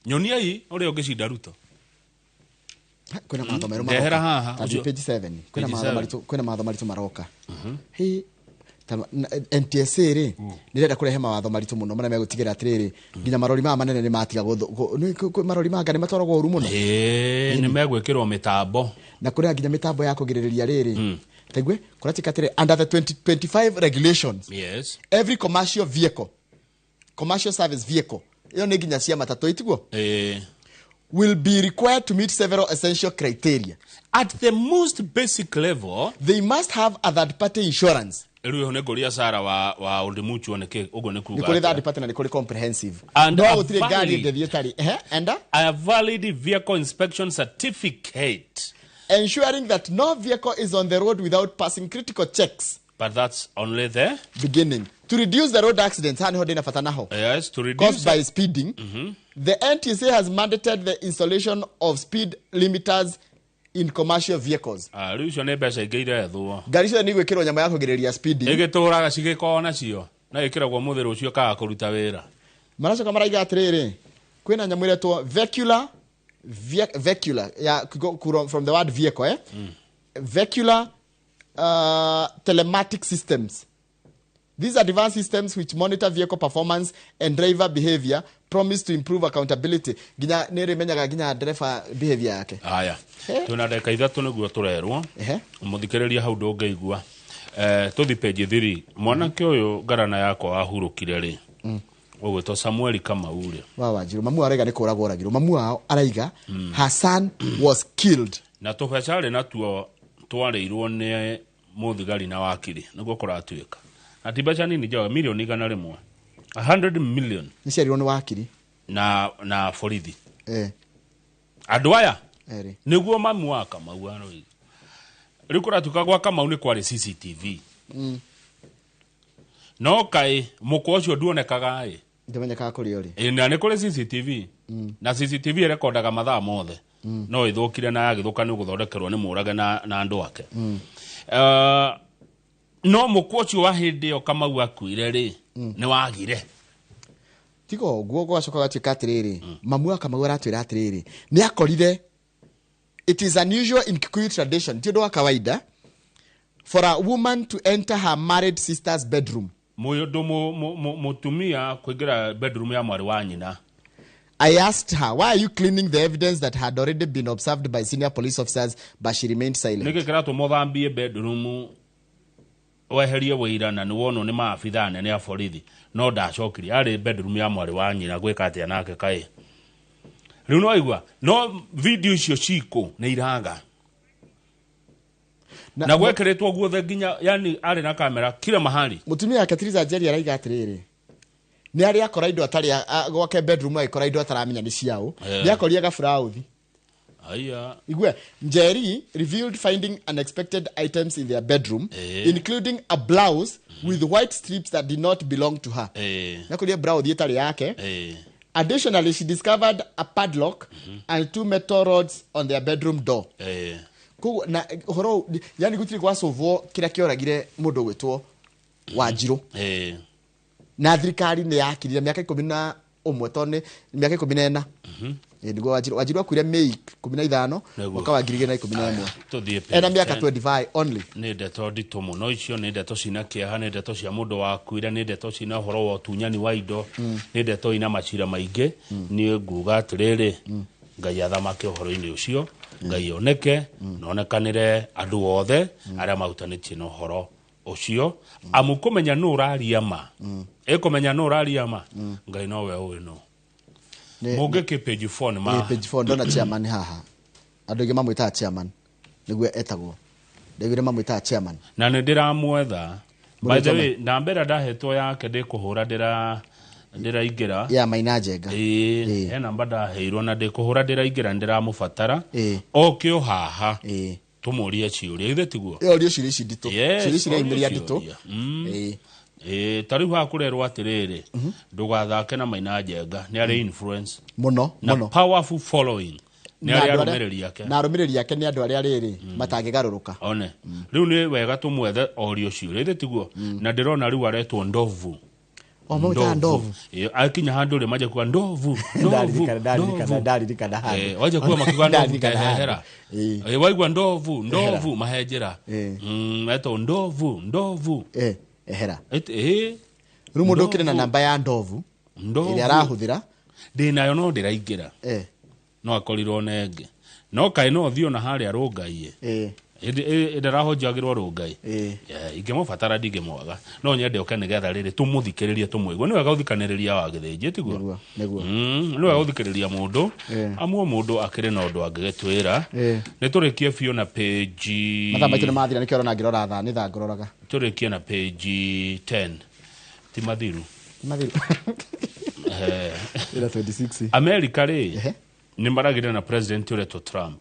Nyoniai ũrĩa ũngĩcinda Ruto. Kwĩna mawatho merũ maroka. Page 7. Kwĩna mawatho maritũ maroka. Hey, NTSA rĩ nĩrenda kũrehe mawatho maritũ mũno marĩa megũtigĩrĩra atĩrĩrĩ nginya marori maya manene nĩ matiga marori manga nĩ matwaragwo ũru mũno. Nĩ megwĩkĩrwo mĩtambo. Na kũrĩa nginya mĩtambo ya kũgirĩrĩria rĩrĩ. Taigwe kũratuĩka atĩrĩ under the 2025 regulations. Yes. Every commercial vehicle, commercial service vehicle, ĩyo nĩ nginya cia matatũ itiguo? Will be required to meet several essential criteria. At the most basic level, they must have a third party insurance. Rĩu nĩ ngũria Sara wa Old Mutual nĩkĩ ũguo nĩ kuga. Nĩ kũrĩ third party na nĩ kũrĩ comprehensive. And no gũtirĩ ngari ĩngĩthiĩ ĩtarĩ. And a valid vehicle inspection certificate ensuring that no vehicle is on the road without passing critical checks. But that's only the beginning. To reduce the road accidents, yes, to reduce caused by speeding, the NTSA has mandated the installation of speed limiters in commercial vehicles. Rĩu icio nĩ mbeca ingĩ irethwo. Ngari icio nĩ igwĩkĩrwo nyama ya kũgirĩrĩria speeding. Ĩgĩtũraga cigĩkorwo nacio na ĩkĩragwo mũthĩ rũciũ kaga kũruta wĩra. Maracoka maraiga atĩrĩrĩ kwĩna nyamũ ĩretwo vehicular ya from the word vehicle, vehicular telematic systems. These advanced systems which monitor vehicle performance and driver behavior promise to improve accountability. Ginya nĩ rĩmenyaga ginya driver behavior yake. Haya. Twĩna ndagĩka 3 nĩguo tũrerwo. Mũthikĩrĩria hau ndũngĩigua. Tũthi page 3. Mwanake ũyũ ngarana yakwa wahurũkire rĩ. Ũgwĩtwo Samuel Kamau rĩ. Wa Wanjiru mamu araiga nĩ kũragwo oragirwo. Mamu wao araiga her son was killed. Na tũbeca rĩ natuo twarĩirwo nĩ mũthigari na wakiri nĩguo kũratuĩka. Ati mbeca nini njoga milioni 100. 100 million. Nĩ ciarirwo nĩ wakiri. Na borithi. Andũ aya nĩguo mamu wa Kamau aroiga. Rĩu kũratuĩka gwa Kamau nĩ kwarĩ CCTV. No kaĩ mũkwa ũcio nduonekaga ĩ. Ndũmenyekaga kũrĩa ũrĩ. Na nĩ kũrĩ CCTV. Na CCTV ĩrekondaga mathaa mothe. No ĩthũkire na yagĩthũka nĩ ũgũthondekerwo nĩ mũrage na andũ ake. No mũkwa ũcio wa hĩndĩ ĩyo Kamau akuire rĩ nĩ wagire. Tiga ũguo gwacoka gatuĩka atĩrĩrĩ mamu wa Kamau aratwĩra atĩrĩrĩ nĩ akorire it is unusual in Kikuyu tradition ti ũndũ wa kawaida for a woman to enter her married sister's bedroom. Mũndũ mũtumia kũingĩra bedroom ya mwarĩ wa nyina. I asked her, why are you cleaning the evidence that had already been observed by senior police officers, but she remained silent. Nĩkĩ kĩratũma ũthambie bedroom weherie wĩira na nĩwonwo nĩ maabithaa nene a borithi no ndacokirie arĩ bedroom ya mwarĩ wa nyina gwĩka atĩa nake kaĩ. Rĩu no igua no video icio cikũ nĩ iraga na gwekĩrĩtwo guothe nginya yani arĩ na kamera kila mahali. Mũtumia wake Theresa Njeri araiga atĩrĩrĩ nĩ arĩ akora indo atarĩ gwake bedroom agĩkora indo ataramenya nĩ ciao. Nĩ akoria gaburauthi. Aya. Igwe, Njeri revealed finding unexpected items in their bedroom, including a blouse with white strips that did not belong to her. Nakuria blouse ĩtarĩ yake. Additionally, she discovered a padlock and 2 metal rods on their bedroom door. Koguo na ũhoro yani gũtirĩ gwacũvwo kĩrĩa kĩoragire mũndũ gwĩtwo Wanjiru. Na thirikari nĩ yakirire mĩaka 15 Ũmwe tondũ nĩ mĩaka 14. Ĩ, nĩguo Wanjiru akuire May 15 mwaka wa 2011. Tũthiĩ Ena page mĩaka 10. 25 only. Nĩ ndeto nditũ mũno icio, nĩ ndeto cina kĩeha, nĩ ndeto cia mũndũ wakuire, nĩ ndeto cina ũhoro wa ũtunyani wa indo, nĩ ndeto ina macira maingĩ. Niĩ nguga atĩrĩrĩ, Ngai athamake ũhoro-inĩ ũcio, Ngai oneke na onekanĩre andũ othe arĩa mahutanĩtie na ũhoro ũcio, amu kũmenya nũ ũraria ma, ĩkũmenya nũ ũraria ma, Ngai nowe ũĩ nũ. Mũngĩkĩ page 4 nĩ ma. Ĩ, page 4 ndona chairman haha, andũ aingĩ mamwĩtaga chairman, nĩguo etagwo, ndaiguire mamwĩtaga chairman. Na nĩ ndĩramwetha, by the Mũrĩtoma. way, namba ĩrĩa ndahetwo yake ndĩkũhũra, ndĩraingĩra. Ya Maina Njenga. Ĩĩ, he namba ndaheirwo na ndĩkũhũra, ndĩraingĩra, nĩ ndĩramũbatara oke o haha tũmũrie ciũria, ithe tiguo? Orio ciũria ici nditũ. Yes, Ciũria ici orio iraimĩria nditũ. ciũria. Ĩĩ, ta rĩu haha kũrerwo atĩrĩrĩ, ndũgathake na Maina Njenga, nĩ arĩ influence mũno na mũno powerful following, nĩ Na arĩ andũ arũmĩrĩri ake. Na arũmĩrĩri ake nĩ andũ arĩa rĩrĩ matangĩgarũrũka. One rĩu nĩ wega tũmwethe orio ciũria, ithe tiguo? Na ndĩrona rĩu aretwo Ndovu. O, mamwĩtaga Ndovu. Ĩĩ, akinya handũ rĩ manjia kuga ndovu, ndovu. Ndaririkana, ndaririkana, Ndovu. ndaririkana handũ. Eh, wanja kuga makiuga ndovu. Ndaririkana handũ. Tehehera. Eh, waigua ndovu, ndovu mahenjera. Etwo ndovu, ndovu. Eh, ehera. Ĩĩ. Rĩu mũndũ ũkĩrĩ na namba ya ndovu Ndovu. ĩrĩa arahũthĩra. Ndĩnayo no ndĩraingĩra. No akorirwo nenge no kaĩ no thiĩ ona harĩa rũngai. Ndĩrahonjagĩrwo rũngai. Ingĩmũbatara ndingĩmwaga, no nyende oke nĩgetha rĩrĩ tũmũthikĩrĩrie, tũmũigue. Nĩ wega gũthikanĩrĩria wa gĩthĩnjĩ, tiguo? Nĩguo. Nĩ wega gũthikĩrĩria mũndũ, amu o mũndũ akĩrĩ na ũndũ angĩgĩtwĩra. Nĩ tũrĩkie biũ na page Mathaa maitũ nĩ mathira, nĩkĩo ũrona ngĩrora thaa, nĩ thaa ngũroraga. Tũrĩkie na page 10, ti mathiru? Ti mathiru. Ĩna 26. Amerika rĩ, nĩ maragĩrire na president ũretwo Trump,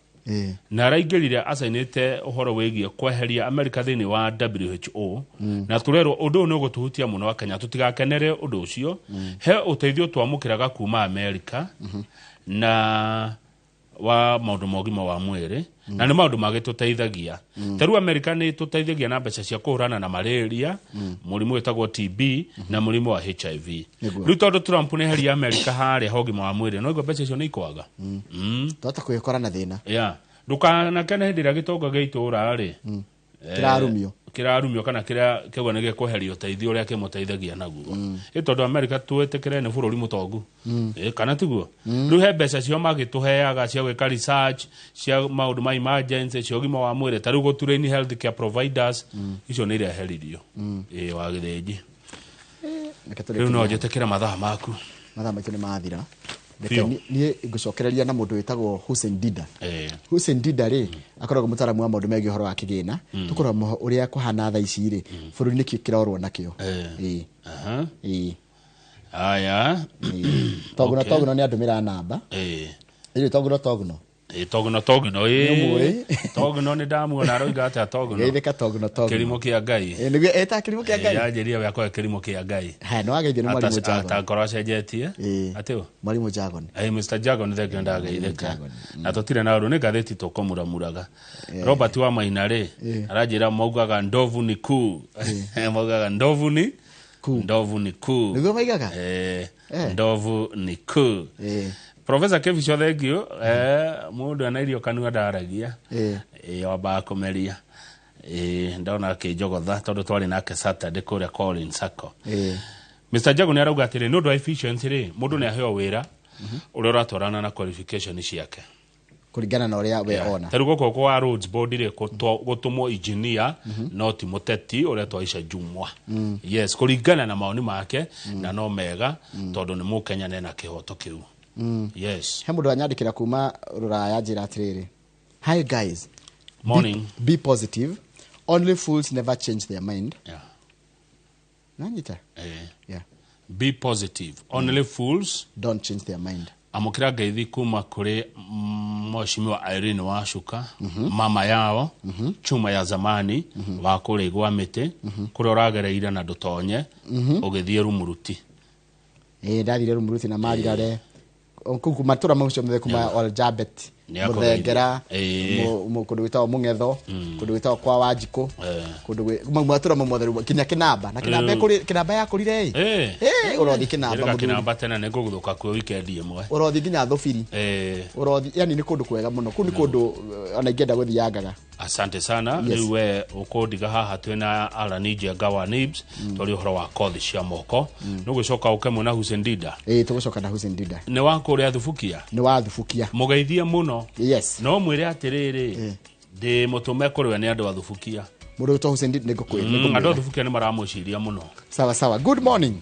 na araingĩrire acainĩte ũhoro wĩgiĩ kweheria Amerika thĩinĩ wa WHO. Na tũrerwo ũndũ ũyũ nĩ ũgũtũhutia mũno Kenya, tũtigakenere ũndũ ũcio. He ũteithio twamũkĩraga kuma Amerika na wa maũndũ ma ũgima wa mwĩrĩ, na nĩ maũndũ magĩtũteithagia. Ta rĩu Amerika nĩ ĩtũteithagia na mbeca cia kũhũrana na malaria, mũrimũ wĩtagwo TB na mũrimũ wa HIV. Rĩu tondũ Trump nĩ eheria Amerika harĩa ha ũgima wa mwĩrĩ, no igua mbeca icio nĩ ikwaga. Twahota kwĩkora na thĩna. Yeah. Ndũkanakene hĩndĩ ĩrĩa gĩtonga gĩa itũũra rĩ Kĩrarumio. Kĩrarumio kana kĩrĩa kĩauga nĩ gĩkweheria ũteithio ũrĩa kĩmũteithagia naguo. Ĩ tondũ Amerika twĩtĩkĩre nĩ bũrũri mũtongu. Ĩ, kana tiguo? Rĩu he mbeca cio magĩtũheaga cia gwĩka research, cia maũndũ ma emergency, cia ũgima wa mwĩrĩ, ta rĩu gũtrain health care providers, icio nĩ ireheririo. Ĩ wa gĩthĩnji, rĩu no njĩtĩkĩre mathaa maku. Mathaa maitũ nĩ mathira. Reke Biũ. niĩ ngũcokereria na mũndũ wĩtagwo Hussein Dida. Hussein Dida rĩ, akoragwo mũtaaramu wa maũndũ megiĩ ũhoro wa kĩgĩna. Tũkũrora ũrĩa kũhana thaa ici rĩ, bũrũri nĩkĩ kĩrorwo nakĩo. Ĩĩ. Ĩĩ. Aya. Togno. Okay. Togno nĩ andũmĩra namba. Ĩrĩ Togno, Togno. Ĩ, Togno, Togno. Nĩ ũmũĩ? Ĩ, Togno nĩ ndamuona aroiga atĩa Togno? Geithĩka Togno, Togno. Kĩrimũ kĩa Ngai. Ĩ, nĩguo ĩtaga kĩrimũ kĩa Ngai. Yanjĩria we akoe kĩrimũ kĩa Ngai. Haya, nĩ wageithio nĩ mwarimũ Jagon. Atakorwo acenjetie atĩ ũ? Mwarimũ Jagon. Ĩ, Mr Jagon, thengio, ndageithĩka na tũtirĩ na ũndũ, nĩ ngathĩti tũkũmuramuraga. Robert wa Maina rĩ, aranjĩra maugaga ndovu ni kuu, maugaga ndovu ni kuu. Nĩguo maigaga? Eh, ndovu ni kuu. Professor Kevisho, thengio. Mũndũ ena irio kanua ndaragia. Ĩ, wambaga kũmeria. Ĩ, ndona akĩnjogotha tondũ twarĩ nake Saturday kũrĩa Collins Sacco. Mr Jago nĩ arauga atĩrĩ, nĩ ũndũ wa efficiency rĩ, mũndũ nĩ aheo wĩra ũrĩa ũratwarana na qualification ciake. Kũringana na ũrĩa we ona. Ta rĩu gũkũ kwa Roads Board rĩ, gũtũmwo engineer no ti mũteti ũrĩa twaisha Jumwa. Yes, kũringana na maoni make, na no mega tondũ nĩ mũkenya na ena kĩhoto kĩu. Yes. He mũndũ anyandĩkĩra kuma rũraya, njĩra atĩrĩrĩ, "Hi guys." Morning. Be positive, only fools never change their mind." Nanyita? Yeah. Be positive, only fools don't change their mind. Amũkĩra ngeithi kuma kũrĩ mheshimiwa Irene Wacuka, mama yao chuma ya zamani wa kũrĩa igwa mĩtĩ, kũrĩa ũragereire na ndũtonye ũgĩthiĩ Rumuruti. Ĩ, ndathire Rumuruti na marirare. Kũu matũra macio mothe kuma Oljabet, Nĩ akũgeithia. Mũthengera, kũndũ gwĩtagwo Mũng'etho, kũndũ gwĩtagwo kwa Wanjikũ, kũndũ mau matũra mau mothe rĩu nginya Kĩnamba na Kĩnamba. Kĩnamba yakũrire ĩ. Ũrothiĩ Kĩnamba, Njĩrĩga mũthuri. Kĩnamba tene nĩ ngũgũthũka kuo weekend ĩmwe. Ũrothiĩ nginya Thũbiri. Ũrothiĩ, yani nĩ kũndũ kwega mũno kũu, nĩ kũndũ ona ingĩenda gũthiangaga. Asante sana. Yes. Rĩu we ũkũndiga haha twĩna Alani Njenga wa Nibs, twarĩ ũhoro wa kothi cia moko. Nĩ ũgũcoka ũke mwĩna Hussein Dida? Ĩĩ, tũgũcoka na Hussein Dida. Nĩ wa kũrĩa Thubukia? Nĩ wa Thubukia. Mũgeithie mũno. Yes. No mwĩre atĩrĩrĩ, ndĩ mũtũme kũrĩ we nĩ andũ a Thubukia. Mũndũ wĩtwo Hussein Dida, nĩngũkwĩra. Andũ a Thubukia nĩ maramwĩciria mũno. Sawa sawa, good morning.